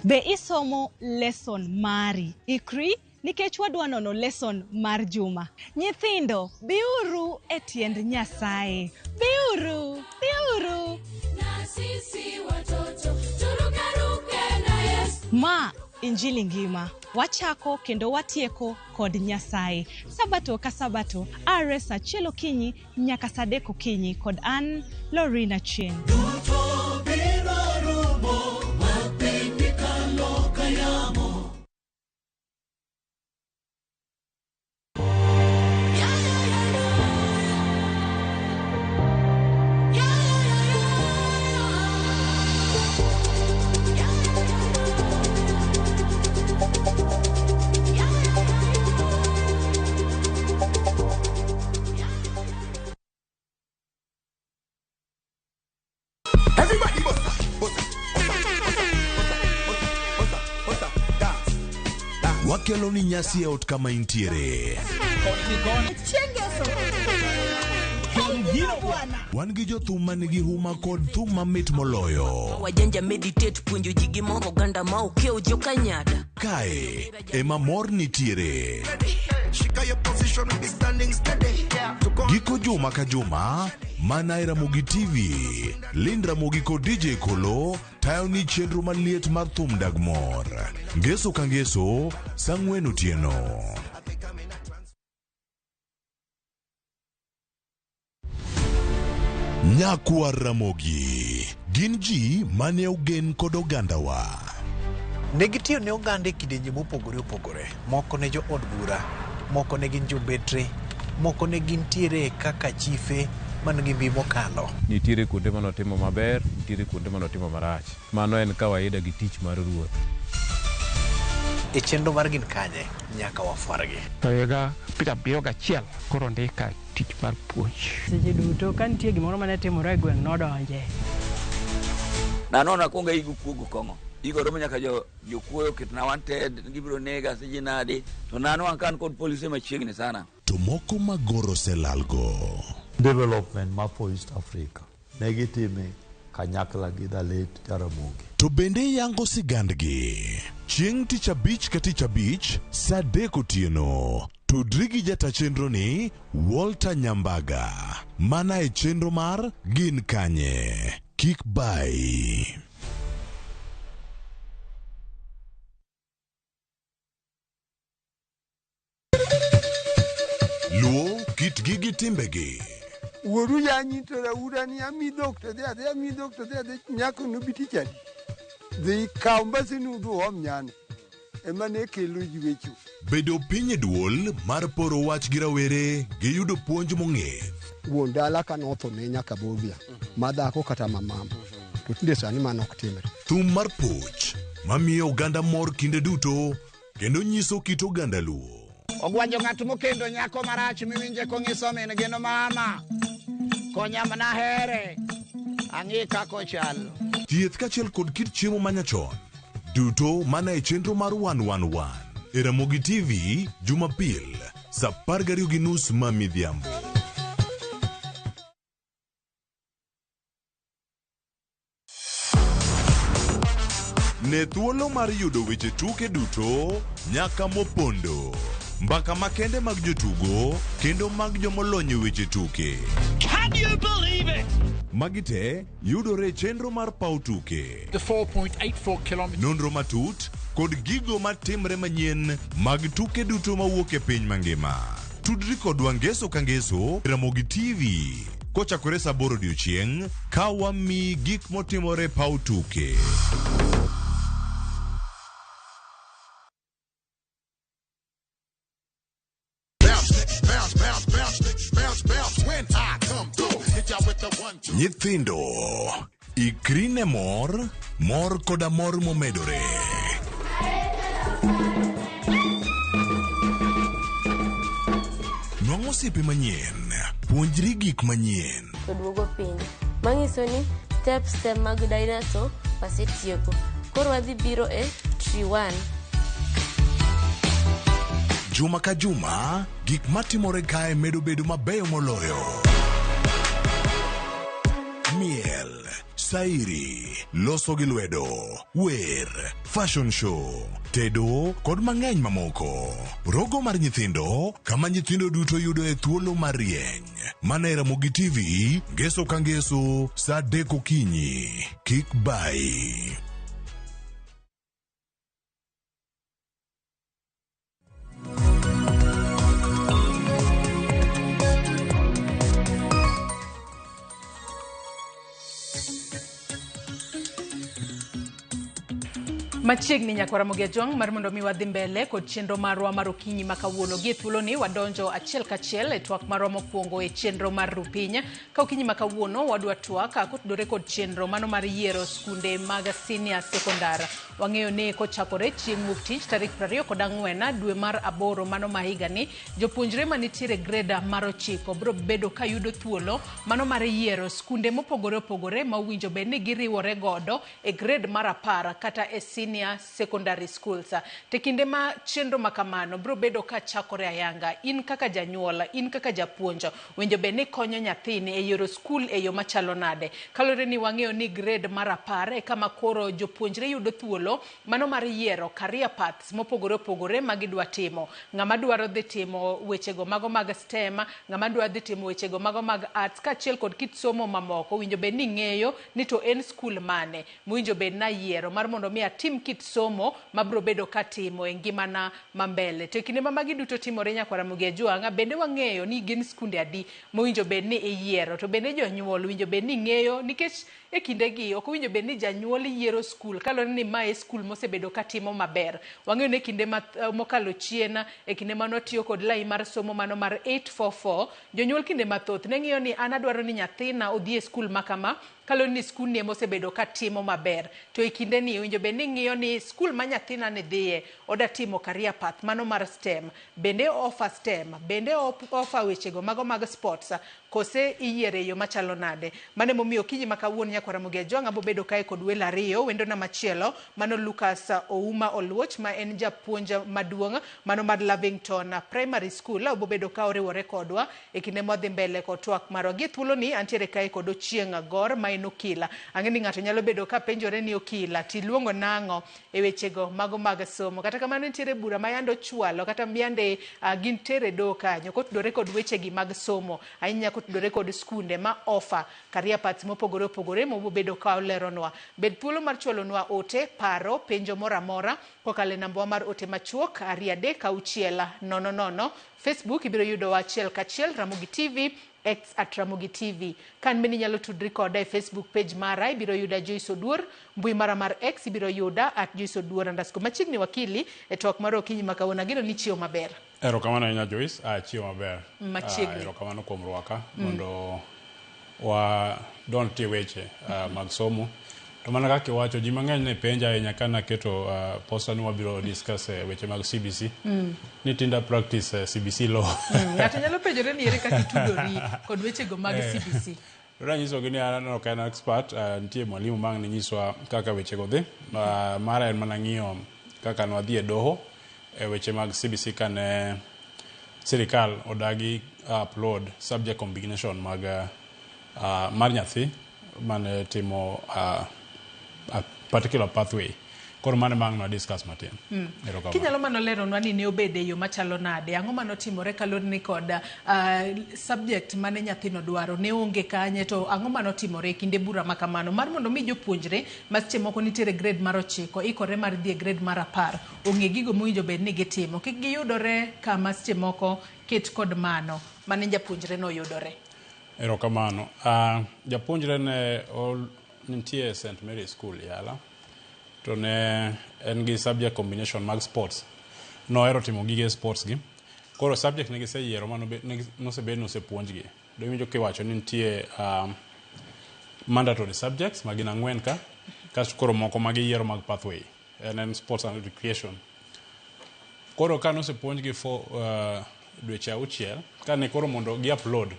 Be isomo lesson mari? Ikri nikech wadwa nono lesson mar juma. Nyithindo, biuru e tiend Nyasaye. Biuru, biuru.
Na sisi watoto turukaruke na Yesu.
Ma Injili ngima. Wachako kendo watieko kod Nyasaye. Sabato ka Sabato, are saa achiel okinyi nyaka saa adek okinyi kod an Lorina Chieng'.
Duto biro rumo, ma piny kalo ka yamo.
Everybody bossa, bossa, bossa, bossa, bossa, bossa, dance, dance.
Wakelo ni nyasi e ot kama intiere. Wan gi jothum manigi huma kod thum mamit moloyo.
Wajanja meditate puonjo ji gi moro oganda ma okiewo jokanyada.
Kae ema mor nitiere.
Shika your position, we be standing steady.
Giko juma ka juma mana e Ramogi TV. Lind Ramogi kod DJ Kolo tayo ni chenro maliet mar thum dag mor. Ngeso ka ngeso saa ang'wen otieno. Nyakwar Ramogi gin ji mane ogen kod ogandawa.
Ne gitiyo ne oganda e kidienje mopogore opogore. Moko ne jo od bura, moko ne gin jobetre, moko ne gintiere kaka chife man gi mbi mokalo.
Nitiere kuonde manotimo maber, nitiere kuonde manotimo marach. Mano en kawaida gi tich mar ruoth.
E chenro mar Gin Kanye, nyaka wafwargi.
To higa 71 koro ndika tich mar puonj.
Seche duto ka nitie gimoro mane timore e gweng' nodonje.
Nanono akwongo aigo kuogo kong'o. Igo romo nyaka jokuoyo oketna wanted, gibiro nega siji nadi. To nano an kan kod polise machiegni sana.
To moko magoro selalgo.
Development ma for East Africa ne gitime kanyakla gi the late Jaramogi.
To bende yango sigandgi. Chieng' tich abich ka tich abich saa adek otieno. Tudri gi jata chenro ni Walter Nyambaga. Mana e chenro mar Gin Kanye. Kik bai. Kitgi gi timbegi.
Wuoru yanyi to raura ni ami dhok to dhi adhi ami dhok to dhi adhi nyako nobi tich adi. Dhi kaw mbasini udhi uom nyane. Ema ne kelo ywecho.
Bedo piny e duol mar poro wach gi rawere gi yudo puonj mong'ith.
Wuon dala ka notho ne nyaka bodhia, ma dhako kata ma mama. To tinde sani mano ok timre.
Thum mar puoch mamiyo oganda mor kinde duto kendo nyiso kit oganda Luo.
Ogwanjo ng'at mokendo nyako marach miwinje kong'iso min gi ni mama konya mana here ang'i kaka ochal.
Thieth kaachiel kod kit chiemo manyachon duto mana e chenro mar 111 e Ramogi TV Jumapil saa 12:30 ma midhiambo. Ne thuolo mar yudo weche tuke duto nyaka mopondo. Mbaka makende mag jotugo kendo mag jomolony e weche tuke.
Can you believe it?
Magi te yudore e chenro mar paw tuke.
The 4.84 kilometers.
Nonro matut kod gigo matimre manyien mag tuke duto mawuok e piny mangima. Tudri kodwa ngeso ka ngeso e Ramogi TV kochakore saa 8 odiochieng' ka wamiyi gik motimore e paw tuke.
Bounce, bounce, bounce, bounce, bounce, bounce. When I come through, hit y'all with the 1, 2.
Nyithindo, ikri ne mor, mor koda mor momedore. Nwang'o osiepe manyien, puonjri gik manyien.
To duogo piny. Manyiso ni steps te mag dinosaur wasetieko. Koro wadhi biro e tree 1.
Juma ka juma, gik matimore kae medo bedo mabeyo moloyo. Miel, sairi, loso gi lwedo, wer, fashion show, tedo kod mang'eny mamoko. Rogo mar nyithindo, kama nyithindo duto yudoe thuolo mar rieny. Mana e Ramogi TV, ngeso ka ngeso, saa 3 okinyi. Kik bayi.
Machiegni nyaka Ramogi Ajwang' mar mondo mi wadhi mbele kod chenro marwa mar okinyi ma kawuono. Gie thuoloni wadonjo achiel kachiel e twak marwa mokwongo e chenro mar Rupiny. Ka okinyi ma kawuono wadwa twak kotudore kod chenro mano mar yiero skunde mag senior secondar. Wang'eyo ni kochakore chieng' wuok tich tarik 24 dwe mar 8 mano ma higani, jopuonjre manitiere grade mar 9 biro bedo ka yudo thuolo mano mar yiero skunde mopogore opogore ma owinjo bed ni giriwore godo e grade mar 10 kata e senior secondary schools. Te kinde ma chenro ma kamano biro bedo ka chakore ayanga, in kaka janyuol, in kaka japuonj, winjo bed ni konyo nyathini e yiero skul e yo machalo nade. Kaluwore ni wang'eyo ni grade mar 10 e kama koro jopuonjre yudo thuolo mano mar yiero career paths mopogore opogore ma gidwa timo. Ng'ama dwaro dhi timo wechego mago mag STEM, ng'ama dwa dhi timo wechego mago mag arts, kaachiel kod kit somo mamoko, winjo bed ni ng'eyo ni to en skul mane mowinjo bed na yiero mar mondo mi atim kit somo mabiro bedo katimo e ngimana ma mbele. To e kinde ma magi duto timore nyakwar Ramogi Ajwang', bende wang'eyo ni gin skunde adi mowinjo bed ni iyiero, to bende jonyuol winjo bed ni ng'eyo, nikech e kindegi ok owinjo bed ni janyuol yiero skul kaluwore ni mae e skul mosebedo katimo maber. Wang'eyo ni e kinde mokalo chien, e kinde mane watiyo kod lai mar somo mano mar 844, jonyuol kinde mathoth ne ng'iyo ni an adwaro ni nyathina odhi e skul ma kama, kaluwore ni skul ni emosebedo katimo maber. To e kinde ni owinjo bed ni ng'iyo ni skul ma nyathina ni dhiye oda timo career path mano mar STEM, bende offer STEM, bende offer wechego mago mag sports, kose iyiere e yo machalo nade. Mano emomiyo okinyi ma kawuono nyakwar Ramogi Ajwang' abo bedo kae kod welo ariyo. Wendona machielo mano Lucas Ouma Oluoch ma en japuonj maduong' mano mar Lavington Primary School, obo bedo ka oriwore kodwa e kinde mwadhi mbele kod twak marwa. Gie thuoloni antiere kae kod Ochieng' Gor ma en okila. Ang'e ni ng'ato nyalo bedo ka penjore ni okila tiluongo nang'o e wechego mago mag somo. Kata kamano nitiere bura ma yande ochwalo kata yande gintiere e doho kanyo kotudore kod wechegi mag somo, ahinya kotudore kod skunde ma offer career paths mopogore opogore mobobedo ka oleronwa. Bed thuolo mar chwalonwa ote, paro, penjo moro amora kokalo e nambawa mar ote machuok 2 3 6 0 0. Facebook ibiro yudowa achiel kachiel Ramogi TV, X at Ramogi TV. Kan bende inyalo tudri koda e Facebook page mara, ibiro yuda Joyce Oduor, mbui mara mar X ibiro yuda at Joyce Oduor underscore. Machiegni wakili e twak mar okinyi ma kawuono, ageno ni ichiewo maber.
Erokamano ahinya Joyce, achiewo maber.
Machiegni.
Erokamano kuom rwaka mondo wadonj tie weche mag somo. To mana kaka iwacho, ji mang'eny ne penja ahinya ka naketo poster ni wabiro discuss weche mag CBC. Ni tinda practice CBC law.
Ng'ato nyalo penjore ni ere kaka itudori kod wechego mag CBC.
Nanyisogi ni an ok an expert, nitie mwalimu mang' ne nyiswa kaka wechego dhi. Mara en mana ng'iyo kaka nwadhi e doho e weche mag CBC kane sirikal odagi upload subject combination mag mar nyathi mane timo a particular pathway. Koro mano ema ang' nwa discuss matin. Erokamano.
Kinyalo mana leronwa ni ne obedo e yo machalo nade, ang'o manotimore kaluwore ni kod subject mane nyathino dwaro ne onge kanye, to ang'o manotimore e kinde bura ma kamano mar mondo mi jopuonjre ma seche moko nitiere grade mar 9 ikore mar dhi e grade mar 10 ong'e gigo mowinjo bed ni gitimo, kik giyudore kama seche moko ket kod mano mane japuonjre no yudore.
Erokamano. Japuonjre ne nitie St. Mary School Yala to ne en gi subject combination mag sports. Nohero timo gige sports gi. Koro subject ne giseyiero mano nosebed nosepuonjgi. Iwinjo kiwacho ni nitie mandatory subjects ma gin ang'wen ka, kasto koro moko ma giyiero mag pathway. En sports and recreation. Koro ka nosepuonjgi for dweche 6, kane koro mondo gi upload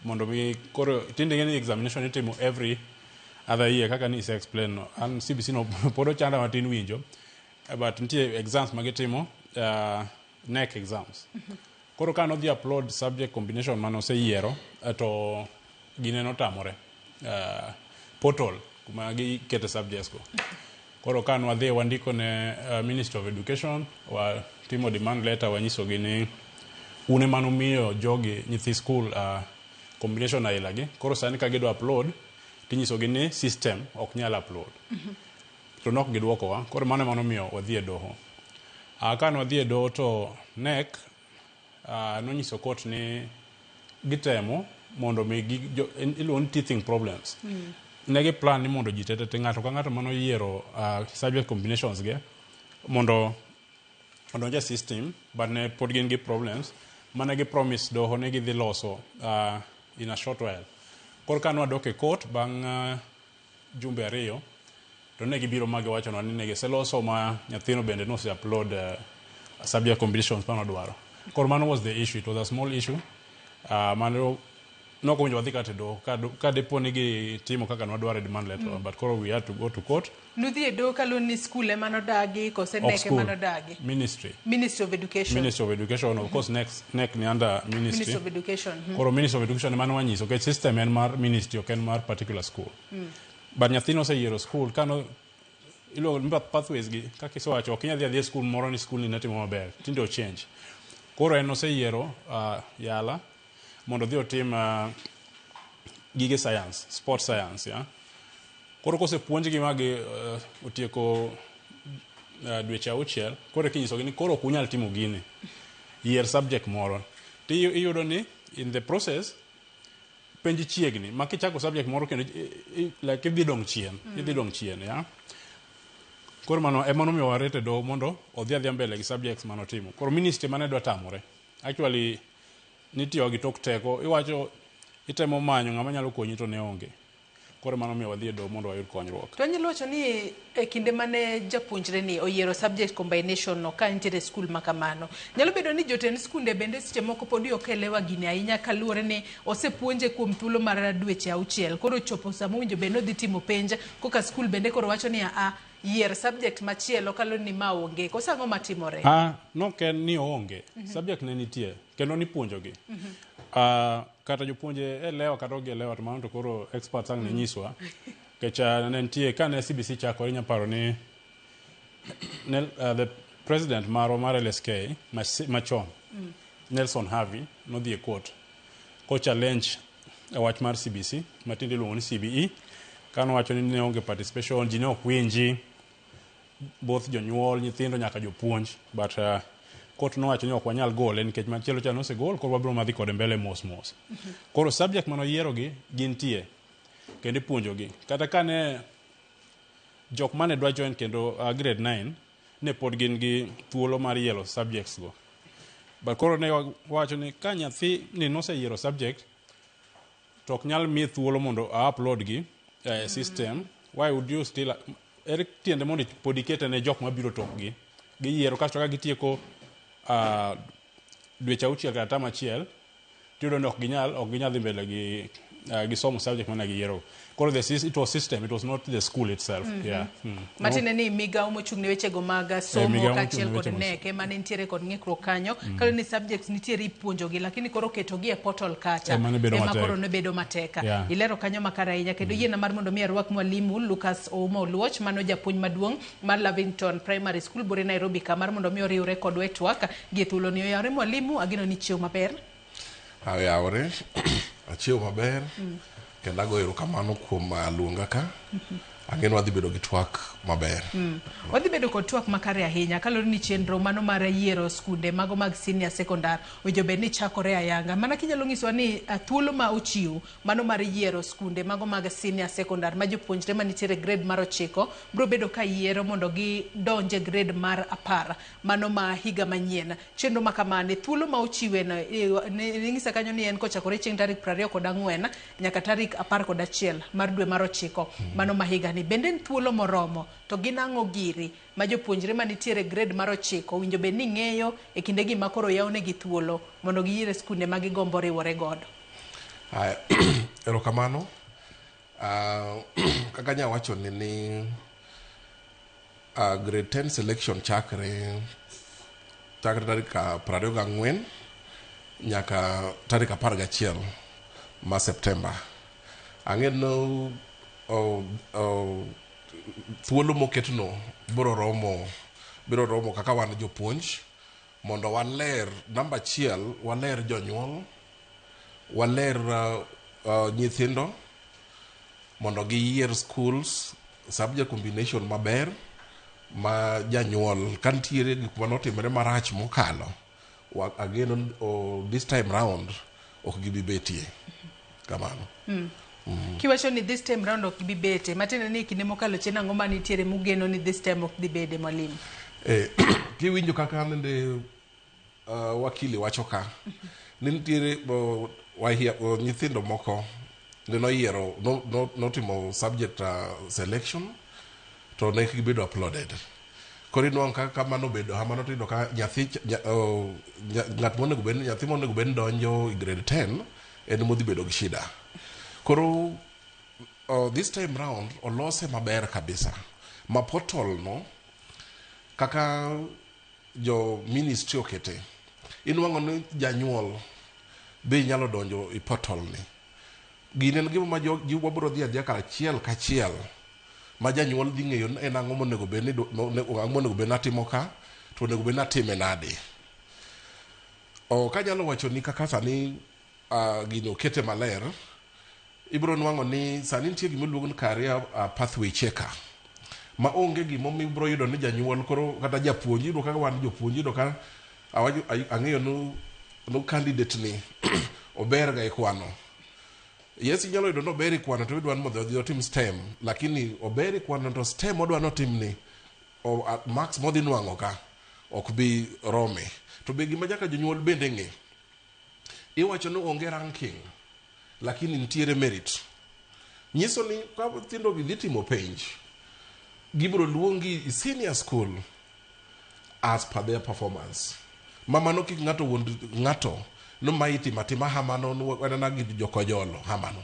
mondo mi koro tinde ing'e ni examination itimo every other year kaka ni ise explain no. An CBC no pod ochanda matin winjo, but nitie exams ma gitimo, KNEC exams. Koro ka nodhi upload subject combination mane oseyiero, to gine notamore portal kuma gikete subjects go. Koro ka nwadhi wandiko ne Ministry of Education, watimo demand letter, wanyisogi ni un ema numiyo jogi nyithi school combination aila gi. Koro sani ka gidwa upload, tinyisogi ni system ok nyal upload. To nok gidwokowa. Koro mano ema nomiyo wadhi e doho. Ka nwadhi e doho to KNEC nonyiso court ni gitemo mondo mi iluongo ni teething problems. Ne gi plan ni mondo ji te te te ng'ato ka ng'ato manoyiero subject combinations ge mondo odonj e system, but ne pod gin gi problems mane gi promise doho ni gidhi loso in a short while. Koro ka nwadok e court bang' jumbe 2 to ne gibiro ma giwachonwa ni ne giseloso ma nyathino bende nose upload subject combinations manodwaro. Koro mano was the issue. It was a small issue. Mano nok owinjo wadhi kata e doho ka dipo ni gitimo kaka nwadwaro e demand letter, but koro we had to go to court.
Nudhi e doho kaluwore ni skul ema nodagi kose
Ok
KNEC ema
school,
nodagi?
Ministry.
Ministry of Education.
Ministry of Education, of course, KNEC, KNEC ni under ministry.
Ministry of Education.
Koro Ministry of Education ema nwanyiso nikech system en mar ministry, ok en mar particular school. But nyathino oseyiero school kano iluongo ni pathways gi kaka isewacho, ok inyal dhi adhiya e school moro ni school ni ne timo maber, tinde o change. Koro en oseyiero Yala mondo odhi otim gige science, sport science, yeah? Koro kosepuonjgi ma gi otieko dweche 6, koro eka inyisogi ni koro ok unyal timo gini, yier subject moro. To iyudo ni in the process penj chiegni ma kichako subject moro kendo like idhi dong' chien, idhi dong' chien, yeah? Koro mano ema nomiyo warete e doho mondo odhi adhiya mbele gi subjects manotimo. Koro ministry mane dwa tamore actually nitiyo gi tok teko, iwacho itemo manyo ng'ama nyalo konyi to ne onge. Koro mano miyo wadhi e doho mondo wayud konyruok.
To anyalo wacho ni e kinde mane japuonjre ni oyiero subject combination no ka nitiere skul ma kamano, nyalo bedo ni jotend skunde bende seche moko podi ok elewa gini ahinya kaluwore ni osepuonje kuom thuolo mar dweche 6, koro chopo sama owinjo bed ni odhi timo penj, koka skul bende koro wacho ni a yier subject machielo kaluwore ni ma onge, koso ang'o matimore?
Ah, nok en ni oonge. Subject ne nitie kendo nipuonjogi. Kata jopuonje elewa kata ok gielewa to mano to koro experts ang' ne nyiswa. Nikech ne nitie kane CBC chakore inya paro ni the president marwa mar LSK machon Nelson Havi nodhi e court ko challenge wach mar CBC matinde iluongo ni CBE kanowacho ni ne onge participation ji ne ok winji both jonyuol nyithindo nyaka jopuonj but court nowacho ni ok wanyal gole nikech machielo cha nosegol koro wabiro madhi kode mbele mos mos. Koro subject manoyierogi gintie kendo ipuonjogi kata kane jok mane dwa join kendo grade 9 ne pod gin gi thuolo mar yiero subjects go but koro ne wacho ni ka nyathi ni noseyiero subject to ok nyal miye thuolo mondo a upload gi e system why would you still ere tiende mondo pod ikete ne jok mabiro tokgi giyiero kasto ka gitieko dweche auchiel kata tam achiel tiyudo ni ok ginyal dhi mbele gi somo subject mane giyiero. Koro it was system, it was not the school itself. Yeah.
Matiende ni migawo mochung' ne wechego mag somo kaachiel kod NEC ema ne nitiere kod ng'ikruok kanyo. Kaluwore ni subjects nitiere ipuonjogi lakini koro ketogi e portal kacha ema koro ne bedo matek. Ilero kanyo makare ahinya kendo yiena mar mondo mi arwak mwalimu Lucas Ouma Oluoch mano japuonj maduong' mar Lavington Primary School Bore Nairobi ka mar mondo mi oriwre kodwa e twak gi thuolo ni. Oyawre mwalimu, ageno ni chiew maber.
Oyawre, achiew maber. Kendo agoyo erokamano kuom luonga ka. Ang'e ni wadhi bedo gi twak maber.
Wadhi bedo kod twak makare ahinya kaluwore ni chenro mano mar yiero skunde mago mag senior secondary owinjo bed ni chakore ayanga. Mana kinyalo nyisowa ni thuolo ma ochiw mano mar yiero skunde mago mag senior secondary ma jopuonjre manitiere grade mar 9 biro bedo ka yiero mondo gidonj e grade mar 10 mano ma higa manyien. Chenro ma kamano thuolo ma ochiwe no ning'isa kanyo ni en kochakore chieng' tarik 24 nyaka tarik 11 mar dwe mar 9 mano ma higa ni. Bende en thuolo moromo to gin ang'o giri ma jopuonjre manitiere grade mar 9 owinjo bed ni ng'eyo e kindegi ma koro yawnegi thuolo mondo giyier skunde ma gigombo riwore godo?
Erokamano. Kaka anya wacho ni grade 10 selection chakre tarik 24 nyaka tarik 11 ma September. Ang'e no thuolo moketno biro romo kaka wan jopuonj mondo waler namba 1 waler jonyuol, waler nyithindo mondo giyier schools subject combination maber ma janyuol ka nitiere gik manotimore marach mokalo ageno this time round ok gibi betie kamano.
Kiwacho ni this time round ok gibi bete, matiende ni kinde mokalo chien ang'o manitiere mugeno ni this time ok dhi bede mwalimu?
Kiwinjo kaka nende wakili wacho ka ni nitiere nyithindo moko noyiero notimo subject selection to ne gibedo uploaded. Koro inwang'o kaka mano obedo kamano to iyudo ka nyathi ng'at monego bed nyathi monego bed ni donjo e grade 10 en modhi bedo gi shida. Koro this time round olose maber kabisa ma portal no kaka jo ministry okete inwang'o ni janyuol be nyalo donjo e portal ni. Gini en gima ma ji wabiro dhi adhiya kar achiel kachiel ma janyuol dhi ng'eyo en ang'o monego bed ni ang'o monego bed ni atimo ka to onego bed ni atime nade. Kanyalo wacho ni kaka sani gini okete maler, ibiro nwang'o ni sani nitie gima iluongo ni career pathway checker ma onge gimomiyo ibiro yudo ni janyuol koro kata japuonj iyudo kaka wan jopuonj iyudo ka ang'eyo no candidate ni ober ga e kwano. Yes, inyalo yudo ni ober e kwano to idwa ni mondo odhi otim STEM, lakini ober e kwano to STEM odwa ni otim ni marks modhi nwang'o ka ok bi rome. To be gima nyaka jonyuol bende ng'e, iwacho ni onge ranking lakini nitiere merit. Nyiso ni ka nyithindo gi dhi timo penj, gibiro luongi e senior school as per their performance. Ma mano kik ng'ato wuond ng'ato no ma itimo atima hamano wanena gi jokojolo hamano.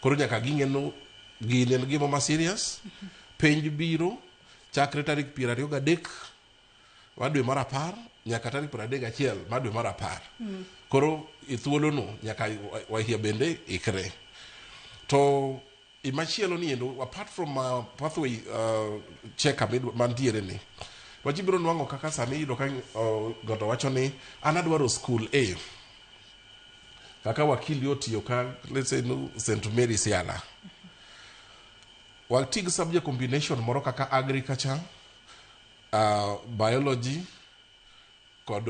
Koro nyaka ging'e no gini en gima ma serious. Penj biro chakre tarik 23 mar dwe mar 10 nyaka tarik 31 mar dwe mar 10. Koro e thuolono nyaka wahia bende ikre. To imachielo ni endo apart from pathway checker mantiere ni, wach ibiro nwang'o kaka sani iyudo ka ng'ato wacho ni an adwaro school A. Kaka wakili otiyo ka, let's say, no, St. Mary Siala. Wati gi subject combination moro kaka agriculture, biology kod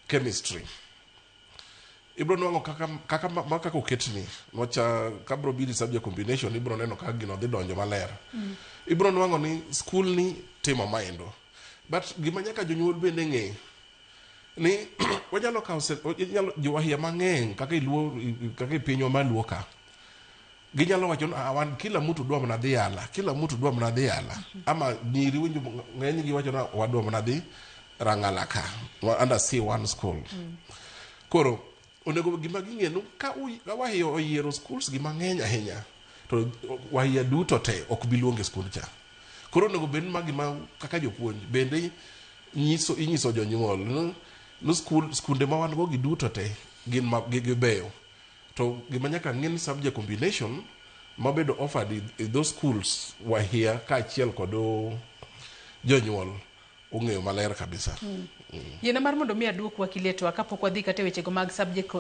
chemistry. Ibiro nwang'o kaka kaka oketni nwach kabro biro subject combination, ibiro neno kaka gino dhi donjo maler. Ibiro nwang'o ni skul ni timo maendo, but gima nyaka jonyuol bende ng'e ni wanyalo kawo jowahia mang'eny kaka iluo, kaka e pinywa maluo ka, ginyalo wacho ni, "Ah, wan kila mtu dwa mana dhi yala, kila mtu dwa mana dhi yala." Ama nyiri winjo ng'eny gi wacho ni wadwa mana dhi Rang'ala ka under C1 school. Koro onego gima ging'e ni ka wahia oyiero schools gi mang'eny ahinya, to wahia duto te ok bi luonge skul cha. Koro onego bed ni ma gima kaka jopuonj bende nyiso, inyiso jonyuol ni skunde ma wan go gi duto te gin ma gibeyo, to gima nyaka ng'e ni subject combination mabedo offered in those schools, wahia kaachiel kod jonyuol ong'eyo maler kabisa.
Yiena mar mondo mi aduok wakili e twak kapok wadhi kata e wechego mag subject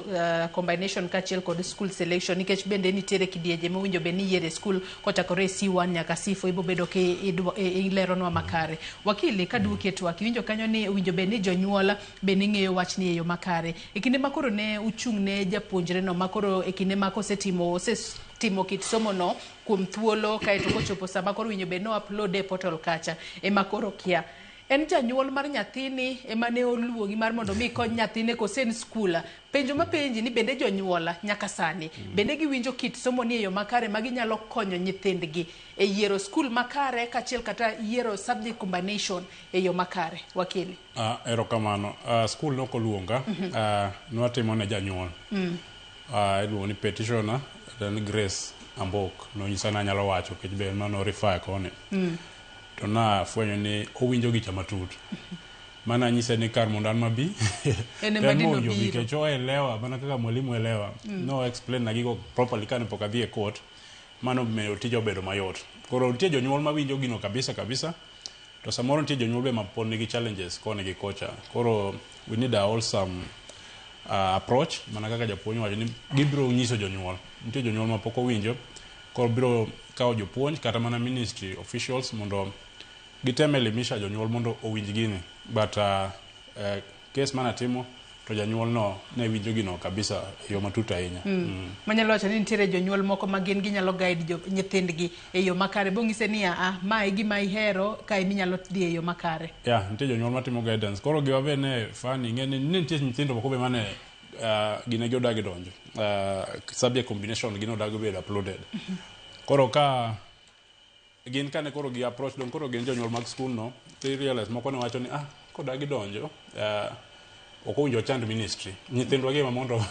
combination kaachiel kod school selection, nikech bende nitiere kidienje mowinjo bed ni yiere school kochakore e C1 nyaka C4. Ibo bedo ki ileronwa makare. Wakili, kaduoki e twak, iwinjo kanyo ni owinjo bed ni jonyuol bende ng'eyo wachni e yo makare. E kinde ma koro ne uchung' ne japuonjre no, ma koro e kinde ma kosetimo osetimo kit somo no kuom thuolo, kaeto kochopo sama koro owinjo bed ni o-upload e portal kacha, ema koro kia en janyuol mar nyathini ema ne oluongi mar mondo mi ikony nyathine kose en skul. Penjo mapenji ni bende jonyuol nyaka sani bende giwinjo kit somo ni e yo makare ma ginyalo konyo nyithindgi e yiero skul makare kaachiel kata yiero subject combination e yo makare, wakili?
Erokamano. Skul nok oluonga. Nwatimo ne janyuol. Iluongo ni petitioner, then Grace Ambok nonyisa ni anyalo wacho nikech be ema refer koni. To nafwenyo ni owinjo gicha matut. Mana anyise ni kar mondo an mabi,
En
to
ema
en
dino
mowinjo bi
biro.
nikech oelewa mana kaka mwalimu elewa. No explain na gigo properly kane pok adhi e court. Mano miyo tija obedo mayot. Koro nitie jonyuol mawinjo gino kabisa kabisa. To samoro nitie jonyuol be ma pod nigi challenges koni gi kocha. Koro we need a wholesome approach, mana kaka japuonj wacho ni gibiro nyiso jonyuol. Nitie jonyuol ma pok owinjo, koro biro kawo jopuonj kata mana ministry officials mondo gitem elimisha jonyuol mondo owinj gini. But case manatimo to janyuol no ne winjo gino kabisa e yo matut ahinya.
Manyalo wacho ni nitiere jonyuol moko ma gin ginyalo guide jo nyithindgi e yo makare bong'ise ni aa ma e gima ihero ka eminyalo dhi e yo makare.
Yeah, nitie jonyuol matimo guidance. Koro giwa be ne funny, ing'e ni nitie nyithindo moko be mane gine gi odagi donjo. Subject combination gino odagi bedo uploaded. Koro ka gin kane koro gi approach dong koro gin jonyuol mag skul no, ti realize moko ne wacho ni ah kodagi donjo, ok owinjo ochand ministry. Nyithindwa gi ema mondo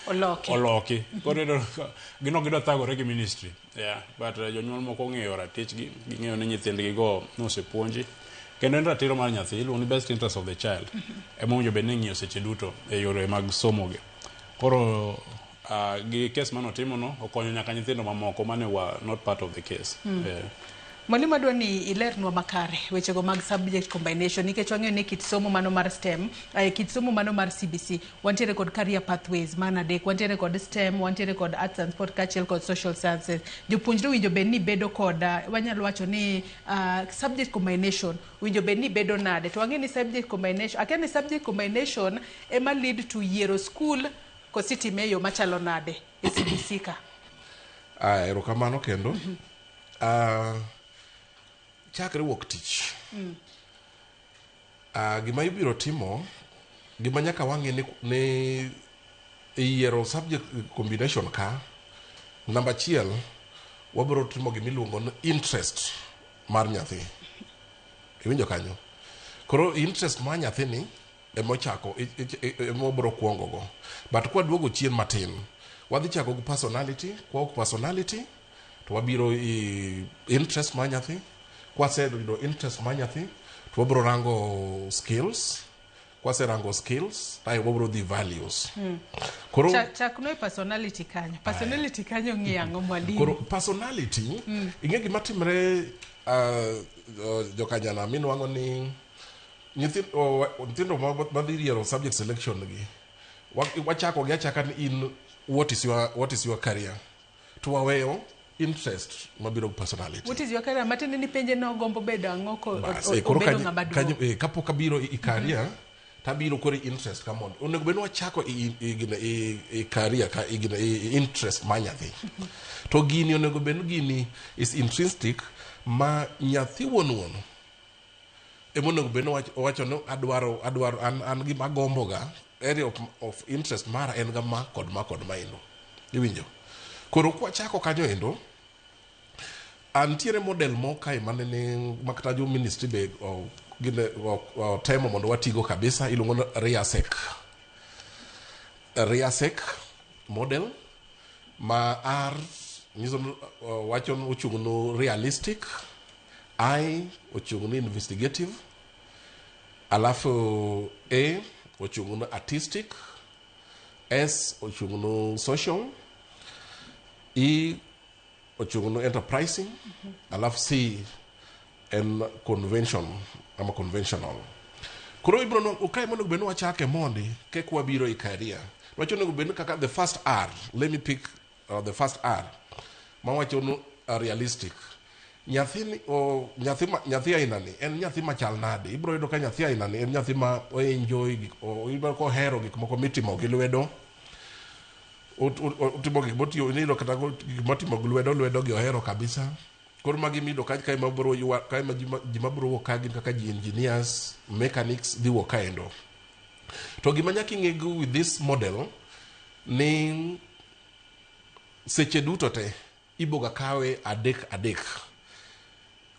oloki.
Oloki. Koro iyudo ka gin ok gidwa thagore gi ministry. Yeah, but jonyuol moko ong'eyo ratichgi, ging'eyo ni nyithindgi go nosepuonji. Kendo en ratiro mar nyathi, iluongo ni best interest of the child. Ema owinjo bed ni ing'iyo seche duto e yore mag somo gi. Koro gi case manotimo no okonyo nyaka nyithindo mamoko mane were not part of the case. Yeah.
Mwalimu, adwa ni ilernwa makare wechego mag subject combination, nikech wang'eyo ni kit somo mano mar STEM, kit somo mano mar CBC, wantiere kod career pathways mana adek, wantiere kod STEM, wantiere kod arts and sport kaachiel kod social sciences. Jopuonjre winjo bed ni bedo kod wanyalo wacho ni subject combination winjo bed ni bedo nade, to wang'eyo ni subject combination, akia ni subject combination ema lead to yiero school kositime e yo machalo nade e CBC ka?
Ah, erokamano kendo. Chakre wuok tich, gima ibiro timo, gima nyaka wang'e ni e yiero subject combination ka, namba achiel, wabiro timo gimiluongo ni interest mar nyathi. Iwinjo kanyo? Koro interest mar nyathini emochako ema wabiro kuongo go. But kwaduogo chien matin, wadhi chako gi personality. Kwawuok personality to wabiro i interest mar nyathi. Kwaseyudo interest mar nyathi to wabiro rango skills. Kwaserango skills, tae wabro dhi values. Koro
Chakno e personality kanyo. Personality kanyo ng'i ang'o mwalimu?
Koro personality, ing'e gima timre jokanyana minwang'o ni nyithindo madhi yiero subject selection gi wachako gi achaka ni in what is your career, to waweyo interest mabiro gi personality.
What is your career? Matiende ni penje no gombo bedo ang'o ko
Bas, koro
obedo ng'ama duong'.
Kapok abiro i career, tabiro koro i interest ka mondo onego bed ni wachako i career ka i interest mar nyathi. To gini onego bed ni gini is intrinsic ma nyathi wuon wuon ema onego bed ni owacho ni adwaro an gima agombo ga area of interest mara en ga ma kod ma kod ma endo. Iwinjo? Koro kwachako kanyo endo, antiere model moko kae mane ni makata jo ministry be gine otemo mondo watigo kabisa, iluongo ni RIASEC. RIASEC model ma R nyiso ni, wacho ni ochung' ni realistic, I ochung' ni investigative, alafu A ochung' ni artistic, S ochung' ni social, E ochung' ni enterprising, alafu C en convention ama conventional. Koro ibro no kae monego bed ni wachake mondi kek wabiro i career. Wacho onego bed ni kaka the first R, let me pick the first R mawacho ni realistic. Nyathi o, nyathi ma, nyathi aina ni en nyathi machal nade? Ibro yudo ka nyathi aina ni en nyathi ma o enjoy gik, ibro kohero gik moko mitimo gi lwedo. Otimo gik motiyo, iyudo kata gik motimo gi lwedo, lwedo gi ohero kabisa. Koro magi miyudo ka kae mabro ywa, kae ma ji mabro wuok ka gin kaka ji engineers, mechanics dhi wuok kaendo. To gima nyaka ing'e go with this model ni seche duto te iboga kawe adek adek.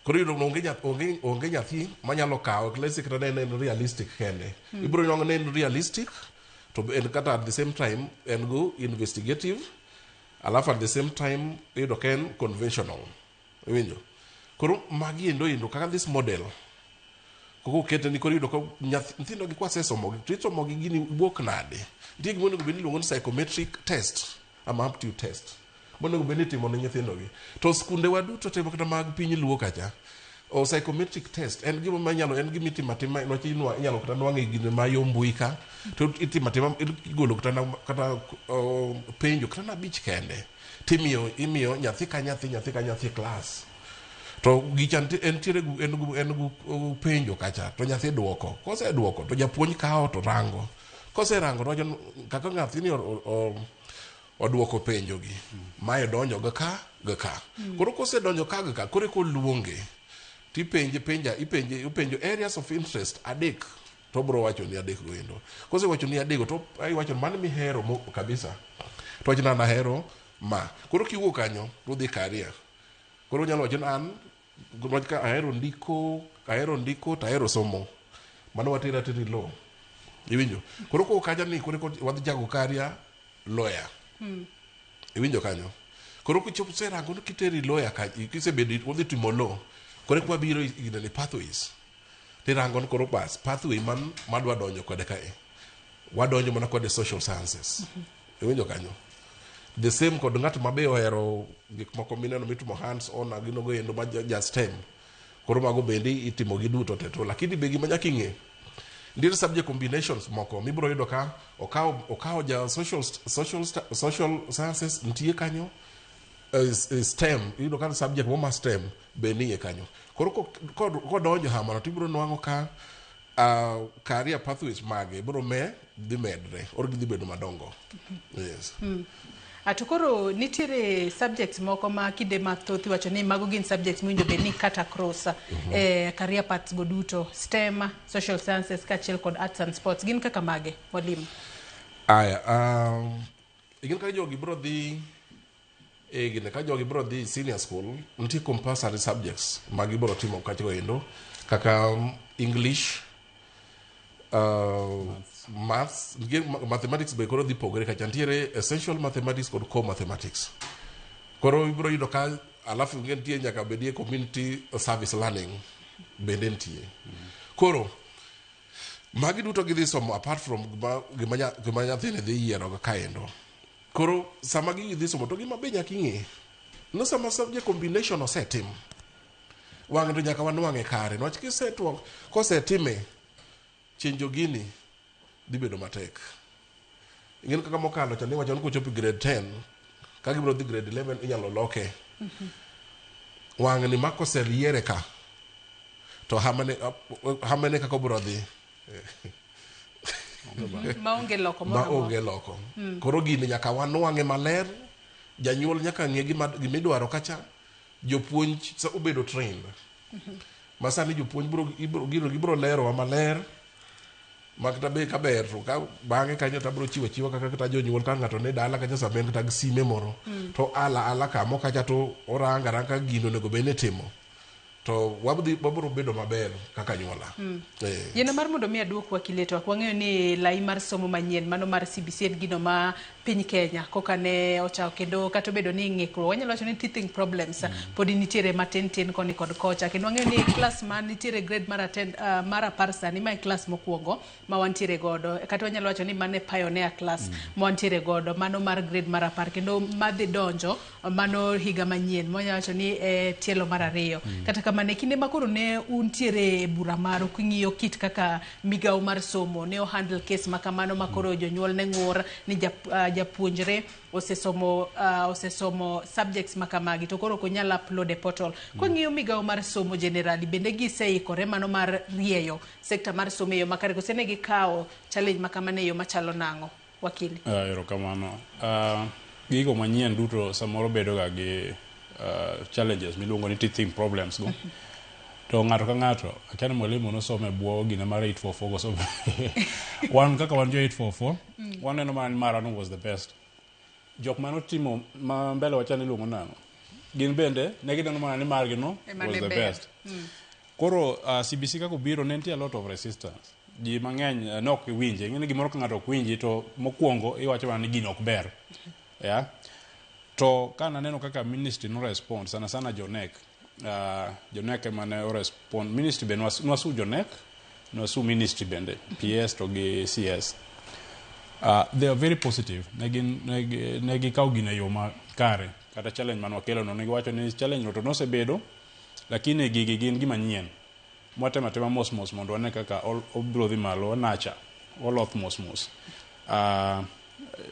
Koro iyudo ni onge nyathi manyalo kawo, let's say kata ne en realistic kende. Ibiro nwang'o ni en realistic to en kata at the same time en go investigative, alafu at the same time iyudo ka en conventional. Iwinjo? Koro magi endo kaka this model koko okete ni koro iyudo ka nyithindo gi kwasesomogi to isomogi gini wuok nade. Nitie gima onego bed ni iluongo ni psychometric test ama aptitude test monego bed ni itimo ne nyithindo gi. To skunde wa duto te kata mag piny luo kacha, o psychometric test en gima ma inyalo, en gima itimo atima niwach inyalo kata nwang'e gine ma yo mbui ka to itimo atima, igolo kata kata penjo kata na abich kende timiyo, imiyo nyathi ka nyathi, nyathi ka nyathi e klas. To gicha entiere en gu penjo kacha to nyathi duoko. Koseduoko to japuonj kawo to rango. Koserango to wacho ni kaka nyathini oduoko penjo gi, mae donjo ga ka ga ka. Koro kosedonjo ka ga ka, koro eka oluonge tipenje penja, ipenje, ipenjo areas of interest adek to obro wacho ni adek go endo. Kosewacho ni adek go to iwacho ni mano mihero kabisa. To wacho ni an ahero ma. Koro kiwuok kanyo to udhi career. Koro onyalo wacho ni an wach ka ahero ndiko, ahero ndiko to ahero somo. Mano watero atera e law. Iwinjo? Koro kowuok kacha ni koro wadhi chako career lawyer. Iwinjo kanyo? Koro kichopo serango ni kiteri lawyer ka kisebedo udhi timo law. Koro eka wabiro i pathways. Tirango ni koro bas pathway man madwa donjo kode kae. Wadonjo mana kode social sciences. Iwinjo kanyo? The same kod ng'at ma be ohero gik moko mineno mitimo hands on gino go endo ma ja STEM. Koro mago bende itimo gi duto te to lakini be gima nyaka ing'e nitiere subject combinations moko mibiro yudo ka okawo ja social sciences nitie kanyo, STEM iyudo ka subject mo ma STEM be nie kanyo. Koro kodonjo hamano tibiro nwang'o ka career pathways mage biro me dhi medre or gidhi bedo madongo. Yes.
To koro nitiere subjects moko ma kinde mathoth iwacho ni mago gin subjects mowinjo bed ni cut across career paths go duto, STEM, social sciences kaachiel kod arts and sports, gin kaka mage mwalimu?
Aya, ing'e ka jogi biro dhi e gine ka jogi biro dhi senior school, nitie compulsory subjects ma gibiro timo kacha endo kaka English, maths, mathematics be koro dhi pogore kacha, nitiere essential mathematics kod core mathematics. Koro ibiro yudo ka alafu nitie nyaka bedie community service learning bende nitie. Koro Magi duto gidhi somo apart from gima nyathini dhi yiero kaendo. Koro sama gigi dhi somo to gima be nyaka ing'e no sama subject combination osetim, wang'e to nyaka wanwang'e kare, niwach kisetwo kosetime chenjo gini dhi bedo matek. Ing'eni kaka mokalo cha niwacho ni kochopo grade 10 ka gibiro dhi grade 11 inyalo loke. Wang'ni ma koseyiere ka to hamene kaka obiro dhi
maonge loko moro
ma onge loko. Koro gini nyaka wanwang'e maler, janyuol nyaka ng'e gima gimidwaro kacha, jopuonj obedo trained. Ma sani jopuonj gibiro lerowa maler ma kata be kaber to ka bang'e kanyo to abiro chiwo achiwa kaka kata jonyuol ka ng'ato ni dala kacha sama en kata gi sime moro to ala ala kamo kacha to orango aranga kaka gino onego bed ni itimo to wabiro bedo maber kaka anyuola.
Yiena mar mondo mi aduok wakili e twak, wang'eyo ni lai mar somo manyien mano mar CBC en gino ma piny Kenya koka ne ochako, kendo kata obedo ni ng'ikruok wanyalo wacho ni teething problems podi nitiere matin tin koni kod kocha, kendo wang'eyo ni klas ma nitiere grade mar 10 sani ma e klas mokwongo ma wantiere godo, kata wanyalo wacho ni mano e pioneer class ma wantiere godo mano mar grade mar 10, kendo madhi donjo mano higa manyien ma wanyalo wacho ni e tielo mar 2. Kata kamano e kinde ma koro ne untiere e bura maru king'iyo kit kaka migawo mar somo ne ohandle case ma kamano ma koro jonyuol ne ng'ur ni japuonjre osesomo subjects ma kamagi to koro ok onyal upload e portal. Kwang'iyo migawo mar somo generally, bende giseikore mano mar rieyo sekta mar somo e yo makare, kose ne gikawo challenge ma kamano e yo machalo nang'o, wakili?
Erokamano. Gigo manyien duto samoro bedo ga gi challenges miluongo ni teething problems go. To ng'ato ka ng'ato, akia ni mwalimu nosomo e bwo gine mar 844 koso wan kaka wan jo 844 waneno mana ni marano was the best. Jok manotimo ma mbele wacha ni iluongo nang'o, gin bende ne gineno mana ni margi no was the best. Koro CBC kaka obiro ne nitie a lot of resistance. Ji mang'eny ne ok winje. Ing'e ni gimoro ka ng'ato ok winji to mokwongo iwacho mana ni gino ok ber. Yeah. To ka naneno kaka ministry no respond, sana sana jo KNEC. Jo KNEC ema ne orespond. Ministry be nwasu jo KNEC, nwasu ministry bende, PS to gi CS. They are very positive. Ne gikawo gino e yo makare. Kata challenge mane wakelo no, ne giwacho ni challenge no to nosebedo, lakini gigi gin gima nyien. Mwatemo atema mos mos mondo wane kaka obiro dhi malo, wanacha, oloth mos mos.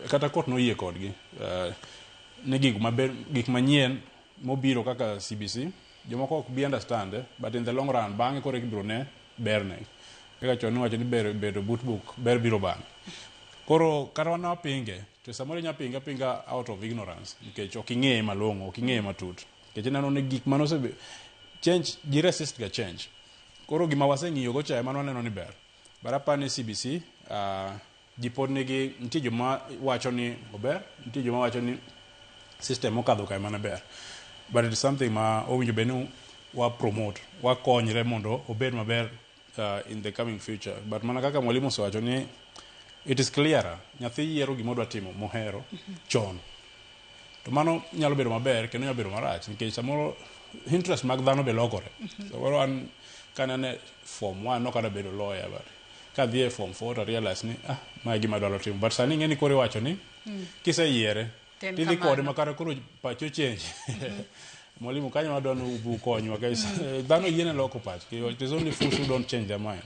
Kata court noyie kodgi. Ni gik maber, gik manyien mobiro kaka CBC, jomoko ok bi understand, but in the long run, bang'e koro ibiro ne berne. Kaka chon niwacho ni ber bedo but buk, ber biro bang'e. Koro kata wan wapinge, to samoro inya pinge apinga out of ignorance, nikech ok ing'eye malong'o, ok ing'eye matut. Nikech ineno ni gik mane osebe change, ji resist ga change. Koro gima waseng'iyo go cha ema waneno ni ber. But aparo ni CBC, ji pod nigi, nitie joma wacho ni ober, nitie joma wacho ni system mokadho ka ema ne ber. But it is something ma owinjo bed ni wa promote, wakonyre mondo obed maber in the coming future. But mana kaka mwalimu osewacho ni it is clearer, nyathi yiero gima odwa timo mohero chon. To mano nyalo bedo maber kendo nyalo bedo marach nikech samoro interest mag dhano be lokore. Samoro an kane an e form 1 ok adwa bedo lawyer, but kadhi e form 4 to realize ni mae gima adwaro timo. But sani ing'e ni koro iwacho ni kiseyiere tidhi kode makata koro pachi ochange. Mwalimu kanyo wadwa ni ukonywa guys. Dhano yiene loko pachgi. It is only fools who don't change their mind.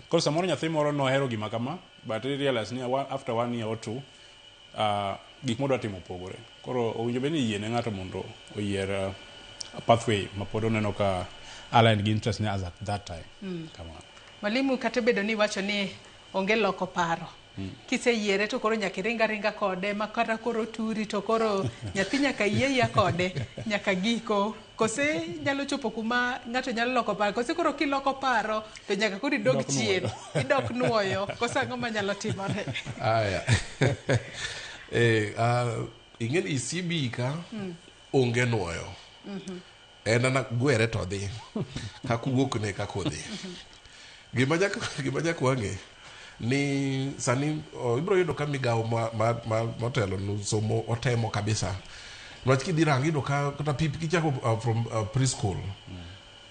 Koro samoro nyathi moro nohero gima kama, but he realize ni after 1 year or 2 gik modwa timo opogore. Koro owinjo bed ni yiene ng'ato mondo oyier pathway ma pod oneno ka align gi interest ne as at that time. Kamano.
Mwalimu, kata obedo ni iwacho ni onge loko paro, kiseyiere to koro nyaka iring aringa kode ma kata koro turi to koro nyathi nyaka yie yie kode nyaka giko, kose nyalo chopo kuma ng'ato nyalo loko paro, kose koro kiloko paro to nyaka koro idog chien, idok nuoyo, kose ang'o manyalo timore?
Aya. Ing'e ni CB ka onge nuoyo. En ana gwere to dhi. Kaka owuok ne kaka odhi. Gima nyaka wang'e ni sani ibiro yudo ka migawo motelo no somo otemo kabisa. Niwach kidhi rango iyudo ka kata pip kichako from preschool.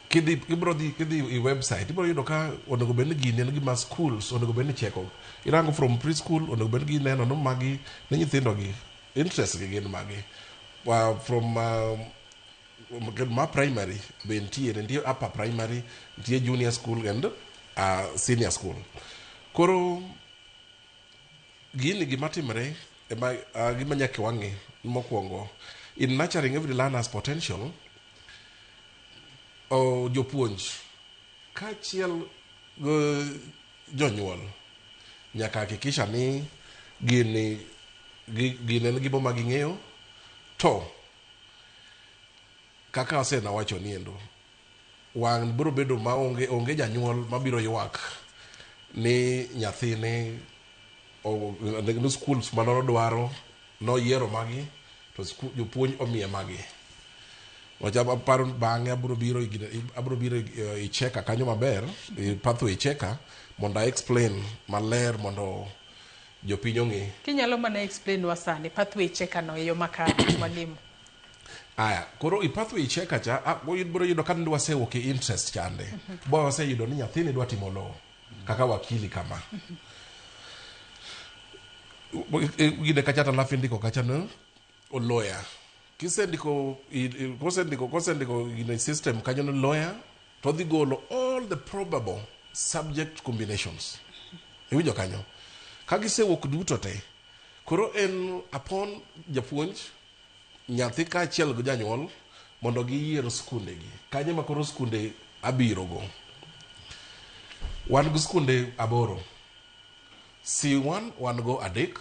Kidhi ibro dhi kidhi i website ibro yudo ka onego bed ni gini en gima schools onego bed ni cheko. Irango from preschool onego bed ni gineno ni magi ni nyithindo gi interest gi gin magi. From ma primary be nitie nitie upper primary nitie junior school and senior school. Koro gini gima timre ema gima nyaka wang'i mokwongo in nurturing every learner's potential o jopuonj kaachiel gi jonyuol nyaka hakikisha ni gini gini en gima ging'eyo to kaka asenawacho ni endo wang' biro bedo maonge onge janyuol mabiro ywak ni nyathine ni schools manodwaro noyiero magi to jopuonj omiye magi. Wacha aparo bang'e abiro biro abiro biro i cheka kanyo maber i pathway cheka mondo a explain maler mondo jopiny ong'e.
Kinyalo mana explain wa sani pathway checker no e yo makare mwalimu.
Aya, koro i pathway checker cha ibiro yudo ka wasewuok e interest chande. Bo waseyudo ni nyathini dwa timo law kaka wakili kama. Gine kacha to alafu indiko kacha no lawyer. Kisendiko kosendiko kosendiko gine system kanyo no lawyer to dhi golo all the probable subject combinations. Iwinjo kanyo. Ka gisewuok duto te, koro en upon japuonj nyathi kaachiel gi janyuol mondo giyier skunde gi. Kanyo ma koro skunde abiro go. Wan gi skunde 8. C1 wan go 3,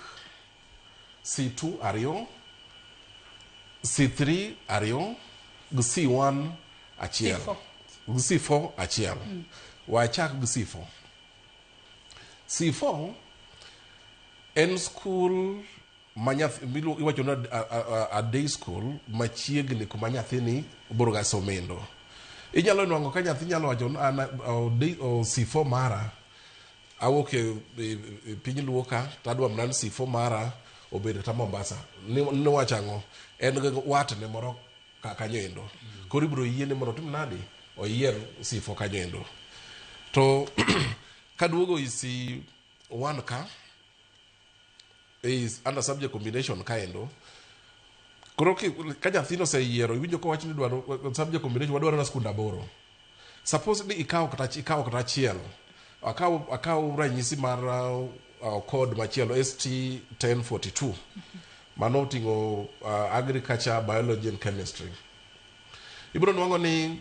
C2 2, C3 2, gi C1 1.
C4.
Gi C4 1. Wachak gi C4. C4 en school ma nyathi iwacho ni a day school machiegni kuma nyathini biro ga somendo. Inyalo nwang'o ka nyathi nyalo wacho ni an C4 mara awuok e piny Luo ka to adwa mana ni C4 mara obed kata Mombasa. Niwacho ang'o? En gi watne moro kanyo endo. Koro ibiro yiene mondo otim nadi? Oyier C4 kanyo endo. To kaduogo i C1 ka is under subject combination kaendo. Koro ka nyathino oseyiero iwinjo kowach ni dwaro subject combination wadwaro na skund 8. Suppose ni ikawo kata achiel. Akaw ranyisi mar code machielo ST 1042. Mano oting'o agriculture, biology and chemistry. Ibiro nwang'o ni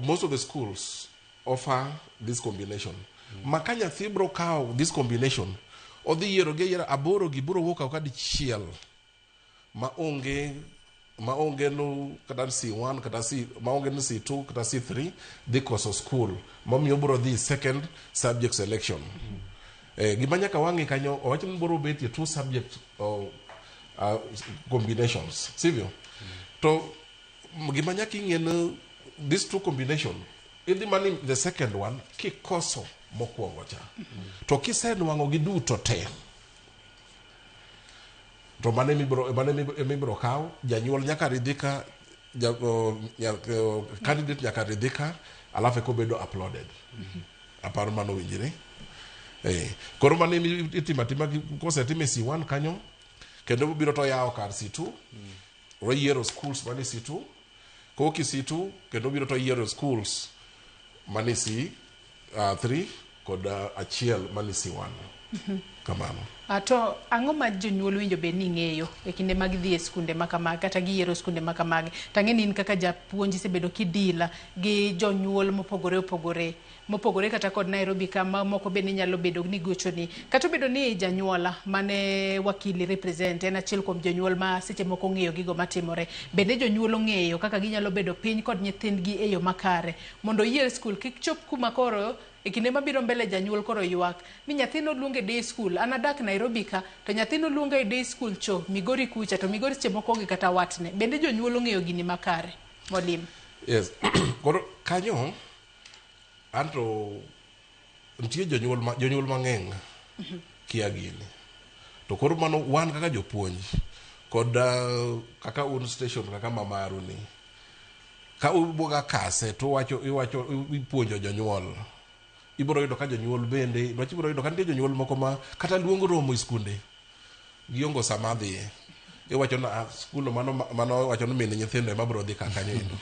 most of the schools offer this combination. Ma ka nyathi biro kawo this combination, odhi yiero gi ayiera 8 gi biro wuok oko dichiel ma onge no kata C1 kata C ma onge no C2 kata C3 dhi koso school momiyo biro dhi second subject selection. Gima nyaka wang'i kanyo owach ni biro betie 2 subject combinations, sivyo? To gima nyaka ing'e ni these 2 combination idhi mani the second one kikoso mokwongo cha. To kisenwang'o gi duto te to mane mibiro kaw janyuol nyaka ridhika candidate nyaka ridhika alafu eko bedo uploaded. Aparo mano winjre. Koro mane itimo atima kosetime C1 kanyo kendo biro to yawo kar C2 oyiero schools mane C2 kowuok e C2 kendo biro to yiero schools mane C3 kod achiel mane C1. Kamano.
To ang'o ma jonyuol winjo bed ni ng'eyo e kinde mag dhi e skunde ma kamagi kata giyiero skunde ma kamagi? To ang'e ni in kaka japuonj isebedo kidila gi jonyuol mopogore opogore mopogore kata kod Nairobi kama moko bende nyalo bedo ni gochoni. Kata obedo ni janyuola mane wakili represent en achiel kuom jonyuol ma seche moko ong'eyo gigo matimore. Bende jonyuol ong'eyo kaka ginyalo bedo piny kod nyithindgi e yo makare mondo oyier skul kik chop kuma koro e kinde mabiro mbele janyuol koro ywak ni nyathino oluongo e day school, an adak Nairobi ka to nyathino oluongo e day school cho Migori kucha to Migori seche moko onge kata watne. Bende jonyuol ong'eyo gini makare? Mwalimu.
Yes. Koro kanyo anto nitie jonyuol mang'eny kia gini. To koro mano wan kaka jopuonj kod kaka un station kaka mamaru ni Ka ubuga kase to wacho iwacho ipuonjo jonyuol. Ibiro yudo ka jonyuol bende, nwach ibiro yudo ka nitie jonyuol moko ma kata luongo romo e skunde giongo sama dhiye. Iwacho na ah, skul no mano mano wacho ni min nyithindo ema biro dhi ka kanyo endo.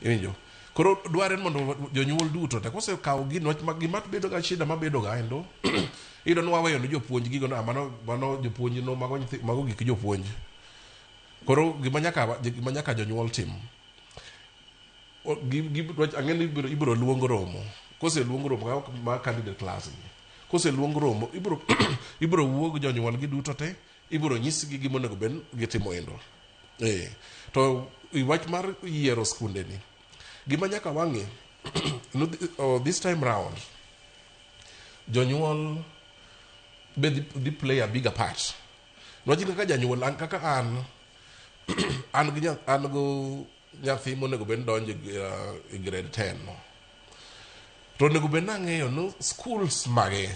Iwinjo? Koro dwarre ni mondo jonyuol duto te kosekawo gino wach ma gima bedo ga shida mabedo ga endo iyudo ni waweyo ne jopuonj gigo no, ah, mano mano jopuonj no mago nyithi mago gik jopuonj. Koro gima nyaka gima nyaka jonyuol tim ang'e ni ibiro, ibiro luong romo koseluong romo ka ma candidate class gi koseluong romo ibiro ibiro wuog jonyuol gi duto te ibiro nyisgi gima onego bed gitimo endo eh to i wach mar yiero skunde ni gima nyaka wang'e no, oh, this time round jonyuol be dhi, dhi play a bigger part nwach kaka janyuol an kaka an an gi an go nyathi monego bed ni donjo e, e grade 10 no to onego bed ni ang'eyo ni schools mage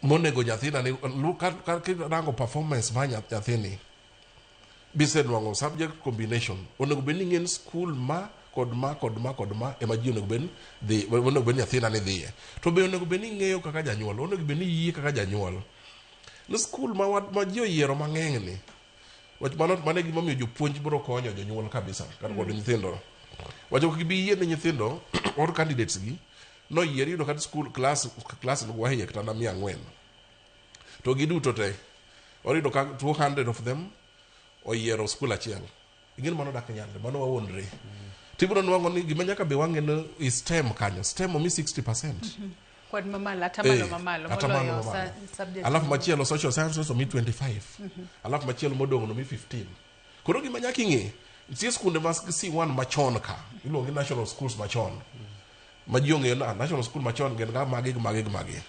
monego nyathina ni ka kirango performance mar nyathini bisenwang'o subject combination onego bed ni ing'e ni school ma kod ma kod ma kod ma ema ji onego bed dhi onego bed ni nyathina ni dhiye to be onego bed ni ing'eyo kaka janyuol onego bed ni iyie kaka janyuol ni school ma, ma ji oyiero mang'eny ni wach mano mano e gimomiyo jopuonj biro konyo jonyuol kabisa kata kod nyithindo wach ok gibi yie ni nyithindo or candidates gi noyier yudo kata school class class wahie kata na 400 to giduto te oyudo ka 200 of them oyiero school achiel ing'e ni mano dak nyalre mano wawuondre tibiro nwang'o ni gima nyaka be wang'e ni STEM kanyo STEM omi 60%
Kwan mamalo, atamalo mamalo
atamalo
moloyo
mamalo.
subjects
Alafu machielo social sciences omi 25 alafu machielo modong' nomi 15 koro gima nyaka ing'e nitie skunde ma C1 machon ka iluongo ni national schools machon ma ji ong'eyo na national school machon gin ga magi gi magi gi magi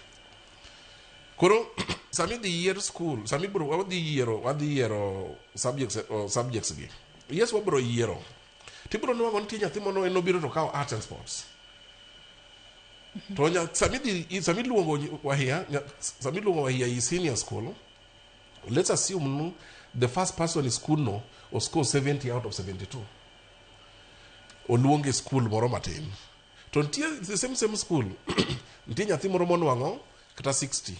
koro sami idhi yier school sami ibro wadhi yiero wadhi yiero subjects subjects gi yes wabro yiero tibro nwang'o nitie nyathi mono en obiro to kawo arts and sports to nya, sami dhi sami luongo wahia sami luongo wahia i senior school let's assume no, the first person in school no o score 70 out of 72 oluonge school moro matin to nitie the same same school nitie nyathi moro monwang'o kata 60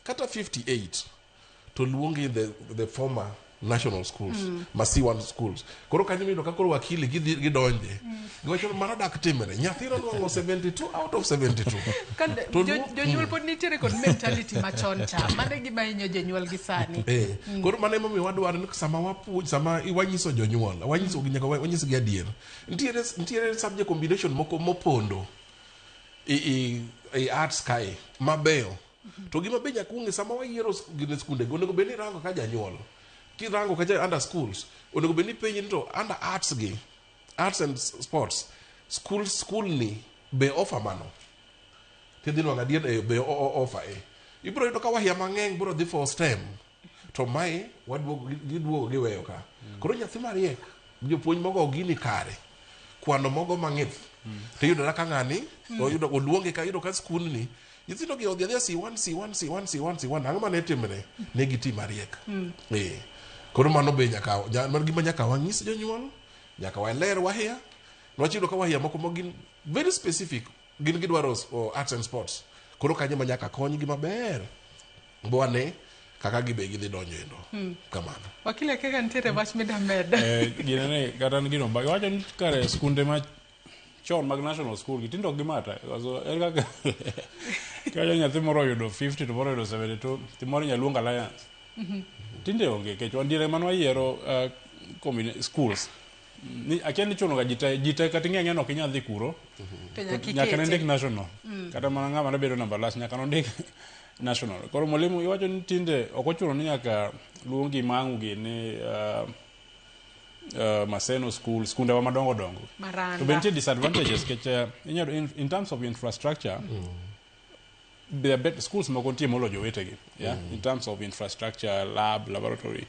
kata 58 to luongi the, the former national schools ma C1 schools koro kanyo miyudo ka koro wakili gidhi gidonje giwacho ni mano dak timre nyathi nonwang'o 72 out of 72 To
Jonyuol pod nitiere kod mentality machon cha. Mano e gima hinyo jonyuol gi sani.
Koro mano emomiyo wadwaro ni sama wapuonj sama wanyiso jonyuol wanyiso nyaka wanyisgi adier nitiere nitiere subject combination moko mopondo i, i, i arts kae mabeyo to gima be nyaka ung'e sama wayiero gine skunde go onego bed ni irango ka janyuol kirango kacha under schools onego bed ni ipenji ni to under arts gi arts and sports school school ni be offer mano tidhi nwang'o adier eh, be offer e ibiro yudo ka wahia mang'eny biro dhi for STEM to mae waduogo giduogo giweyo ka koro nyathi mariek jopuonj mogo gini kare kwano mogo mang'ith tiyudora ka ng'ani oyudo oluonge ka yudo ka skundni nyithindo gi odhi adhiya C1 C1 C1 C1 C1 ang'o mane timre ne giti mariek eh koro mano be nyaka mano gima nyaka wanyis jonyuol nyaka waler wahia niwach iyudo ka wahia moko ma gin very specific gin gidwaro arts and sports koro kanyo ma nyaka konygi maber bwane kaka gibe gidhi donjo endo kamano
Wakili kaka nitiere wach mida medo.
Gine ne kata an gino mbaka wacho ni kare skunde ma chon mag national school gi tindo ok gimata so en kaka kacha nyathi moro oyudo 50 to moro oyudo 72 to moro inyalo luong alliance tinde onge kech wan diere mane wayiero schools ni akia ni chuno ga ji te ji te kata ing'e ang'eya ni ok inyal dhi kuro
To nyaka
nyaka ne
ikete.
ndik national kata mana ng'ama ne bedo namba last nyaka nondik national koro mwalimu iwacho ni tinde ok ochuno ni nyaka luongi mang'u gi ni Maseno school skunde wa madongo dongo
Maranda.
to be nitie disadvantages nikech inyalo in terms of infrastructure there are better schools moko nitie molo jowetegi yeah? In terms of infrastructure lab laboratory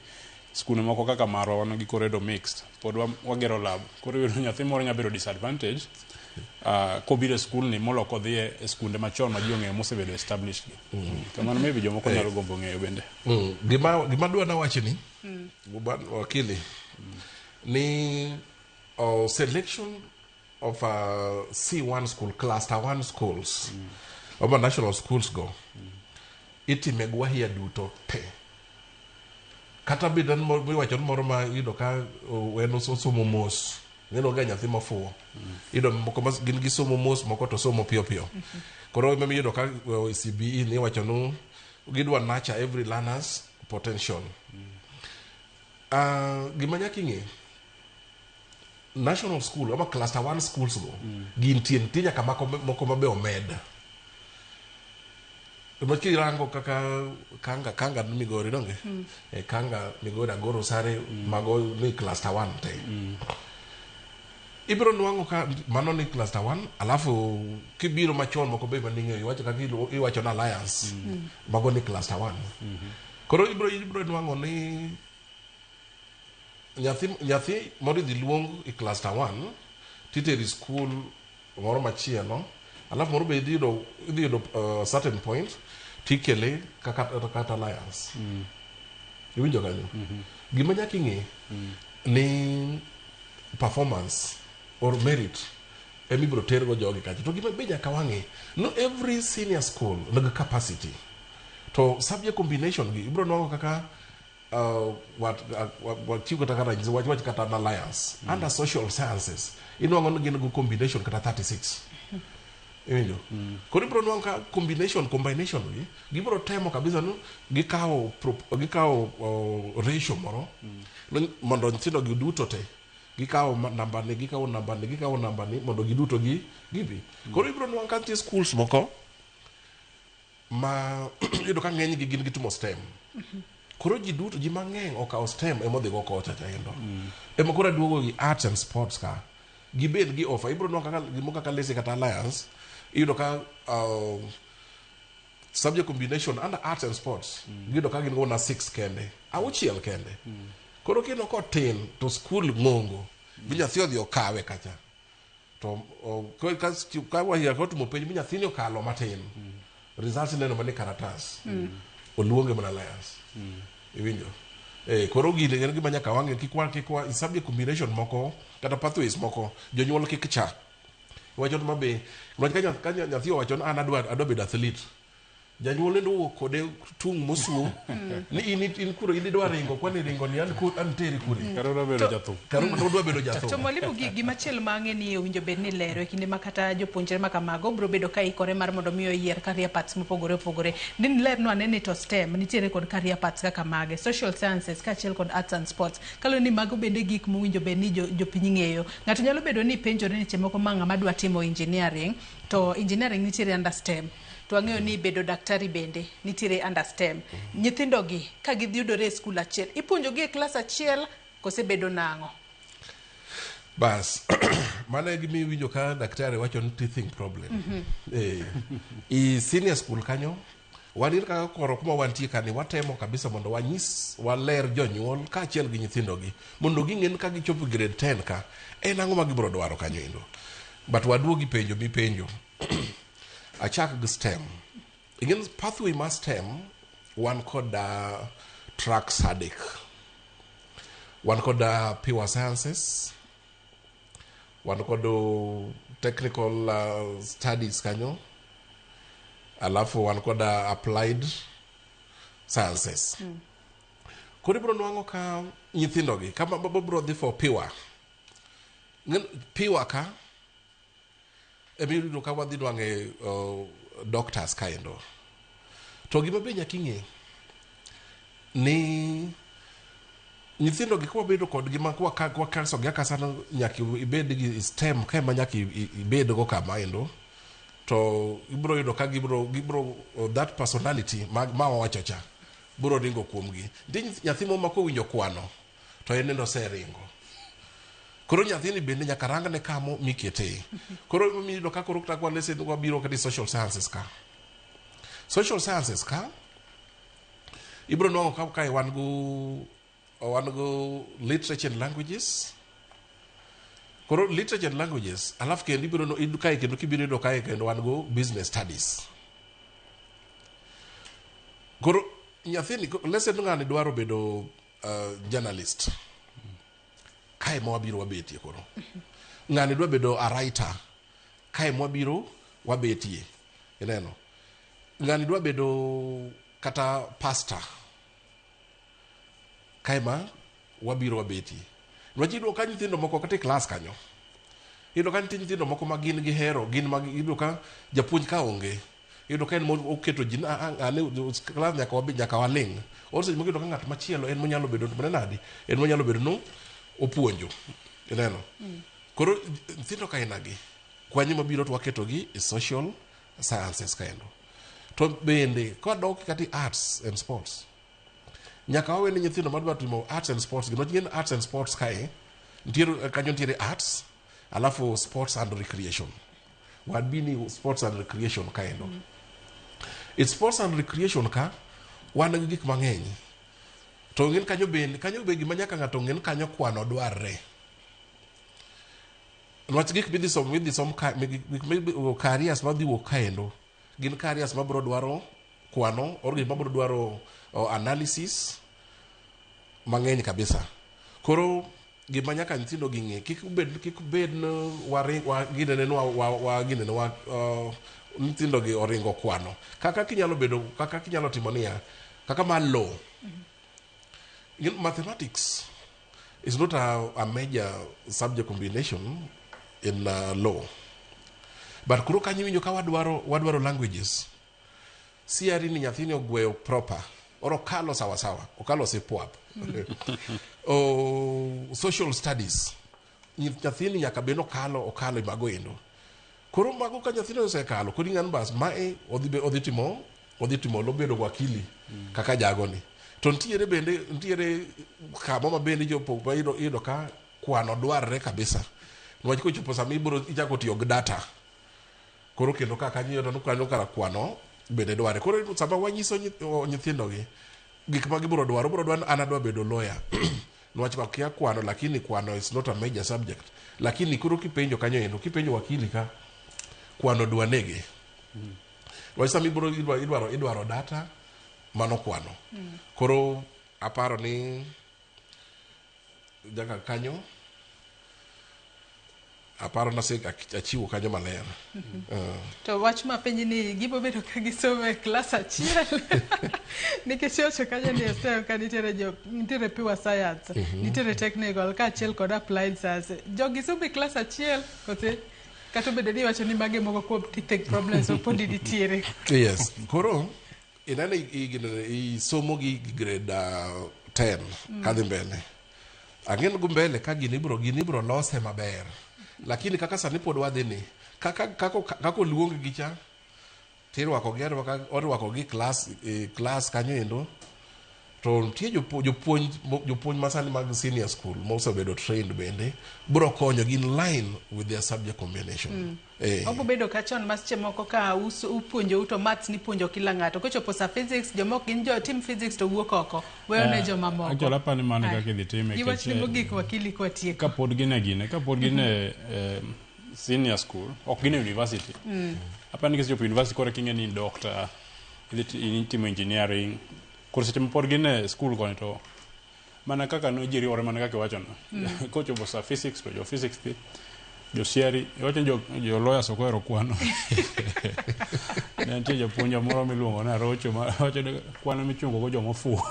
skunde moko kaka marwa wan gi Koredo mixed pod wagero lab koro iyudo nyathi moro nyalo bedo disadvantage kobiro e skul ni molo kodhi e skunde machon ma ji ong'eyo mosebedo established gi kamano maybe jomoko nyalo gombo ng'eyo bende
Gima gima dwa nawach ni wakili ni Selection of C1 school, cluster 1 schools, ama national schools go itime gi wahia duto te. Kata bed en iwacho ni moro ma iyudo ka en osomo mos, ing'eno ga nyathi mofuwo. Iyudo moko ma gin gisomo mos, moko to somo piyo piyo. Koro ema iyudo ka CBE ni iwacho ni gidwa nurture every learner's potential. Gima nyaka ing'e, national school ama cluster 1 schools go gintie, nitie nyaka moko ma be omed. Ma kirango kaka Kanga ni Migori donge? Kanga, Migori, Agoro, Sare, mago ni cluster 1 te. Ibiro nwang'o ka mano ni cluster 1, alafu kibiro machon moko be maning'eyo, iwacho kaka iwacho na Alliance, mago ni cluster 1. Koro ibiro nwang'o ni nyathi moro idhi luong e cluster 1 titeri school moro machielo, alafu moro be idhi yudo certain point tikele kaka kata Alliance. Iwinjo kanyo? Gima nyaka ing'e ni performance or merit ema ibiro tergo jogi kacha. To gima be nyaka wang'e, no every senior school nigi capacity. To subject combination gi ibiro nwang'o kaka wachiw kata ranyisi, wach kata an Alliance under social sciences inwang'o ni gin go combination kata 36. Iwinjo? Koro ibiro nwang'o ka combination gi gibiro temo kabisa ni gikawo ratio moro mondo nyithindo gi duto te gikawo namba ni, gikawo namba ni, gikawo namba ni mondo giduto gi gibi. Koro ibiro nwang'o ka nitie schools moko ma iyudo ka ng'eny gi gin gitimo STEM. Koro ji duto, ji mang'eny okawo STEM ema odhi go kocha chaendo. Ema koro aduogo gi arts and sports ka. Gibed gi offer. Ibiro nwang'o kaka gimoro kaka Lesi kata Alliance, iyudo ka subject combination under arts and sports, giyudo ka gin go na 6 kende, 6 kende. Koro kineno kotin to school ng'ongo, bi nyathi odhi okawe kacha. To ka wahia kotimo penj bi nyathini okalo matin. Results ineno mana e karatas. Oluonge mana Alliance. Iwinjo? Koro gini en gima nyaka wang'e, kik wa subject combination moko kata pathways moko jonyuol kik cha. Iwacho ni mabe, ka nyathi owacho ni an adwa bedo athlete. Janyuol nendo wuok kode tung' mosuo ni in kuro in idwa ringo, kwani ringo ni an teri kure.
Karo odwa bedo jathum.
Karo odwa bedo jathum.
To mwalimu, gimachielo ma ang'e ni owinjo bed ni lero e kinde ma kata jopuonjre ma kamago biro bedo ka ikore mar mondo mi oyier career paths mopogore opogore. Din lerno ane ni to STEM nitiere kod career paths kaka mage, social sciences kaachiel kod arts and sports. Kaluwore ni mago bende gik mowinjo bed ni jopiny ng'eyo. Ng'ato nyalo bedo ni penjore ni seche moko ma ng'ama dwa timo engineering, to engineering nitiere under STEM. To ang'eyo ni bedo daktari bende nitiere under STEM. Nyithindo gi ka gidhi yudore e skul achiel, ipuonjogi e klas achiel kose bedo nang'o?
Bas, mano e gima iwinjo ka daktari wacho ni teething problem. I senior school kanyo, wan ir kaka koro kuma wantie kani, watemo kabisa mondo wanyis, waler jonyuol kaachiel gi nyithindogi, mondo ging'e ni ka gichopo grade 10 ka, en ang'o ma gibiro dwaro kanyo endo. But waduogi penjo mipenjo. Achak gi STEM. Again, pathway mar STEM, wan kod tracks adek. Wan kod pure sciences, wan kod technical studies kanyo, alafu wan kod applied sciences. Koro ibiro nwang'o ka nyithindogi, ka biro dhi for pure. Pure ka, ema iyudo ka wadhi nwang'e doctors kaendo. To gima be nyaka ing'e ni nyithindo gi kwabedo kodgi ma kwakasogi akasa nyaka ibed gi STEM ka ema nyaka ibed go kama endo, to ibiro yudo ka gibiro that personality ma wawacho cha biro ringo kuomgi. Nitie nyathi moro ma kowinjo kwano to en nendo oseringo. Koro nyathini bende nyaka rangne kamo mikete. Koro miyudo ka koro kata kwa lese wabiro kata social sciences ka. Social sciences ka ibiro nwang'o ka kae wan go literature and languages. Koro literature and languages, alafu kendo ibiro no kae kendo kibiro yudo kae kendo wan go business studies. Koro nyathini lese ng'ani dwaro bedo journalist. Kae ma wabiro wabetie koro. Ng'ani dwa bedo a writer. Kae ma wabiro wabetie. Ineno? Ng'ani dwa bedo kata pastor. Kae ma wabiro wabetie. Niwach iyudo ka nyithindo moko kata e klas kanyo. Iyudo ka nitie nyithindo moko ma gin gihero, gin ma iyudo ka japuonj ka onge. Iyudo ka en moketo ji ni "Ah, ah, ng'ane klas nyaka wabi nyaka waling'. Or seche moko iyudo ka ng'at machielo en monyalo bedo mane nadi? En monyalo bedo no opuonjo. Ineno? Koro nyithindo kaina gi kwanyo mabiro to waketogi e social sciences kaendo. To bende kwadok kata e arts and sports, nyaka wawe ni nyithindo madwa timo arts and sports gima gin arts and sports kae nitiere kanyo nitiere arts alafu sports and recreation wadbi ni sports and recreation kaendo mm. E sports and recreation ka wan gi gik mang'eny to ng'en kanyo bende kanyo be gima nyaka ng'ato ng'en kanyo kwano dwarre niwach gik midhi som midhi som ka gik midhi careers madhi wuok kaendo gin careers mabiro dwaro kwano or gik mabiro dwaro analysis mang'eny kabisa koro gima nyaka nyithindo gi ng'e kik bed kik bed ni waring wa ginene ni wa, wa, wa ginene wa nyithindo gi oringo kwano kaka kinyalo bedo kaka kinyalo timo niya kaka mar law you know, mathematics is not a major subject combination in law but koro kanyo iwinjo ka wadwaro wadwaro languages CRE ni nyathini ogweyo proper or okalo sawa sawa okalo sipwap o social studies nyathini nyaka bed okalo okalo e mago endo koro mago ka nyathini osekalo koro ing'ano bas mae odhi odhi timo odhi timo lobedo wakili kaka jagoni to nitiere bende nitiere kama ma bende jopo ma iyudo iyudo ka kwano dwarre kabisa niwach kochopo sama ibiro ichako tiyo gi data koro kendo ka kanyo iyudo ni kanyo kara kwano bende dwarre koro sama wanyiso nyithindo gi gik ma gibiro dwaro obiro dwaro ni an adwa bedo lawyer niwach akia kwano lakini kwano is not a major subject lakini koro kipenjo kanyo endo kipenjo wakili ka kwano dwa nege niwach sama ibiro idwaro, idwaro, idwaro data mano kwano koro aparo ni jaka kanyo aparo nase achiwo kanyo maler
To wach ma penji ni gibo bedo ka gisomo e klas achiel nikech iwacho kanyo ni e STEM ka nitiere jo nitiere pure science nitiere technical kaachiel kod applied science jogi somo e klas achiel kose kata obedo ni iwacho ni magi moko kuom teething problems ma podi nitiere
yes koro ineno isomo gi grade 10 kadhi mbele ang'en go mbele ka gini ibro gini ibro lose maber lakini kaka sani pod wadhi ni kaka kaka kaka oluong gi cha tirwako gi arwaka orwako gi klas e klas kanyo endo to nitie jopuonj jopuonj masani mag senior school mosebedo trained bende bro konyo gi in line with their subject combination
Obo bedo ka chon ma seche moko ka upuonjou to maths nipuonjo kila ng'ato kochopo sa physics jomok gin jo tim physics to wuok oko weyo ne jomamoko
Actually apani ni mano e kaka idhi time
Gi wachni mogik wakili kwatieko
kapod gin e gine kapod gin e senior school ok gin e university apani kisechopo university koro eka ing'e ni in doctor idhi timo engineering koro seche ma pod gin e school koni to mana kaka no ji riwore mana kaka iwachono kochopo sa physics to jo physics dhi jo CRE iwacho ni jo, jo lawyers ok ohero kwano ne nitie japuonjwa moro miluongo ni Arocho ma wacho ni kwano michungo go joma ofuwo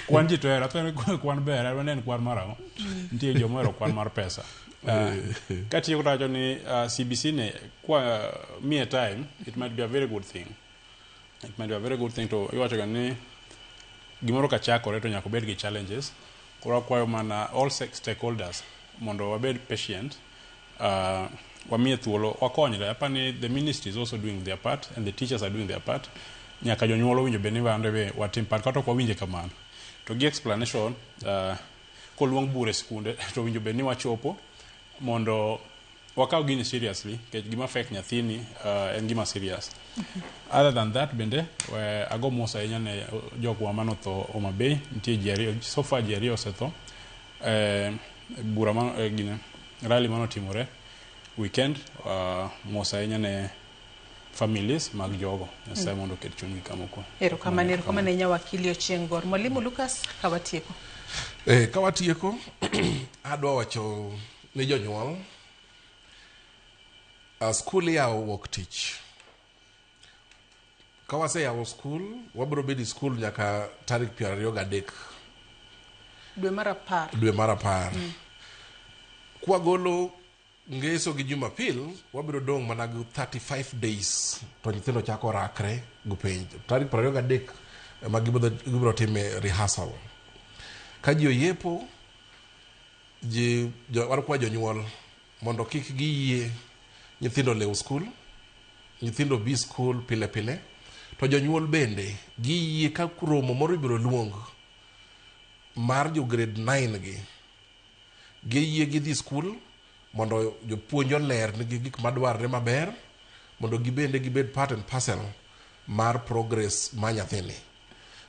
kwan ji to ohero aparo ni kwan ber adwa ni en kwan mar ang'o nitie joma ohero kwan mar pesa katieko to awacho ni CBC ni kwa miye time it might be a very good thing it might be a very good thing to iwacho ga ni gimoro ka chakore to nyaka obed gi challenges koro akwayo mana all stakeholders mondo wabed patient wamiye thuolo wakonyre apani the ministry is also doing their part and the teachers are doing their part nyaka jonyuol owinjo bed ni wan be watim part kata ok wawinje kamano to gi explanation koluong bura e skunde to owinjo bed ni wachopo mondo wakaw gini seriously nikech gima affect nyathini en gima serious other than that bende ago mos ahinya ne jogwa manotho Homa Bay nitie ji ariyo so far ji ariyo osetho bura ma gine rally manotimore weekend mos ahinya ne families mag jogo Nyasaye mondo oket chunygi kama okwe.
Erokamano, erokamano ahinya wakili Ochieng' Gor. Mwalimu Lucas, ka watieko.
Ka watieko, adwa wacho ni jonyuol, skul iyawo wuok tich. Ka waseyawo skul, wabiro bedo e skul nyaka tarik 23
dwe mar 10.
Dwe mar 10. Kwagolo ngeso gi Jumapil, wabiro dong' mana gi 35 days to nyithindo chako rakre go penj. Tarik 23 ema gibiro time rehearsal. Ka ji oyiepo, ji wakwa jonyuol mondo kik giyie nyithindo lew skul, nyithindo bi skul pile pile, to jonyuol bende giyie ka romo moro ibiro luong mar jo grade 9 gi, giyie gidhi skul mondo jopuonj oler nigi gik madwarre maber mondo gibende gibed part and parcel mar progress ma nyathini.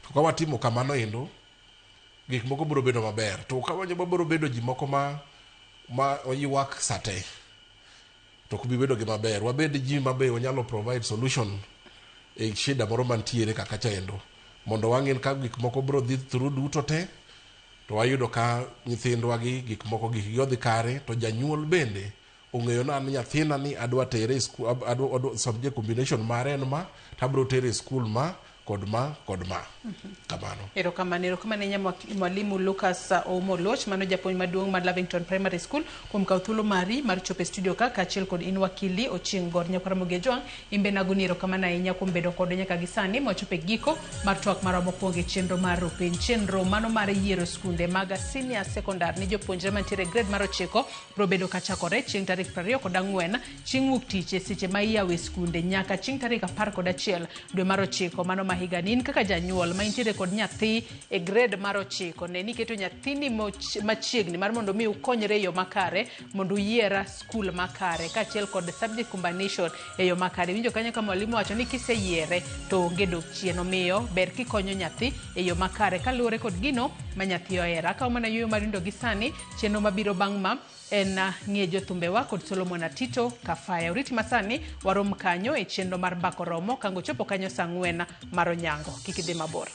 To ka watimo kamano endo, gik moko biro bedo maber. To ka wabiro bedo ji moko ma oywak sate, to ok bi bedo gi maber. Wabed ji mabe wanyalo provide solution e shida moro mantiere kaka cha endo. Mondo wang'e ka gik moko biro dhi through duto te, to wayudo ka nyithindwa gi gik moko gikgi odhi kare, to janyuol bende ong'eyo ni an nyathina ni adwa tere e skul, adwa subject combination mare en ma, to abiro tere e skul ma kod ma kod ma. Kamano.
Erokamano, erokamano ahinya mwalimu Lucas Oumo Oluoch, mano japuonj maduong' mar Lavington Primary School, kuom kawo thuolo mari mar chopo e studio ka, kaachiel kod in wakili Ochieng' Gor. Nyakwar Ramogi Ojwang', in be nagoni erokamano ahinya kuom bedo kodwa nyaka gi sani mwachopo e giko mar twak marwa mokwongo e chenro mar Rupiny. Chenro mano mar yiero skunde mag senior secondary ni jopuonjre mantiere e grade mar 9 biro bedo kachakore chieng' tarik 24 chieng' wuok tich e seche ma iyawo e skunde nyaka chieng' tarik 11 dwe mar 9 mano ma higani. In kaka janyuol ma intiere kod nyathi e grade mar 9, ne ni iketo nyathini machiegni mar mondo mi ukonyre e yo makare mondo uyier skul makare kaachiel kod subject combination e yo makare. Iwinjo kanyo ka mwalimu wacho ni kiseyiere to onge dok chien, omiyo ber kikonyo nyathi e yo makare kaluwore kod gino ma nyathi ohero. Akawo mana yueyo mar yundo gi sani, chenro mabiro bang' ma en ng'e jothumbewa kod Solomon Atito Kafaya. Oriti masani warom kanyo e chenro mar Mbako Romo kango chopo kanyo saa 4 mar onyango. Kik idhi mabor.